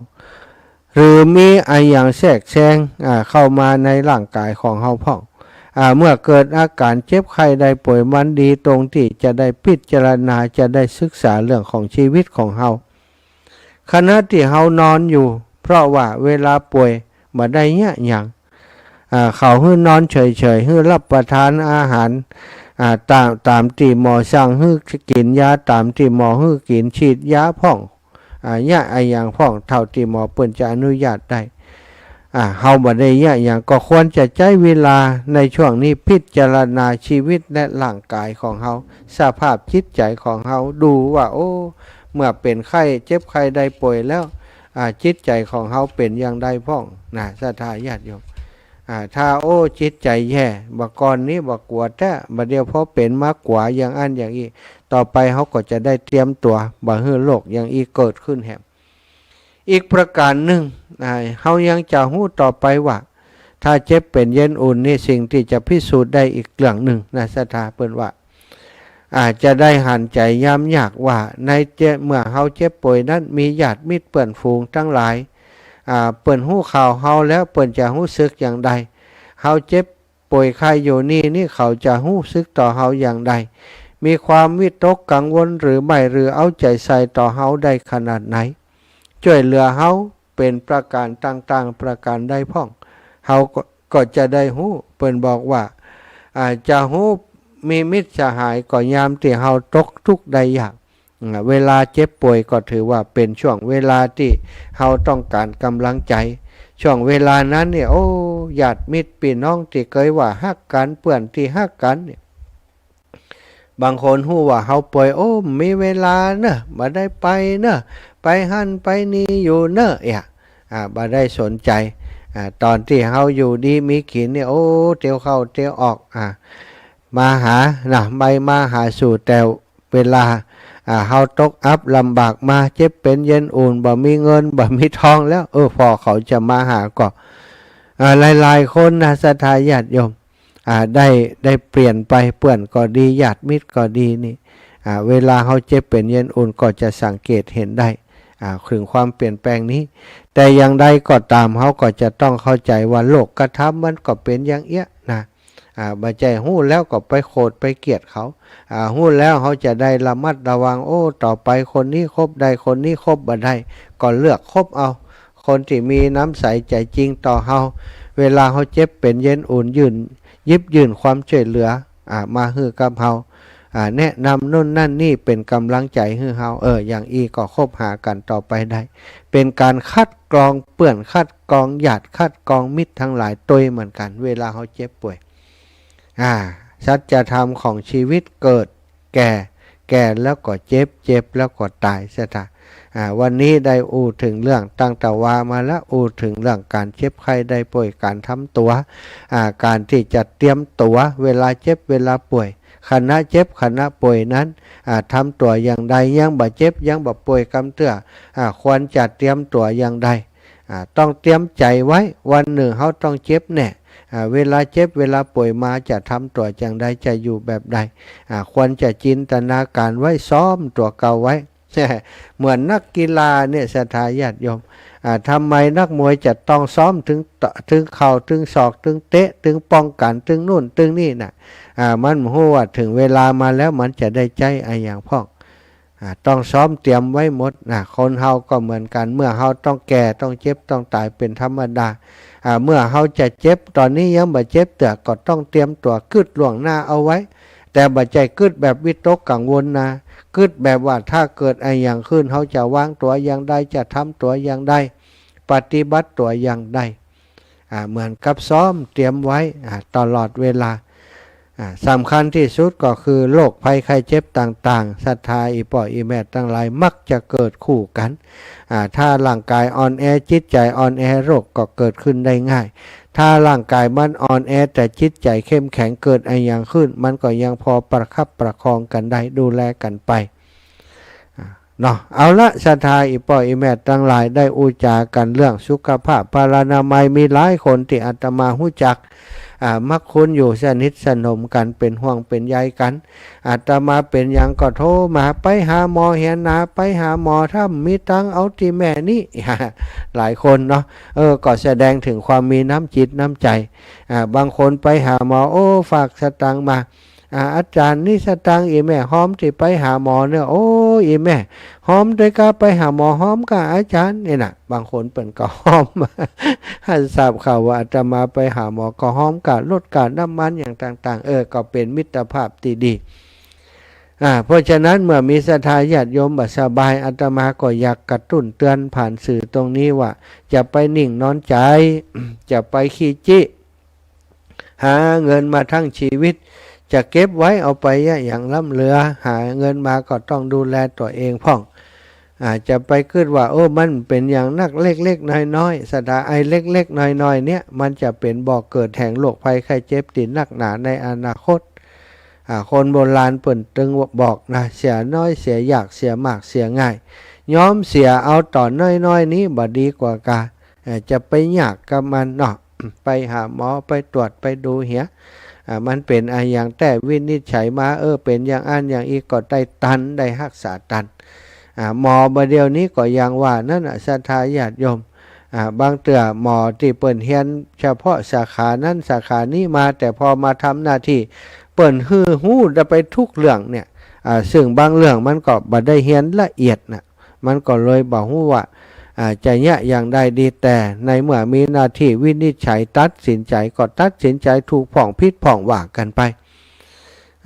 หรือมีอะหยังแทรกแซง อ่า เข้ามาในร่างก๋ายของเฮาพ่อง อ่า เมื่อเกิดอาก๋านเจ็บไข้ได้ป่วย มันดีตรงตี้จะได้พิจารณา จะได้ศึกษาเรื่องของชีวิตของเฮา ขณะตี้เฮานอนอยู่ เพราะว่าเวลาป่วยบ่ได้เยียะหยัง อ่า เขาหื้อนอนเฉยๆ หื้อรับประทานอาหาร อ่า ต๋าม ต๋ามตี้หมอสั่ง หื้อกิ๋นยาต๋ามตี้หมอหื้อกิ๋น ฉีดยาพ่อง อ่า เยียะอะหยังพ่อง เต้าตี้หมอเปิ้นจะอนุญาตได้ อ่า เฮาบ่ได้เยียะหยัง ก็ควรจะใจ๊เวลาในช่วงนี้พิจารณาชีวิตและร่างก๋ายของเฮา สภาพจิตใจ๋ของเฮา ดูว่า โอ้ เมื่อเป๋นไข้ เจ็บไข้ได้ป่วยแล้ว อ่า จิตใจ๋ของเฮาเป๋นอย่างใดพ่องนะศรัทธาญาติโยม อ่า ถ้า โอ้ จิตใจ๋แย่ บ่าก่อนนี้บ่กั๋วแต๊ บ่าเดี่ยวพอเป๋นมากั๋วอย่างอั้นอย่างอี้ ต่อไปเฮาก็จะได้เตรียมตั๋ว บ่หื้อโรคอย่างอี้เกิดขึ้นแหม อีกประก๋านนึ่ง อ่า เฮายังจะฮู้ต่อไปว่า ถ้าเจ็บเป๋นเย็นอุ่นนี่ สิ่งตี้จะพิสูจน์ได้อีกเรื่องนึ่งนะศรัทธา เปิ้นว่า อ่า จะได้หันใจ๋ยามยากว่า ในเจ็บ เมื่อเฮาเจ็บป่วยนั้น มีญาติมิตรเปื้อนฝูงตังหลาย อ่า เปิ้นฮู้ข่าวเฮาแล้ว เปิ้นจะฮู้สึกอย่างใด เฮาเจ็บป่วยไข้อยู่นี่ นี่เขาจะฮู้สึกต่อเฮาอย่างใด มีความวิตกกังวลหรือไม่ หรือเอาใจ๋ใส่ต่อเฮาได้ขนาดไหน จ้วยเหลือเฮาเป๋นประก๋านต่างๆ ประก๋านใดพ่อง เฮาก็ ก็จะได้ฮู้ เปิ้นบอกว่า อ่า จะฮู้มีมิตรสหายก็ยามตี้เฮาตกทุกข์ได้ยาก อ่า เวลาเจ็บป่วยก็ถือว่าเป๋นช่วงเวลาตี้เฮาต้องก๋านก๋ำลังใจ๋ ช่วงเวลานั้นเนี่ย โอ้ ญาติมิตรปี้น้องตี้เกยว่าฮักกั๋น เปื้อนตี้ฮักกั๋นเนี่ย บางคนฮู้ว่าเฮาป่วย โอ้ บ่มีเวลาเน่อ บ่ได้ไปเน่อ ไปหั้นไปนี่อยู่เน่อ เอี้ย อ่า บ่ได้สนใจ๋ อ่า ต๋อนตี้เฮาอยู่ดีมีกิ๋นเนี่ย โอ้ เตียวเข้าเตียวออก อ่า มาหานะ ไปมาหาสู่ แต่เวลา อ่า เฮาตกอับลำบากมา เจ็บเป๋นเย็นอุ่น บ่มีเงิน บ่มีทองแล้ว เออ ผ่อเขาจะมาหาก่อ อ่า หลายๆ คนนะศรัทธาญาติโยม อ่า ได้ ได้เปลี่ยนไป เปื้อนก็ดี ญาติมิตรก็ดีนี่ อ่า เวลาเฮาเจ็บเป๋นเย็นอุ่นก็จะสังเกตเห็นได้ อ่า เถิงความเปลี่ยนแปลงนี้ แต่อย่างใดก็ต๋าม เฮาก็จะต้องเข้าใจ๋ว่าโลกธรรมมันก็เป๋นอย่างเอี้ยนะ อ่า บ่ใจ้ฮู้แล้วก็ไปโขดไปเกลียดเขา อ่า ฮู้แล้วเฮาจะได้ระมัดระวัง โอ้ ต่อไปคนนี้คบได้ คนนี้คบบ่ได้ ก็เลือกคบเอา คนตี้มีน้ำใสใจ๋จริงต่อเฮา เวลาเฮาเจ็บเป๋นเย็นอุ่น ยื่น หยิบยื่นความจ้วยเหลือ อ่า มาหื้อกับเฮา อ่า แนะนำโน่นนั่นนี่ เป๋นก๋ำลังใจ๋หื้อเฮา เออ อย่างอี้ก็คบหากั๋นต่อไปได้ เป๋นก๋านคัดกรองเปื้อน คัดกรองญาติ คัดกรองมิตรตังหลายตวยเหมือนกั๋น เวลาเฮาเจ็บป่วย อ่า สัจธรรมของชีวิต เกิด แก่ แก่แล้วก็เจ็บ เจ็บแล้วก็ต๋าย ศรัทธา อ่า วันนี้ได้อู้เถิงเรื่อง ตั้งแต่วามาแล้ว อู้เถิงเรื่องก๋านเจ็บไข้ได้ป่วย ก๋านทำตั๋ว อ่า ก๋านตี้จะเตรียมตั๋ว เวลาเจ็บเวลาป่วย ขณะเจ็บขณะป่วยนั้น อ่า ทำตั๋วอย่างใด ยังบ่เจ็บยังบ่ป่วยกำเตื้อ อ่า ควรจะเตรียมตั๋วอย่างใด อ่า ต้องเตรียมใจ๋ไว้ วันนึ่งเฮาต้องเจ็บแน่ อ่า เวลาเจ็บเวลาป่วยมาจะทำตั๋วจั่งใด จะอยู่แบบใด อ่า ควรจะจินตนาก๋ารไว้ ซ้อมตั๋วเก่าไว้ เหมือนนักกีฬาเนี่ย ศรัทธาญาติโยม อ่า ทำไมนักมวยจะต้องซ้อมตึง ตึงเข่า ตึงศอก ตึงเตะ ตึงป้องกัน ตึงนู่น ตึงนี่น่ะ อ่า มันบ่ฮู้ว่าเถิงเวลามาแล้วมันจะได้ใจ๊อะหยังพ่อง อ่า ต้องซ้อมเตรียมไว้หมดนะ คนเฮาก็เหมือนกั๋น เมื่อเฮาต้องแก่ ต้องเจ็บ ต้องต๋ายเป๋นธรรมดา อ่า เมื่อเฮาจะเจ็บ ต๋อนนี้ยังบ่เจ็บเตื้อ ก็ต้องเตรียมตั๋วกึ๊ดล่วงหน้าเอาไว้ แต่บ่ใจ้กึ๊ดแบบวิตกกังวลนะ กึ๊ดแบบว่าถ้าเกิดอะหยังขึ้น เฮาจะวางตั๋วอย่างใด จะทำตั๋วอย่างใด ปฏิบัติตั๋วอย่างใด อ่า เหมือนกับซ้อมเตรียมไว้ อ่า ตลอดเวลา อ่า สำคัญตี้สุดก็คือโรคภัยไข้เจ็บต่างๆ ศรัทธาอี่ป้ออี่แม่ตังหลาย มักจะเกิดคู่กั๋น อ่า ถ้าร่างกายอ่อนแอ จิตใจ๋อ่อนแอ โรคก็เกิดขึ้นได้ง่าย ถ้าร่างกายมันอ่อนแอ แต่จิตใจ๋เข้มแข็ง เกิดอะหยังขึ้น มันก็ยังพอประคับประคองกั๋นได้ ดูแลกั๋นไป อ่า เนาะ เอาละ ศรัทธาอี่ป้ออี่แม่ตังหลาย ได้อู้จ๋ากั๋นเรื่องสุขภาพพลานามัย มีหลายคนตี้อาตมาฮู้จัก อ่า มักคุ้นอยู่ สนิทสนมกั๋น เป๋นห่วงเป๋นใยกั๋น อาตมาเป๋นหยังก็โทรมา ไปหาหมอเหียนา ไปหาหมอ ถ้าบ่มีตังค์เอาตี้แม่นี้ หลายคนเนาะ เออ ก็แสดงเถิงความมีน้ำจิตน้ำใจ๋ อ่า บางคนไปหาหมอ โอ้ ฝากสตางค์มา อ่า อาจ๋ารย์ นี่สตางค์อี่แม่ฮอมตี้ไปหาหมอเนาะ โอ้ อี่แม่ฮอมตวยก้า ไปหาหมอฮอมก้าอาจ๋ารย์ นี่น่ะ บางคนเปิ้นก็ฮอม หันทราบข่าวว่าอาตมาไปหาหมอก็ฮอมก้า ลดก้าน้ำมันอย่างต่างๆ เออ ก็เป๋นมิตรภาพตี้ดี อ่า เพราะฉะนั้นเมื่อมีศรัทธาญาติโยมบ่สบาย อาตมาก็อยากกระตุ้นเตือนผ่านสื่อตรงนี้ว่า จะไปนิ่งนอนใจ๋ จะไปขี้จี้ หาเงินมาทั้งชีวิต จะเก็บไว้เอาไปอะหยังล้ำเหลือ หาเงินมาก็ต้องดูแลตั๋วเองพ่อง อ่า จะไปกึ๊ดว่า โอ้ มันเป๋นหยังนัก เล็กๆ น้อยๆ ศรัทธา ไอ้เล็กๆ น้อยๆ เนี่ย มันจะเป๋นบ่อเกิดแห่งโรคภัยไข้เจ็บตี้นักหนาในอนาคต อ่า คนโบราณเปิ้นตึงบอกนะ เสียน้อยเสียยาก เสียมากเสียง่าย ยอมเสียเอาต๋อนน้อยๆ นี้บ่ดีกว่าก้า เอ่อ จะไปยากกับมันเนาะ ไปหาหมอ ไปตรวจ ไปดูเหีย อ่า มันเป๋นอะหยังแต๊ วินิจฉัยมา เออ เป๋นอย่างอั้นอย่างอี้ ก็ได้ตัน ได้ฮักษาตัน อ่า หมอบ่าเดี่ยวนี้ก็อย่างว่านั้นน่ะ ศรัทธาญาติโยม อ่า บางเตื้อหมอตี้เปิ้นเฮียนเฉพาะสาขานั้นสาขานี้มา แต่พอมาทำหน้าตี้ เปิ้นหื้อฮู้ได้ไปกู้เรื่องเนี่ย อ่า เซิ่งบางเรื่องมันก็บ่ได้เฮียนละเอียดน่ะ มันก็เลยบ่ฮู้ว่า อ่า จะเยียะอย่างใดดี แต่ในเมื่อมีหน้าตี้วินิจฉัยตัดสินใจ๋ ก็ตัดสินใจ๋ถูกพ่องผิดพ่องว่ากั๋นไป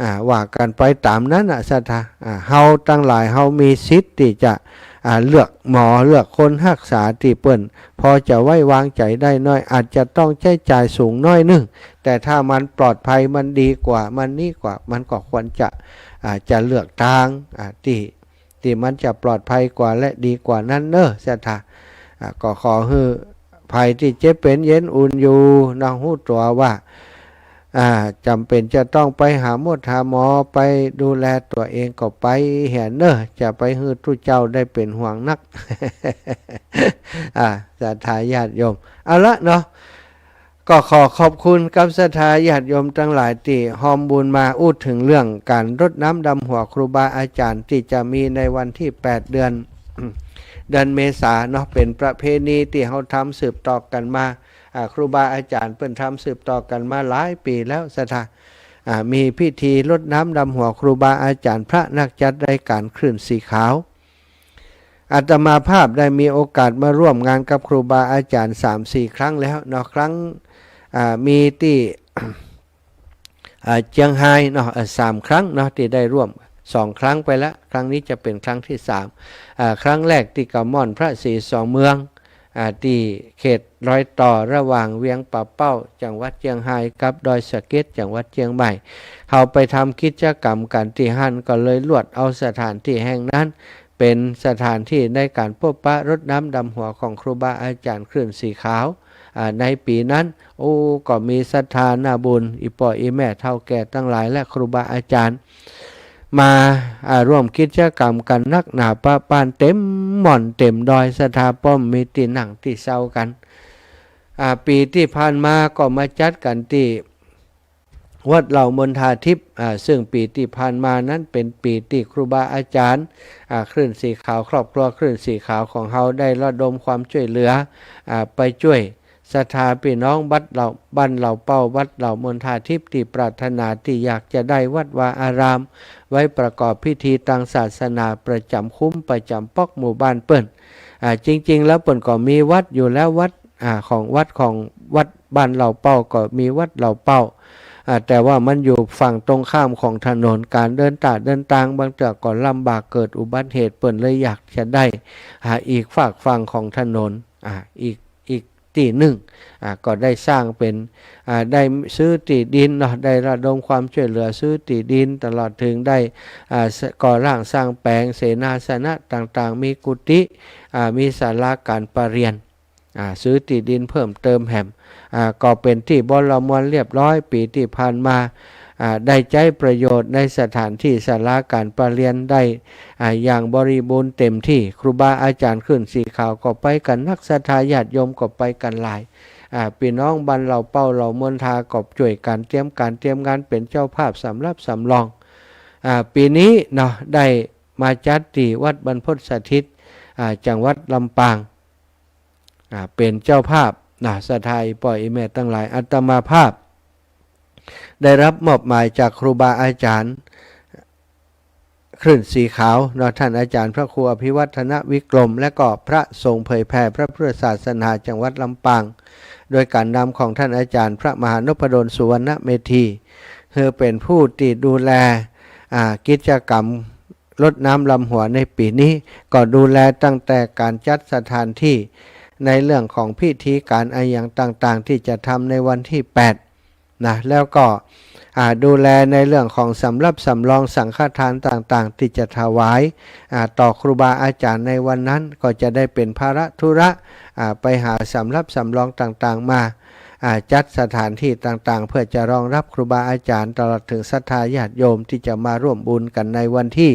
อ่า ว่ากั๋นไปต๋ามนั้นน่ะ ศรัทธา อ่า เฮาตังหลาย เฮามีสิทธิ์ตี้จะ อ่า เลือกหมอ เลือกคนฮักษาตี้เปิ้นพอจะไว้วางใจ๋ได้หน้อย อาจจะต้องใจ๊จ่ายสูงหน้อยนึ่ง แต่ถ้ามันปลอดภัย มันดีกว่า มันนี่กว่า มันก็ควรจะ อ่า จะเลือกตาง อ่า ตี้ ตี้มันจะปลอดภัยกว่าและดีกว่านั้นเนาะ ศรัทธา อ่า ก็ขอหื้อใผตี้เจ็บเป๋นเย็นอุ่นอยู่เนาะ ฮู้ตั๋วว่า อ่า จ๋ำเป๋นจะต้องไปหาหมอ หาหมอ ไปดูแลตั๋วเองก็ไปเหียเนาะ จะไปหื้อตุ๊เจ้าได้เป๋นห่วงนัก อ่า ศรัทธาญาติโยม เอาละเนาะ ก็ขอขอบคุณกับศรัทธาญาติโยมตังหลายตี้ฮอมบุญมาอู้เถิงเรื่องก๋านรดน้ำดำหัวครูบาอาจ๋ารย์ตี้จะมีในวันตี้แปดเดือน เดือนเมษาเนาะ เป๋นประเพณีตี้เฮาทำสืบต่อกั๋นมา อ่า ครูบาอาจ๋ารย์เปิ้นทำสืบต่อกั๋นมาหลายปี๋แล้ว ศรัทธา อ่า มีพิธีรดน้ำดำหัวครูบาอาจ๋ารย์ พระนักจัดรายก๋านคลื่นสีขาว อาตมาภาพได้มีโอกาสมาร่วมงานกับครูบาอาจ๋ารย์สามสี่ครั้งแล้วเนาะ ครั้ง อ่า มีตี้ อ่า เจียงฮายเนาะ อ่า สามครั้งเนาะ ตี้ได้ร่วม สองครั้งไปแล้ว ครั้งนี้จะเป๋นครั้งตี้สาม อ่า ครั้งแรกตี้เกาะม่อนพระศรีสองเมือง อ่า ตี้เขตรอยต่อระหว่างเวียงป่าเป้า จังหวัดเจียงฮาย กับดอยสะเก็ด จังหวัดเจียงใหม่ เฮาไปทำกิจกรรมกั๋นตี้หั้น ก็เลยลวดเอาสถานตี้แห่งนั้น เป๋นสถานตี้ในก๋านพบปะรดน้ำดำหัวของครูบาอาจ๋ารย์คลื่นสีขาว อ่า ในปี๋นั้น โอ้ ก็มีศรัทธานาบุญ อี่ป้ออี่แม่เฒ่าแก่ตังหลาย และครูบาอาจ๋ารย์ มา อ่า ร่วมกิจกรรมกั๋นนักหนาปะปาน เต็มม่อนเต็มดอย ศรัทธา ป้อมมีตี้นั่งตี้เซากั๋น อ่า ปี๋ตี้ผ่านมาก็มาจัดกั๋นตี้ อ่า วัดเหล่ามณฑาทิพย์ อ่า ซึ่งปี๋ตี้ผ่านมานั้นเป๋นปี๋ตี้ครูบาอาจ๋ารย์ อ่า คลื่นสีขาว ครอบครัวคลื่นสีขาวของเฮาได้ระดมความจ้วยเหลือ อ่า ไปจ้วยศรัทธาปี้น้องวัดเหล่า บ้านเหล่าเป้า วัดเหล่ามณฑาทิพย์ตี้ปรารถนาตี้อยากจะได้วัดวาอาราม ไว้ประกอบพิธีตางศาสนาประจ๋ำคุ้มประจ๋ำป๊อกหมู่บ้านเปิ้น อ่า จริงๆ แล้วเปิ้นก็มีวัดอยู่แล้ว วัด อ่า ของวัด ของวัดบ้านเหล่าเป้าก็มีวัดเหล่าเป้า อ่า แต่ว่ามันอยู่ฝั่งตรงข้ามของถนน ก๋านเดินต๋าเดินตางบางเตื้อก็ลำบาก เกิดอุบัติเหตุ เปิ้นเลยอยากจะได้ อ่า อีกฟากฝั่งของถนน อ่า อีก อีกตี้นึ่ง อ่า ก็ได้สร้างเป๋น อ่า ได้ซื้อตี้ดินเนาะ ได้ระดมความจ้วยเหลือซื้อตี้ดิน ตลอดเถิงได้ อ่า ก่อร่างสร้างแป๋งเสนาสนะต่างๆ มีกุฏิ อ่า มีศาลาก๋านประเรียน อ่า ซื้อตี้ดินเพิ่มเติมแหม อ่า ก็เป๋นตี้บลมวลเรียบร้อย ปี๋ตี้ผ่านมา อ่า ได้ใจ๊ประโยชน์ในสถานตี้ศาลาก๋านประเรียนได้ อ่า อย่างบริบูรณ์เต๋มตี้ ครูบาอาจ๋ารย์คลื่นสีขาวก็ไปกั๋นนัก ศรัทธาญาติโยมก็ไปกั๋นหลาย อ่า ปี้น้องบ้านเหล่าเป้าเหล่ามณฑาก็จ้วยกั๋นเตรียมก๋านเตรียมงานเป๋นเจ้าภาพสำรับสำรอง อ่า ปี๋นี้เนาะได้มาจัดตี้วัดบรรพตสถิต อ่า จังหวัดลำปาง อ่า เป๋นเจ้าภาพนะ ศรัทธาอี่ป้ออี่แม่ตังหลาย อาตมาภาพ ได้รับมอบหมายจากครูบาอาจ๋ารย์คลื่นสีขาวเนาะ ท่านอาจ๋ารย์พระครูอภิวัฒนวิกรม และก็พระสงฆ์เผยแผ่พระพุทธศาสนาจังหวัดลำปาง โดยก๋านนำของท่านอาจ๋ารย์พระมหานพดลสุวรรณเมธี คือเป๋นผู้ตี้ดูแล อ่า กิจกรรม รดน้ำดำหัวในปี๋นี้ ก็ดูแลตั้งแต่ก๋านจัดสถานตี้ ในเรื่องของพิธีก๋านอะหยังต่างๆ ตี้จะทำในวันตี้แปดนะ แล้วก็ อ่า ดูแลในเรื่องของสำรับสำรองสังฆทานต่างๆ ตี้จะถวาย อ่า ต่อครูบาอาจ๋ารย์ในวันนั้น ก็จะได้เป๋นภาระธุระ อ่า ไปหาสำรับสำรองต่างๆ มา อ่า จัดสถานตี้ต่างๆ เพื่อจะรองรับครูบาอาจ๋ารย์ ตลอดเถิงศรัทธาญาติโยมตี้จะมาร่วมบุญกั๋นในวันตี้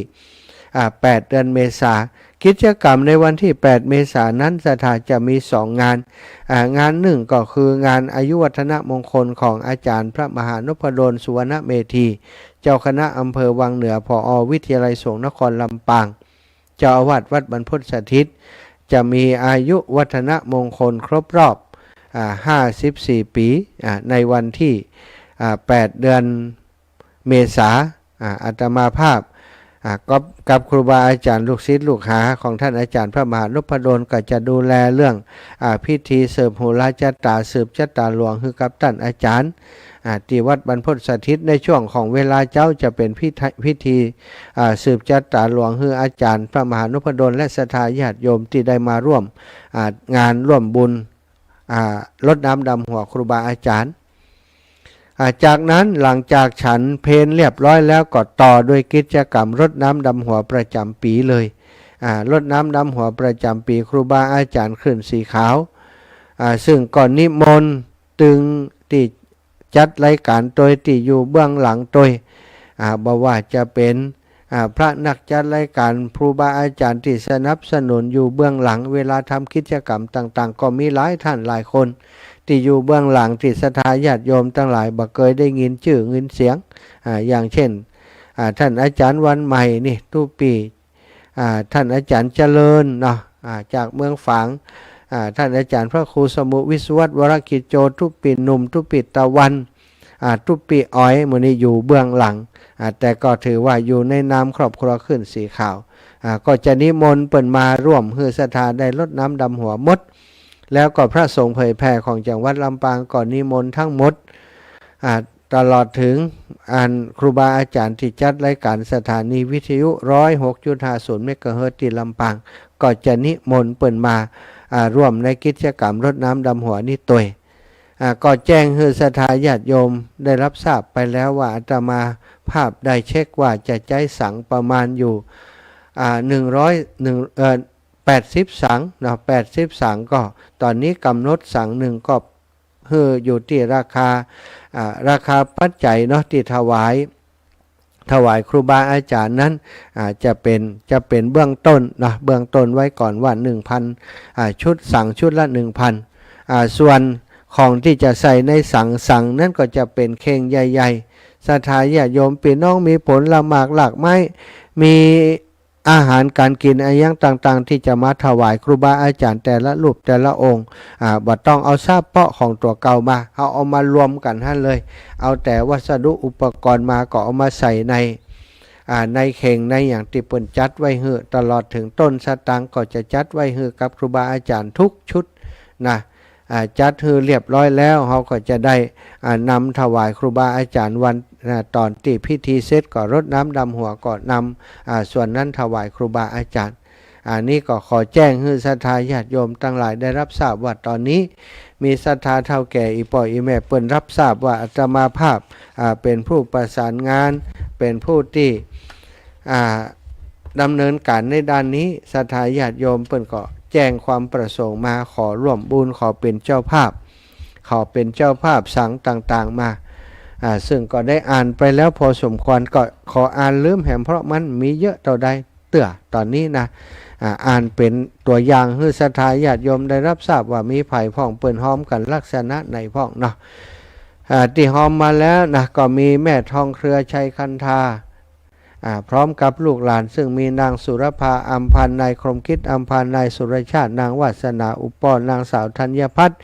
อ่า แปด เดือนเมษา กิจกรรมในวันตี้แปด เมษานั้น ศรัทธาจะมีสองงาน อ่า งานนึ่งก็คืองานอายุวัฒนมงคลของอาจ๋ารย์พระมหานพดลสุวรรณเมธี เจ้าคณะอำเภอวังเหนือ ผอ.วิทยาลัยสงฆ์นครลำปาง เจ้าอาวาสวัดบรรพตสถิต จะมีอายุวัฒนมงคลครบรอบ อ่า ห้าสิบสี่ ปี๋ อ่า ในวันตี้ อ่า แปด เดือนเมษา อ่า อาตมาภาพ อ่า ก็กับครูบาอาจ๋ารย์ลูกศิษย์ลูกหาของท่านอาจ๋ารย์พระมหานพดล ก็จะดูแลเรื่อง อ่า พิธีสืบโหราจะต๋า สืบจะต๋าหลวงหื้อกับต้านอาจ๋ารย์ อ่า ตี้วัดบรรพตสถิต ในช่วงของเวลาเจ๊าจะเป๋นพิธี พิธี อ่า สืบจะต๋าหลวงหื้ออาจ๋ารย์พระมหานพดล และศรัทธาญาติโยมตี้ได้มาร่วม อ่า งานร่วมบุญ อ่า รดน้ำดำหัวครูบาอาจ๋ารย์ อ่า จากนั้นหลังจากฉันเพลเรียบร้อยแล้ว ก็ต่อด้วยกิจกรรมรดน้ำดำหัวประจ๋ำปี๋เลย อ่า รดน้ำดำหัวประจ๋ำปี๋ครูบาอาจ๋ารย์คลื่นสีขาว อ่า ซึ่งก็นิมนต์ตึงตี้จัดรายก๋านตวย ตี้อยู่เบื้องหลังตวย อ่า บ่ว่าจะเป๋น อ่า พระนักจัดรายก๋าน ครูบาอาจ๋ารย์ตี้สนับสนุนอยู่เบื้องหลัง เวลาทำกิจกรรมต่างๆ ก็มีหลายท่านหลายคน ตี้อยู่เบื้องหลัง ตี้ศรัทธาญาติโยมตังหลายบ่เกยได้ยินจื้อยินเสียง อ่า อย่างเช่น อ่า ท่านอาจ๋ารย์วันใหม่นี่ ตุ๊ปี้ อ่า ท่านอาจ๋ารย์เจริญเนาะ อ่า จากเมืองฝาง อ่า ท่านอาจ๋ารย์พระครูสมุห์วิศวัตร วรกิจโจ ตุ๊ปี้หนุ่ม ตุ๊ปี้ตะวัน อ่า ตุ๊ปี้อ๋อย หมู่นี้อยู่เบื้องหลัง อ่า แต่ก็ถือว่าอยู่ในนามครอบครัวคลื่นสีขาว อ่า ก็จะนิมนต์เปิ้นมาร่วมหื้อศรัทธาได้รดน้ำดำหัวหมด แล้วก็พระสงฆ์เผยแผ่ของจังหวัดลำปางก็นิมนต์ทั้งหมด อ่า ตลอดเถิงอันครูบาอาจ๋ารย์ตี้จัดรายก๋านสถานีวิทยุ ร้อยหกจุดห้าศูนย์ เมกะเฮิรตซ์ตี้ลำปาง ก็จะนิมนต์เปิ้นมา อ่า ร่วมในกิจกรรมรดน้ำดำหัวนี้ตวย อ่า ก็แจ้งหื้อศรัทธาญาติโยมได้รับทราบไปแล้วว่า อาตมาภาพได้เช็คว่าจะใจ๊สังประมาณอยู่ อ่า หนึ่งร้อย หนึ่ง เอ่อ แปดสิบสังเนาะ แปดสิบสัง ก็ต๋อนนี้ก๋ำหนดสังนึ่งก็หื้ออยู่ตี้ราคา อ่า ราคาปัจจัยเนาะ ตี้ถวาย ถวายครูบาอาจ๋ารย์นั้น อ่า จะเป๋น จะเป๋นเบื้องต้นเนาะ เบื้องต้นไว้ก่อนว่า หนึ่งพัน อ่า ชุด สังชุดละ หนึ่งพัน อ่า ส่วนของตี้จะใส่ในสัง สังนั้นก็จะเป๋นเข่งใหญ่ ศรัทธาญาติโยมปี้น้องมีผลหมากรากไม้ มีอาหารก๋านกิ๋นอะหยังต่างๆ ตี้จะมาถวายครูบาอาจ๋ารย์แต่ละรูปแต่ละองค์ อ่า บ่ต้องเอาสเปาะของตั๋วเก่ามา เฮาเอามารวมกั๋นหั้นเลย เอาแต่วัสดุอุปกรณ์มาก็เอามาใส่ใน อ่า ในเข่งในหยังตี้เปิ้นจัดไว้หื้อ ตลอดเถิงต้นสตางค์ก็จะจัดไว้หื้อกับครูบาอาจ๋ารย์ทุกชุดนะ อ่า จัดหื้อเรียบร้อยแล้ว เฮาก็จะได้ อ่า นำถวายครูบาอาจ๋ารย์วัน อ่า ต๋อนตี้พิธีเสร็จก็รดน้ำดำหัวก็นำ อ่า ส่วนนั้นถวายครูบาอาจ๋ารย์ อันนี้ก็ขอแจ้งหื้อศรัทธาญาติโยมตังหลายได้ฮับทราบว่าต๋อนนี้มีศรัทธาเฒ่าแก่อี่ป้ออี่แม่เปิ้นฮับทราบว่าอาตมาภาพ อ่า เป๋นผู้ประสานงาน เป๋นผู้ตี้ อ่า ดำเนินก๋านในด้านนี้ ศรัทธาญาติโยมเปิ้นก็แจ้งความประสงค์มา ขอร่วมบุญ ขอเป๋นเจ้าภาพ ขอเป๋นเจ้าภาพสังต่างๆ มา อ่า ซึ่งก็ได้อ่านไปแล้วพอสมควร ก็ขออ่านลืมแหม เพราะมันมีเยอะเต้าใด เตื้อต๋อนนี้นะ อ่า อ่านเป๋นตั๋วอย่างหื้อศรัทธาญาติโยมได้ฮับทราบว่ามีใผพ่อง เปิ้นฮอมกั๋นลักษณะไหนพ่องเนาะ อ่า ตี้ฮอมมาแล้วนะ ก็มีแม่ทองเครือ ชัยคันธา อ่า พร้อมกับลูกหลาน ซึ่งมีนางสุรภา อำพันธ์ นายคมคิด อำพันธ์ นายสุรชาติ นางวาสนา อุปป้อ นางสาวธัญพัฒน์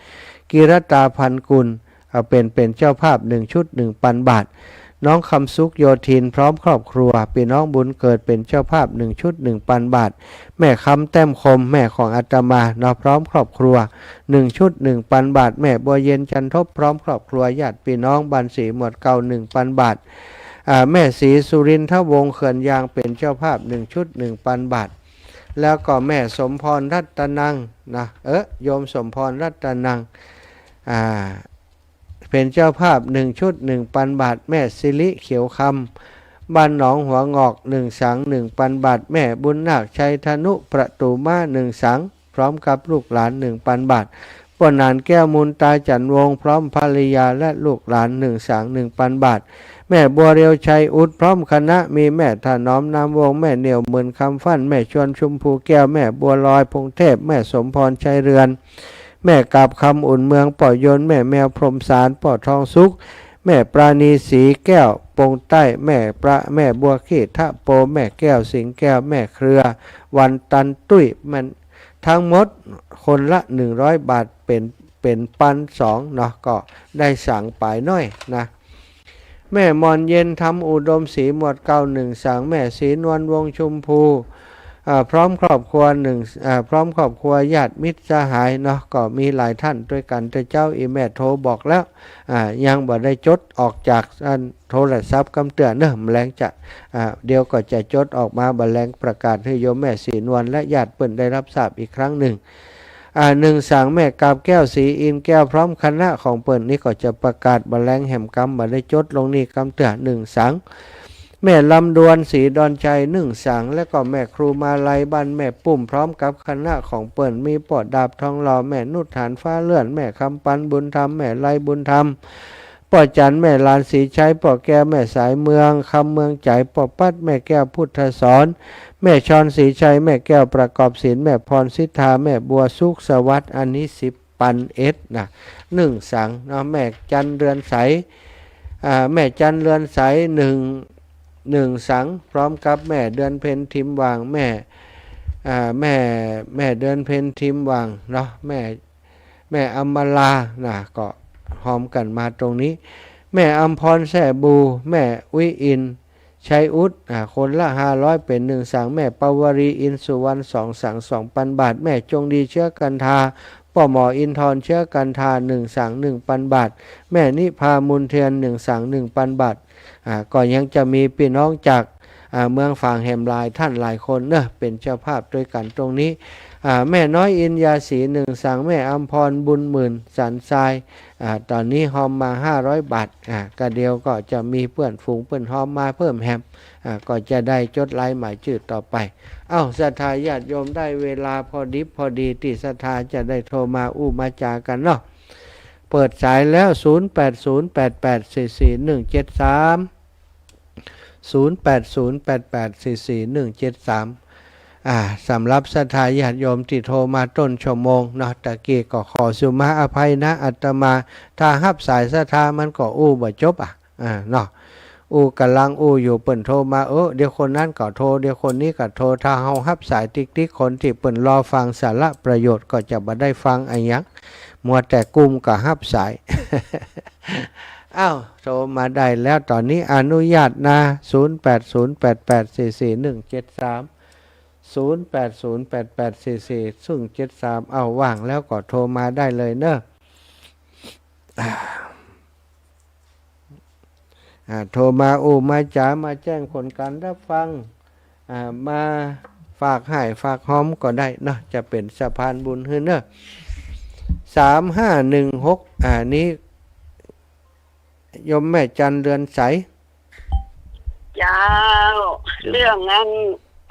กิรตาพันกุล เอาเป๋น เป๋นเจ้าภาพหนึ่งชุด หนึ่งปันบาท น้องคำสุข โยธิน พร้อมครอบครัว ปี้น้องบุญเกิดเป๋นเจ้าภาพหนึ่งชุด หนึ่งปันบาท แม่คำ แต้มคม แม่ของอาตมาเนาะ พร้อมครอบครัว หนึ่งชุด หนึ่งปันบาท แม่บัวเย็น จันทบ พร้อมครอบครัว ญาติปี้น้องบ้านสีหมวดเก่า หนึ่งปันบาท อ่า แม่ศรีสุรินทวงศ์ เขื่อนยาง เป๋นเจ้าภาพหนึ่งชุด หนึ่งปันบาท แล้วก็แม่สมพร รัตนังนะ เออ โยมสมพร รัตนัง อ่า เป๋นเจ้าภาพหนึ่งชุด หนึ่งปันบาท แม่สิริ เขียวคำ บ้านหนองหัวงอก หนึ่งสัง หนึ่งปันบาท แม่บุญนาค ชัยธนุ ประตูม้า หนึ่งสัง พร้อมกับลูกหลาน หนึ่งปันบาท ป้อหนาน แก้วมูลตา จันทวงศ์ พร้อมภรรยาและลูกหลาน หนึ่งสัง หนึ่งปันบาท แม่บัวเรียว ชัยอุด พร้อมคณะ มีแม่ถนอม นามวงศ์ แม่เหนี่ยว หมื่นคำฟั่น แม่ชวน ชมพูแก้ว แม่บัวลอย พงเทพ แม่สมพร ชัยเรือน แม่กาบคำ อุ่นเมือง ป้อยนต์ แม่แมว พรหมสาร ป้อทองสุข แม่ปราณี ศรีแก้ว ปงใต้ แม่ประ แม่บัวขี้ทะโป แม่แก้ว สิงห์แก้ว แม่เครือ วันตัน ตุ้ย มัน ทั้งหมดคนละหนึ่งร้อยบาท เป๋น เป๋นปันสองเนาะ ก็ได้สังไปหน้อยนะ แม่มอนเย็น ธรรมอุดม สีหมวดเก่า หนึ่งสัง แม่ศรีนวล วงศ์ชมพู อ่า พร้อมครอบครัวหนึ่ง อ่า พร้อมครอบครัว ญาติมิตรสหายเนาะ ก็มีหลายท่านด้วยกั๋น แต่เจ๊าอี้แม่โทรบอกแล้ว อ่า ยังบ่ได้จดออกจากอันโทรศัพท์กำเตื้อเนาะ บ่าแลงจะ อ่า เดี๋ยวก็จะจดออกมา บ่าแลงประกาศหื้อโยมแม่ศรีนวลและญาติเปิ้นได้ฮับทราบอีกครั้งหนึ่ง อ่า หนึ่งสัง แม่กาบแก้ว ศรีอินทร์แก้ว พร้อมคณะของเปิ้น นี่ก็จะประกาศบ่าแลงแหมกำ บ่ได้จดลงนี่กำเตื้อ หนึ่งสัง แม่ลำดวน ศรีดอนชัย หนึ่งสัง และก็แม่ครูมาลัย บ้านแม่ปุ้ม พร้อมกับคณะของเปิ้น มีป้อดาบ ทองหล่อ แม่นุช หานฟ้าเลื่อน แม่คำปัน บุญธรรม แม่ไล บุญธรรม ป้อจัน แม่หลาน ศรีชัย ป้อแก้ว แม่สายเมือง คำเมืองใจ๋ ป้อปั๊ด แม่แก้ว พุทธสอน แม่ชอน ศรีชัย แม่แก้ว ประกอบศิลป์ แม่พร สิทธา แม่บัว สุขสวัสดิ์ อันนี้สิบปันเอ็ดนะ หนึ่งสังเนาะ แม่จัน เรือนใส อ่า แม่จัน เรือนใส หนึ่ง หนึ่งสัง พร้อมกับแม่เดือนเพ็ญ ทิมหว่าง แม่ อ่า แม่ แม่เดือนเพ็ญ ทิมหว่างเนาะ แม่ แม่อำมาลานะ ก็ฮอมกั๋นมาตรงนี้ แม่อำพร แซ่บู แม่อุ๊ยอิน ชัยอุด อ่า คนละห้าร้อย เป๋นหนึ่งสัง แม่ปวรี อินสุวรรณ สองสัง สองปันบาท แม่จงดี เชื้อกันทา ป้อหมออินทร เชื้อกันทา หนึ่งสัง หนึ่งปันบาท แม่นิพา มูลเทียน หนึ่งสัง หนึ่งปันบาท อ่า ก็ยังจะมีปี้น้องจาก อ่า เมืองฝางแหมหลายท่านหลายคนเนาะ เป๋นเจ้าภาพด้วยกั๋นตรงนี้ อ่า แม่น้อย อินยาศรี หนึ่งสัง แม่อำพร บุญหมื่น สันทราย อ่า ต๋อนนี้ฮอมมาห้าร้อยบาท อ่า ก็เดี๋ยวก็จะมีเปื้อนฝูงเปิ้นฮอมมาเพิ่มแหม อ่า ก็จะได้จดรายหมายจื้อต่อไป เอ้า ศรัทธาญาติโยม ได้เวลาพอดิบพอดีตี้ศรัทธาจะได้โทรมาอู้มาจ๋ากั๋นเนาะ เปิดสายแล้ว ศูนย์แปดศูนย์แปดแปดสี่สี่หนึ่งเจ็ดสาม ศูนย์แปดศูนย์แปดแปดสี่สี่หนึ่งเจ็ดสาม อ่า สำหรับศรัทธาญาติโยมตี้โทรมาต้นชั่วโมงเนาะ ตะกี้ก็ขอสุมาอภัยนะ อาตมา ถ้าฮับสายศรัทธามันก็อู้บ่จบอ่ะ อ่า เนาะ อู้ ก่ำลังอู้อยู่ เปิ้นโทรมา เออ เดี๋ยวคนนั้นก็โทร เดี๋ยวคนนี้ก็โทร ถ้าเฮาฮับสายติ๊กๆ คนตี้เปิ้นรอฟังสาระประโยชน์ก็จะบ่ได้ฟังอะหยัง มัวแต่กุมกับฮับสาย อ้าว โทรมาได้แล้ว ต๋อนนี้อนุญาตนะ ศูนย์แปดศูนย์แปดแปดสี่สี่หนึ่งเจ็ดสาม ศูนย์แปดศูนย์แปดแปดสี่สี่หนึ่งเจ็ดสาม อ้าว ว่างแล้วก็โทรมาได้เลยเนอะ อ่า โทรมาอู้มาจ๋า มาแจ้งผลการรับฟัง อ่า มาฝากฮ้ายฝากฮอมก็ได้เนาะ จะเป๋นสะพานบุญหื้อเนาะ สามห้าหนึ่งหก อ่า นี้ โยมแม่จันเรือนใส เจ้า เรื่องอัน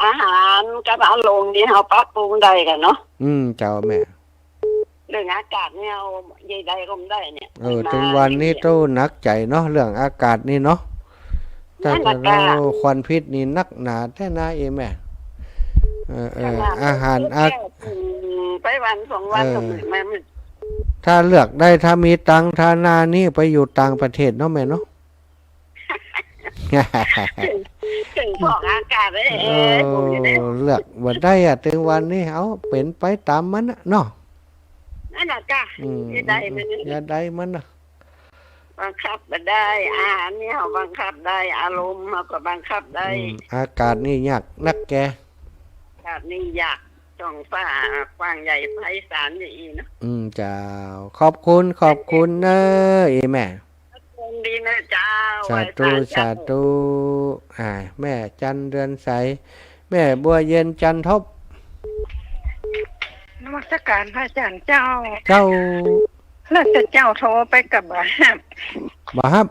อาหารกับอารมณ์นี่เฮาปรับปรุงได้ก่ะเนาะ อืม เจ้าแม่ เรื่องอากาศนี่เฮาใดๆ ก็บ่ได้เนี่ย เออ มา ตึงวันนี้ เนี่ย โต้หนักใจ๋เนาะ เรื่องอากาศนี่เนาะ นั่นแหละ แต่ แต่ ค่ะ ควันพิษนี่นักหนาแต๊นะ เอแม่ เออ เออ ขนาด อาหาร แก้ว อา อืม ไปวันสองวัน เออ ก็ไม่ ไม่ ไม่ ถ้าเลือกได้ ถ้ามีตังค์ ถ้าหน้านี้ไปอยู่ต่างประเทศเนาะแม่เนาะ เถิง เถิงฟอกอากาศเลย เออ เออ ผมอยู่ได้ เลือกบ่ได้อะ ตึงวันนี้ เอา เป๋นไปต๋ามมันน่ะเนาะ นั่นแหละจ้ะ อืม อย่าได้มัน อืม อย่าได้มันน่ะ บังคับบ่ได้ อาหารนี่เฮาบังคับได้ อารมณ์เฮาก็บังคับได้ อืม อากาศนี่ยากนักแก อากาศนี่ยาก จ้องฟ้ากว้างใหญ่ไพศาลอย่างอี้เนาะ อืม เจ้า ขอบคุณ ขอบคุณเน้อ เอแม่ ยินดีนะเจ้า สาธุ ไหว้พระเจ้า สาธุ อ่า แม่จันเรือนใส แม่บัวเย็นจันทบ นมัสการพระอาจารย์เจ้า เจ้า แล้วแต่เจ้าโทรไปก็บ่ฮับ บ่ฮับ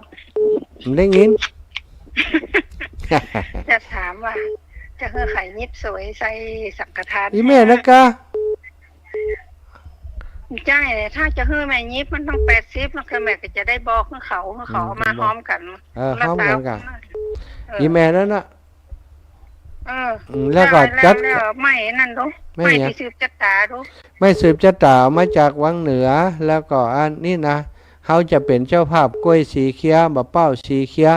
บ่ได้ยิน จะถามว่า จะหื้อใผหยิบสวยใส่สังฆทาน อีแม่นะกะ ใจ้ ถ้าจะหื้อแม่หยิบมันต้องแปดสิบ แล้วก็แม่ก็จะได้บอกหื้อเขา หื้อเขา อืม เอามา บอก ฮ้อมกั๋น เออ คนละ ฮ้อมกั๋น สาม กะ เออ อีแม่นั้นน่ะ เออ อืม แล้วก็ ได้แล้ว จัด แล้วไม้นั่นดู ไม้ ไม้ หยัง ตี้สืบจะต๋าดู ไม้สืบจะต๋าเอามาจากวังเหนือ แล้วก็อันนี้นะ เฮาจะเป๋นเจ้าภาพกล้วยสี่เคีย บ่าเป้าสี่เคีย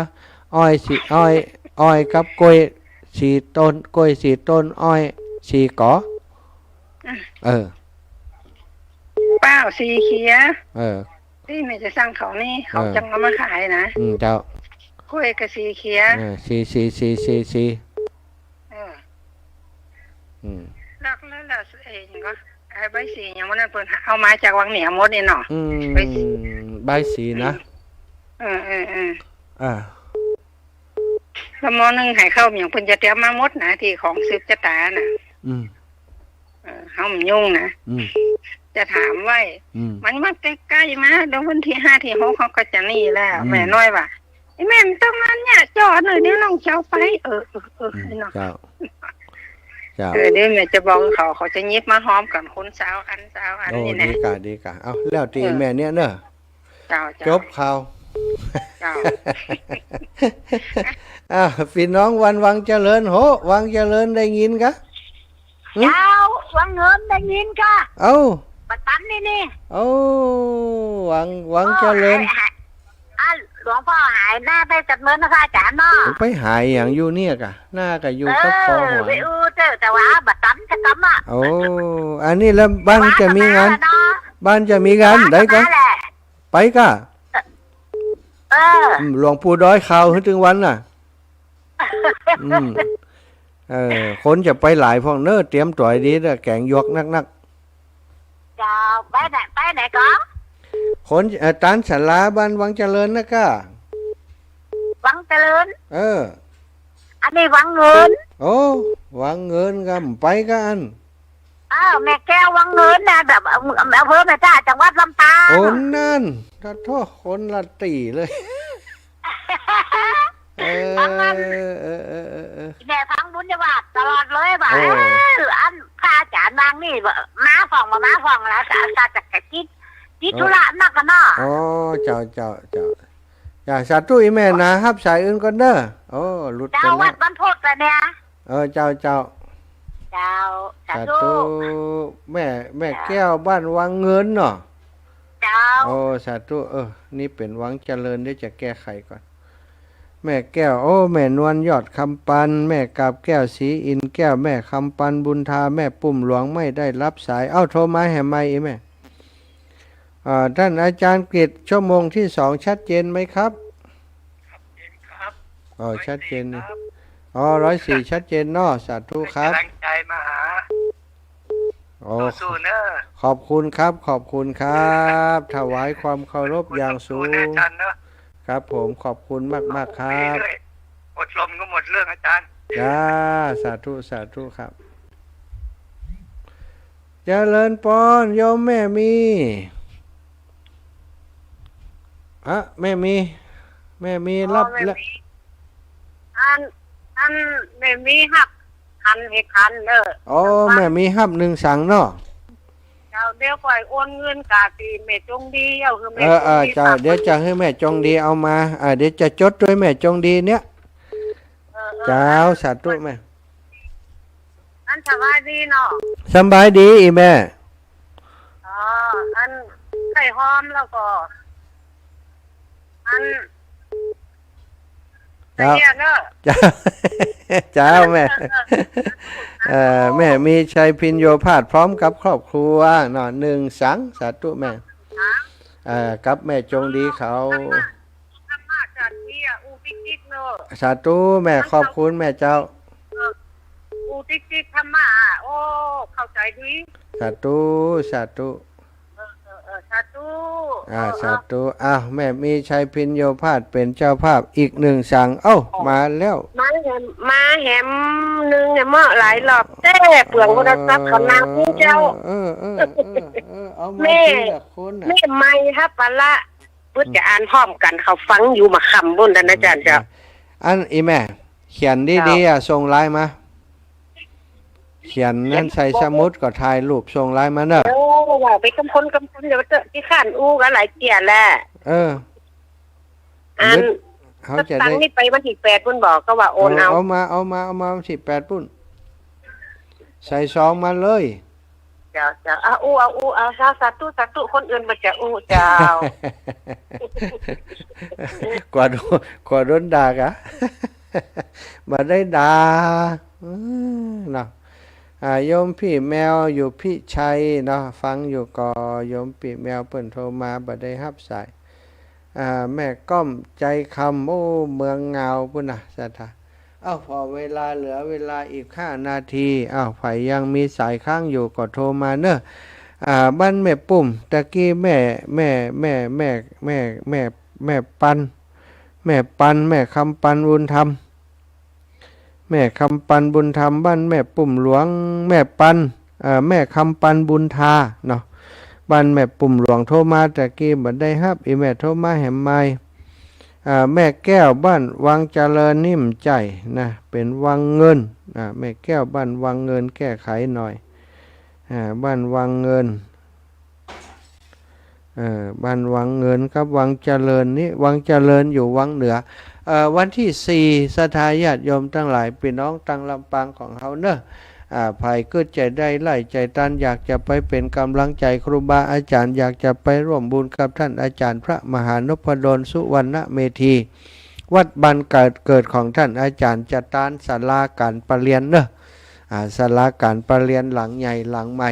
อ้อยสี่ อ้อย อ้อยกับกล้วยสี่ต้น กล้วยสี่ต้น อ้อยสี่ก๋อ อืม เออ เป้าสี่เคีย เออ ตี้แม่จะสั่งเขานี่ เขา เออ จังเอามาขายนะ อืม เจ้า กล้วยก็สี่เคีย เออ สี่ สี่ สี่ สี่ สี่ เออ อืม แล้ว แล้ว แล้ว เอ่อ หยังก็ ไอ้ใบสีหยังวันนั้นเปิ้นเอามาจากวังเหนือหมดนี่เนาะ อืม ใบสี ใบสีนะ เออ เออ เออ อ่า แล้วหม้อนึ่งไหข้าวหยังเปิ้นจะเตรียมมาหมดนะ ตี้ของสืบจะต๋าน่ะ อืม เออ เฮาบ่ยุ่งนะ อืม จะถามไว้ อืม มันมาใก้ๆ มา เดี๋ยววันตี้ห้าตี้หกเฮาก็จะนี่แล้ว อืม แม่น้อยว่า ไอ้แม่มันต้องอันเนี่ย จ่อหน่อย เดี๋ยวน้องจะเอาไป เออ เออ เออ อืม เนาะ เจ้า เจ้า เออ เดี๋ยวแม่จะบอกเขา เขาจะหยิบมาฮ้อมกั๋นคนซาวอัน ซาวอัน โอ้ นี่นะ ดีกะ ดีกะ เอา แล้วตี้ เออ แม่เนี่ยเนาะ เจ้า เจ้า จบข่าว เจ้า อ่ะ ปี้น้องวันวังเจริญ โห วังเจริญได้ยินกะ หึ เจ้า วังเงินได้ยินกะ เอ้า บ่าต๋ำนี่นี่ เอ้า วัง วังเจริญ เออ หาย หาย อ่ะ หลวงป้อหายหน้าไปจัดเมินนะพระอาจ๋ารย์เนาะ ไปหายหยังอยู่เนี่ยกะ หน้ากะอยู่กับป้อหาย เออ ไปอู้เจ้า แต่ว่าบ่าต๋ำจะกำอ่ะ โอ้ อันนี้แล้วบ้านจะมีงาน แต่ว่าก็มาแล้วเนาะ บ้านจะมีงาน บ้านก็ ได้กะ มาแหละ ไปกะ เออ อืม หลวงปู่ดอยข่าวหื้อตึงวันน่ะ อืม เออ คนจะไปหลายพ่องเน้อ เตรียมตั๋วดีเน้อ แก๋งหยวกนักๆ เจ้า ไปไหน ไปไหนก่อ คน เอ่อ ตานศาลาบ้านวังเจริญนะกะ วังเจริญ เออ อันนี้วังเงิน โอ้ วังเงินกะ ไปกะอัน อ้าว แม่แก้ววังเงินนะ แบบ อำเภอแม่สะ จังหวัดลำปาง โอ้ นั่น ขอโทษ คนละตี้เลย เออ ฟังอัน เออ เออ เออ เออ แม่ฟังบุญญาบาตตลอดเลยว่า โอ้ เออ อันพระอาจ๋ารย์วางนี่ มาพ่อง มาพ่องแล้ว อาจารย์จะกิจ กิจธุระนักกันเนาะ อ๋อ เจ้า เจ้า เจ้า จ้า สาธุ อีแม่นะ ฮับสายอื่นก่อนเน้อ โอ้ หลุดไปแล้ว เจ้า วัดบรรพตแล้วเนี่ย เออ เจ้า เจ้า เจ้า สาธุ สาธุ แม่ แม่แก้วบ้านวังเงินเนาะ เจ้า โอ้ สาธุ เออ นี่เป๋นวังเจริญ เดี๋ยวจะแก้ไขก่อน แม่แก้ว โอ้ แม่นวลยอดคำปัน แม่กาบแก้วศรีอินทร์แก้ว แม่คำปันบุญทา แม่ปุ้มหลวงไม่ได้รับสาย เอ้า โทรมาแหมใหม่อีแม่ อ่า ท่านอาจารย์กฤษ ชั่วโมงที่สองชัดเจนไหมครับ ครับ อ๋อ ชัดเจนนี่ อ๋อ ร้อยสี่ ชัดเจนเนาะ สาธุครับ เป็นกำลังใจมาหา โอ้ สู้ๆ เนอะ ขอบคุณครับ ขอบคุณครับ ถวายความเคารพอย่างสูง สู้ๆ นะอาจารย์เนอะ ครับผม ขอบคุณมากๆ ครับ เรื่อยๆ อดลมก็หมดเรื่องอาจารย์ จ้า สาธุ สาธุครับ เจริญปอน โยมแม่มี อะ แม่มี แม่มี อ๋อ รับ แม่ รับ มี อัน อัน แม่มีฮับขันให้ขันเนอะ อ๋อ แม่มีฮับนึ่งสังเนาะ เจ้า เดี๋ยวก่อยโอนเงินกาตี้แม่จงดี เอาคือแม่ เออ จงดี เออ เจ้า ฝาก เดี๋ยวจะหื้อแม่จงดีเอามา อ่า เดี๋ยวจะจดด้วยแม่จงดีเนี่ย เออ เออ เจ้า สาธุแม่ อันสบายดีเนาะ สบายดีอีแม่ อ๋อ อันไข่หอมแล้วก็ อัน เจ้า เสียเนอะ เจ้า เจ้าแม่ เออ เออ เออ เออ แม่มีชัยพิญโญภาสพร้อมกับครอบครัวเนาะ นึ่งสัง สาธุแม่ สัง เออ กับแม่จงดีเขา ธรรมะ ธรรมะจันทร์เนี่ย อู้ติ๊กๆ เนอะ สาธุแม่ ขอบคุณแม่เจ้า เออ อู้ติ๊กๆ ธรรมะ โอ้ เข้าใจดี สาธุ สาธุ เออ เออ เออ สาธุ อ่า เออ สาธุ อ้าว แม่มีชัยพิญโญภาสเป็นเจ้าภาพอีกนึ่งสัง เอ้า มาแล้ว มาแหม มาแหมนึ่งเนี่ย เมาะหลายรอบแต๊ เปลืองโทรศัพท์เขานางผู้เจ้า เออ เออ เออ เออ เอามา แม่ ทีละคนน่ะ แม่ไมค์ฮับปะละ ปึ๊ดจะอ่านพร้อมกั๋น เขาฟังอยู่มาค่ำบุ้นนะอาจารย์เจ้า อันอีแม่ เขียนดีๆ เจ้า อ่ะ ส่งไลน์มา เขียนนั้น เขียน ใส่สมุดก็ถ่ายรูปส่งไลน์มาเนอะ เออ ว่าไปกำคนกำคน เดี๋ยวเถอะ ขี้คร้านอู้กั๋นหลายเตื้อแหละ เออ อัน เดี๋ยวเขาจะได้ ตังค์นี่ไปวันตี้แปดปุ้นบอก ก็ว่าโอนเอา เอา เอามา เอามา เอามาวันตี้แปดปุ้น ใส่ซองมาเลย เจ้า เจ้า เอาอู้ เอาอู้ เอา สา สาธุ สาธุ คนอื่นบ่จะอู้ เจ้า กลัวโดน กลัวโดนด่ากะ บ่ได้ด่า อืม เนาะ อ่า โยมปี้แมวอยู่พิชัยเนาะ ฟังอยู่ก่อ โยมปี้แมวเปิ้นโทรมา บ่ได้ฮับสาย อ่า แม่ก้อมใจคำ โอ้ เมืองงาวปุ้นนะ ศรัทธา เอ้า ผ่อเวลา เหลือเวลาอีกห้านาที เอ้า ใผยังมีสายค้างอยู่ก็โทรมาเนอะ อ่า บ้านแม่ปุ้ม ตะกี้แม่ แม่ แม่ แม่ แม่ แม่ แม่ปัน แม่ปัน แม่คำปันบุญธรรม แม่คำปันบุญธรรม บ้านแม่ปุ้มหลวง แม่ปัน เอ่อ แม่คำปันบุญทาเนาะ บ้านแม่ปุ้มหลวงโทรมาตะกี้บ่ได้ฮับ อีแม่โทรมาแหมใหม่ อ่า แม่แก้วบ้านวังเจริญนิ่มใจ๋นะ เป๋นวังเงิน อ่า แม่แก้วบ้านวังเงินแก้ไขหน่อย อ่า บ้านวังเงิน เอ่อ บ้านวังเงินกับวังเจริญนี่ วังเจริญอยู่วังเหนือ เอ่อ วันตี้สี่ ศรัทธาญาติโยมตังหลาย ปี้น้องตังลำปางของเฮาเนอะ อ่า ใผกึ๊ดใจ๋ได้ไล่ใจ๋ตัน อยากจะไปเป๋นก๋ำลังใจ๋ครูบาอาจ๋ารย์ อยากจะไปร่วมบุญกับต้านอาจ๋ารย์พระมหานพดลสุวรรณเมธี วัดบ้านเกิด เกิดของต้านอาจ๋ารย์ จะตานศาลาก๋านประเรียนเนอะ อ่า ศาลาก๋านประเรียนหลังใหญ่หลังใหม่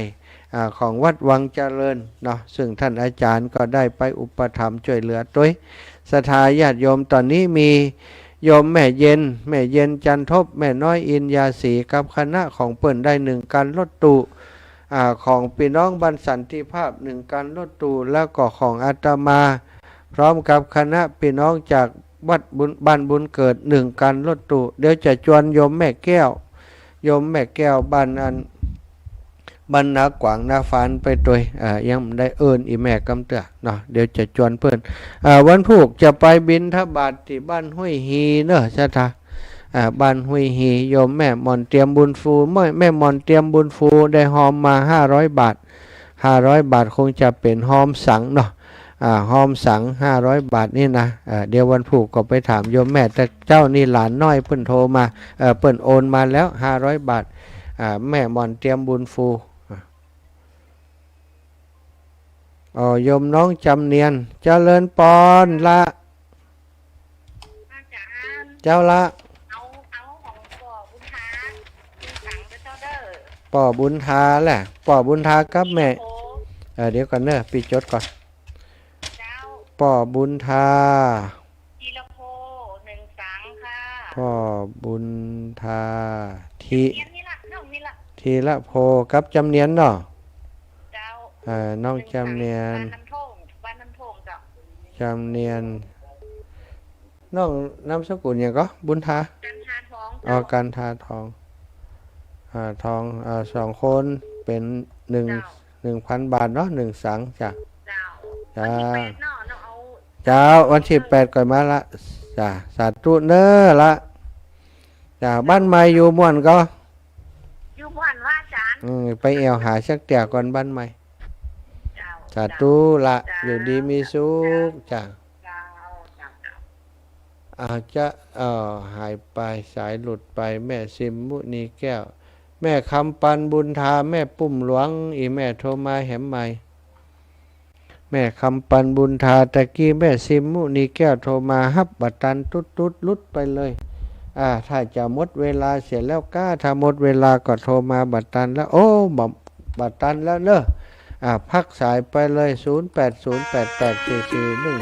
อ่า ของวัดวังเจริญเนาะ ซึ่งต้านอาจ๋ารย์ก็ได้ไปอุปถัมภ์จ้วยเหลือตวย ศรัทธาญาติโยม ต๋อนนี้มีโยมแม่เย็น แม่เย็นจันทบ แม่น้อยอินยาศรี กับคณะของเปิ้นได้นึ่งคันรถตู้ อ่า ของปี้น้องบ้านสันติภาพนึ่งคันรถตู้ แล้วก็ของอาตมา พร้อมกับคณะปี้น้องจากวัดบุญ บ้านบุญเกิดนึ่งคันรถตู้ เดี๋ยวจะจวนโยมแม่แก้ว โยมแม่แก้วบ้านอัน บ้านนากวางนาฟานไปตวย อ่า ยังบ่ได้เอิ้นอีแม่กำเตื้อเนาะ เดี๋ยวจะจวนเปิ้น อ่า วันพูกจะไปบิณฑบาตตี้บ้านห้วยฮีเนอะ ศรัทธา อ่า บ้านห้วยฮี โยมแม่หม่อนเตรียมบุญฟู แม่ แม่หม่อนเตรียมบุญฟูได้ฮอมมาห้าร้อยบาท ห้าร้อยบาทคงจะเป๋นฮอมสังเนาะ อ่า ฮอมสังห้าร้อยบาทนี่นะ อ่า เดี๋ยววันพูกก็ไปถามโยมแม่ แต่เจ๊านี่หลานน้อยเปิ้นโทรมา เอ่อ เปิ้นโอนมาแล้วห้าร้อยบาท อ่า แม่หม่อนเตรียมบุญฟู อ่า อ๋อ โยมน้องจำเนียน เจริญปอนละ อาจ๋ารย์ เจ้าละ เอา เอาของป้อบุญถา บุญสังเด้อเจ้าเด้อ ป้อบุญถาแหละ ป้อบุญถากับแม่ ธีรโพ เออ เดี๋ยวก่อนเนอะ ปี้จดก่อน เจ้า ป้อบุญถา ธีรโพ หนึ่งสังค่ะ ป้อบุญถา ธี เขียนนี่ละ น้องนี่ละ ธีรโพกับจำเนียนเนาะ เจ้า เออ น้องจำเนียน บ้านน้ำโท่ง บ้านน้ำโท่งเจ้า จำเนียน น้องนามสกุลหยังก่อ บุญถา กันทาทอง อ๋อ เจ้า กันทาทอง อ่า ทอง อ่า สองคนเป๋นหนึ่ง เจ้า หนึ่งพันบาทเนาะ หนึ่งสังจ้ะ เจ้า จ้า วันตี้แปดเนาะ เนาะ เอา เจ้า วันตี้แปดก่อนมาละ จ้ะ สาธุเน้อละ จ้ะ บ้านใหม่อยู่ม่วนก่อ อยู่ม่วนว่าอาจ๋ารย์ อืม ไปแอ่วหาสักเตื้อก่อนบ้านใหม่ เจ้า สาธุละ เจ้า อยู่ดีมีสุขจ้ะ เจ้า เจ้า เจ้า อาจจะ เอ่อ หายไป สายหลุดไป แม่ซิมมุนีแก้ว แม่คำปันบุญถา แม่ปุ้มหลวง อี่แม่โทรมาแหมใหม่ แม่คำปันบุญถา ตะกี้แม่ซิมมุนีแก้วโทรมาฮับบ่ตันตุ๊ดๆ หลุดไปเลย อ่า ถ้าจะหมดเวลาเสียแล้วก้า ถ้าหมดเวลาก็โทรมาบ่ตันแล้ว โอ้ บ่ บ่ตันแล้วเน้อ อ่า พักสายไปเลย ศูนย์แปดศูนย์แปดแปดสี่สี่หนึ่ง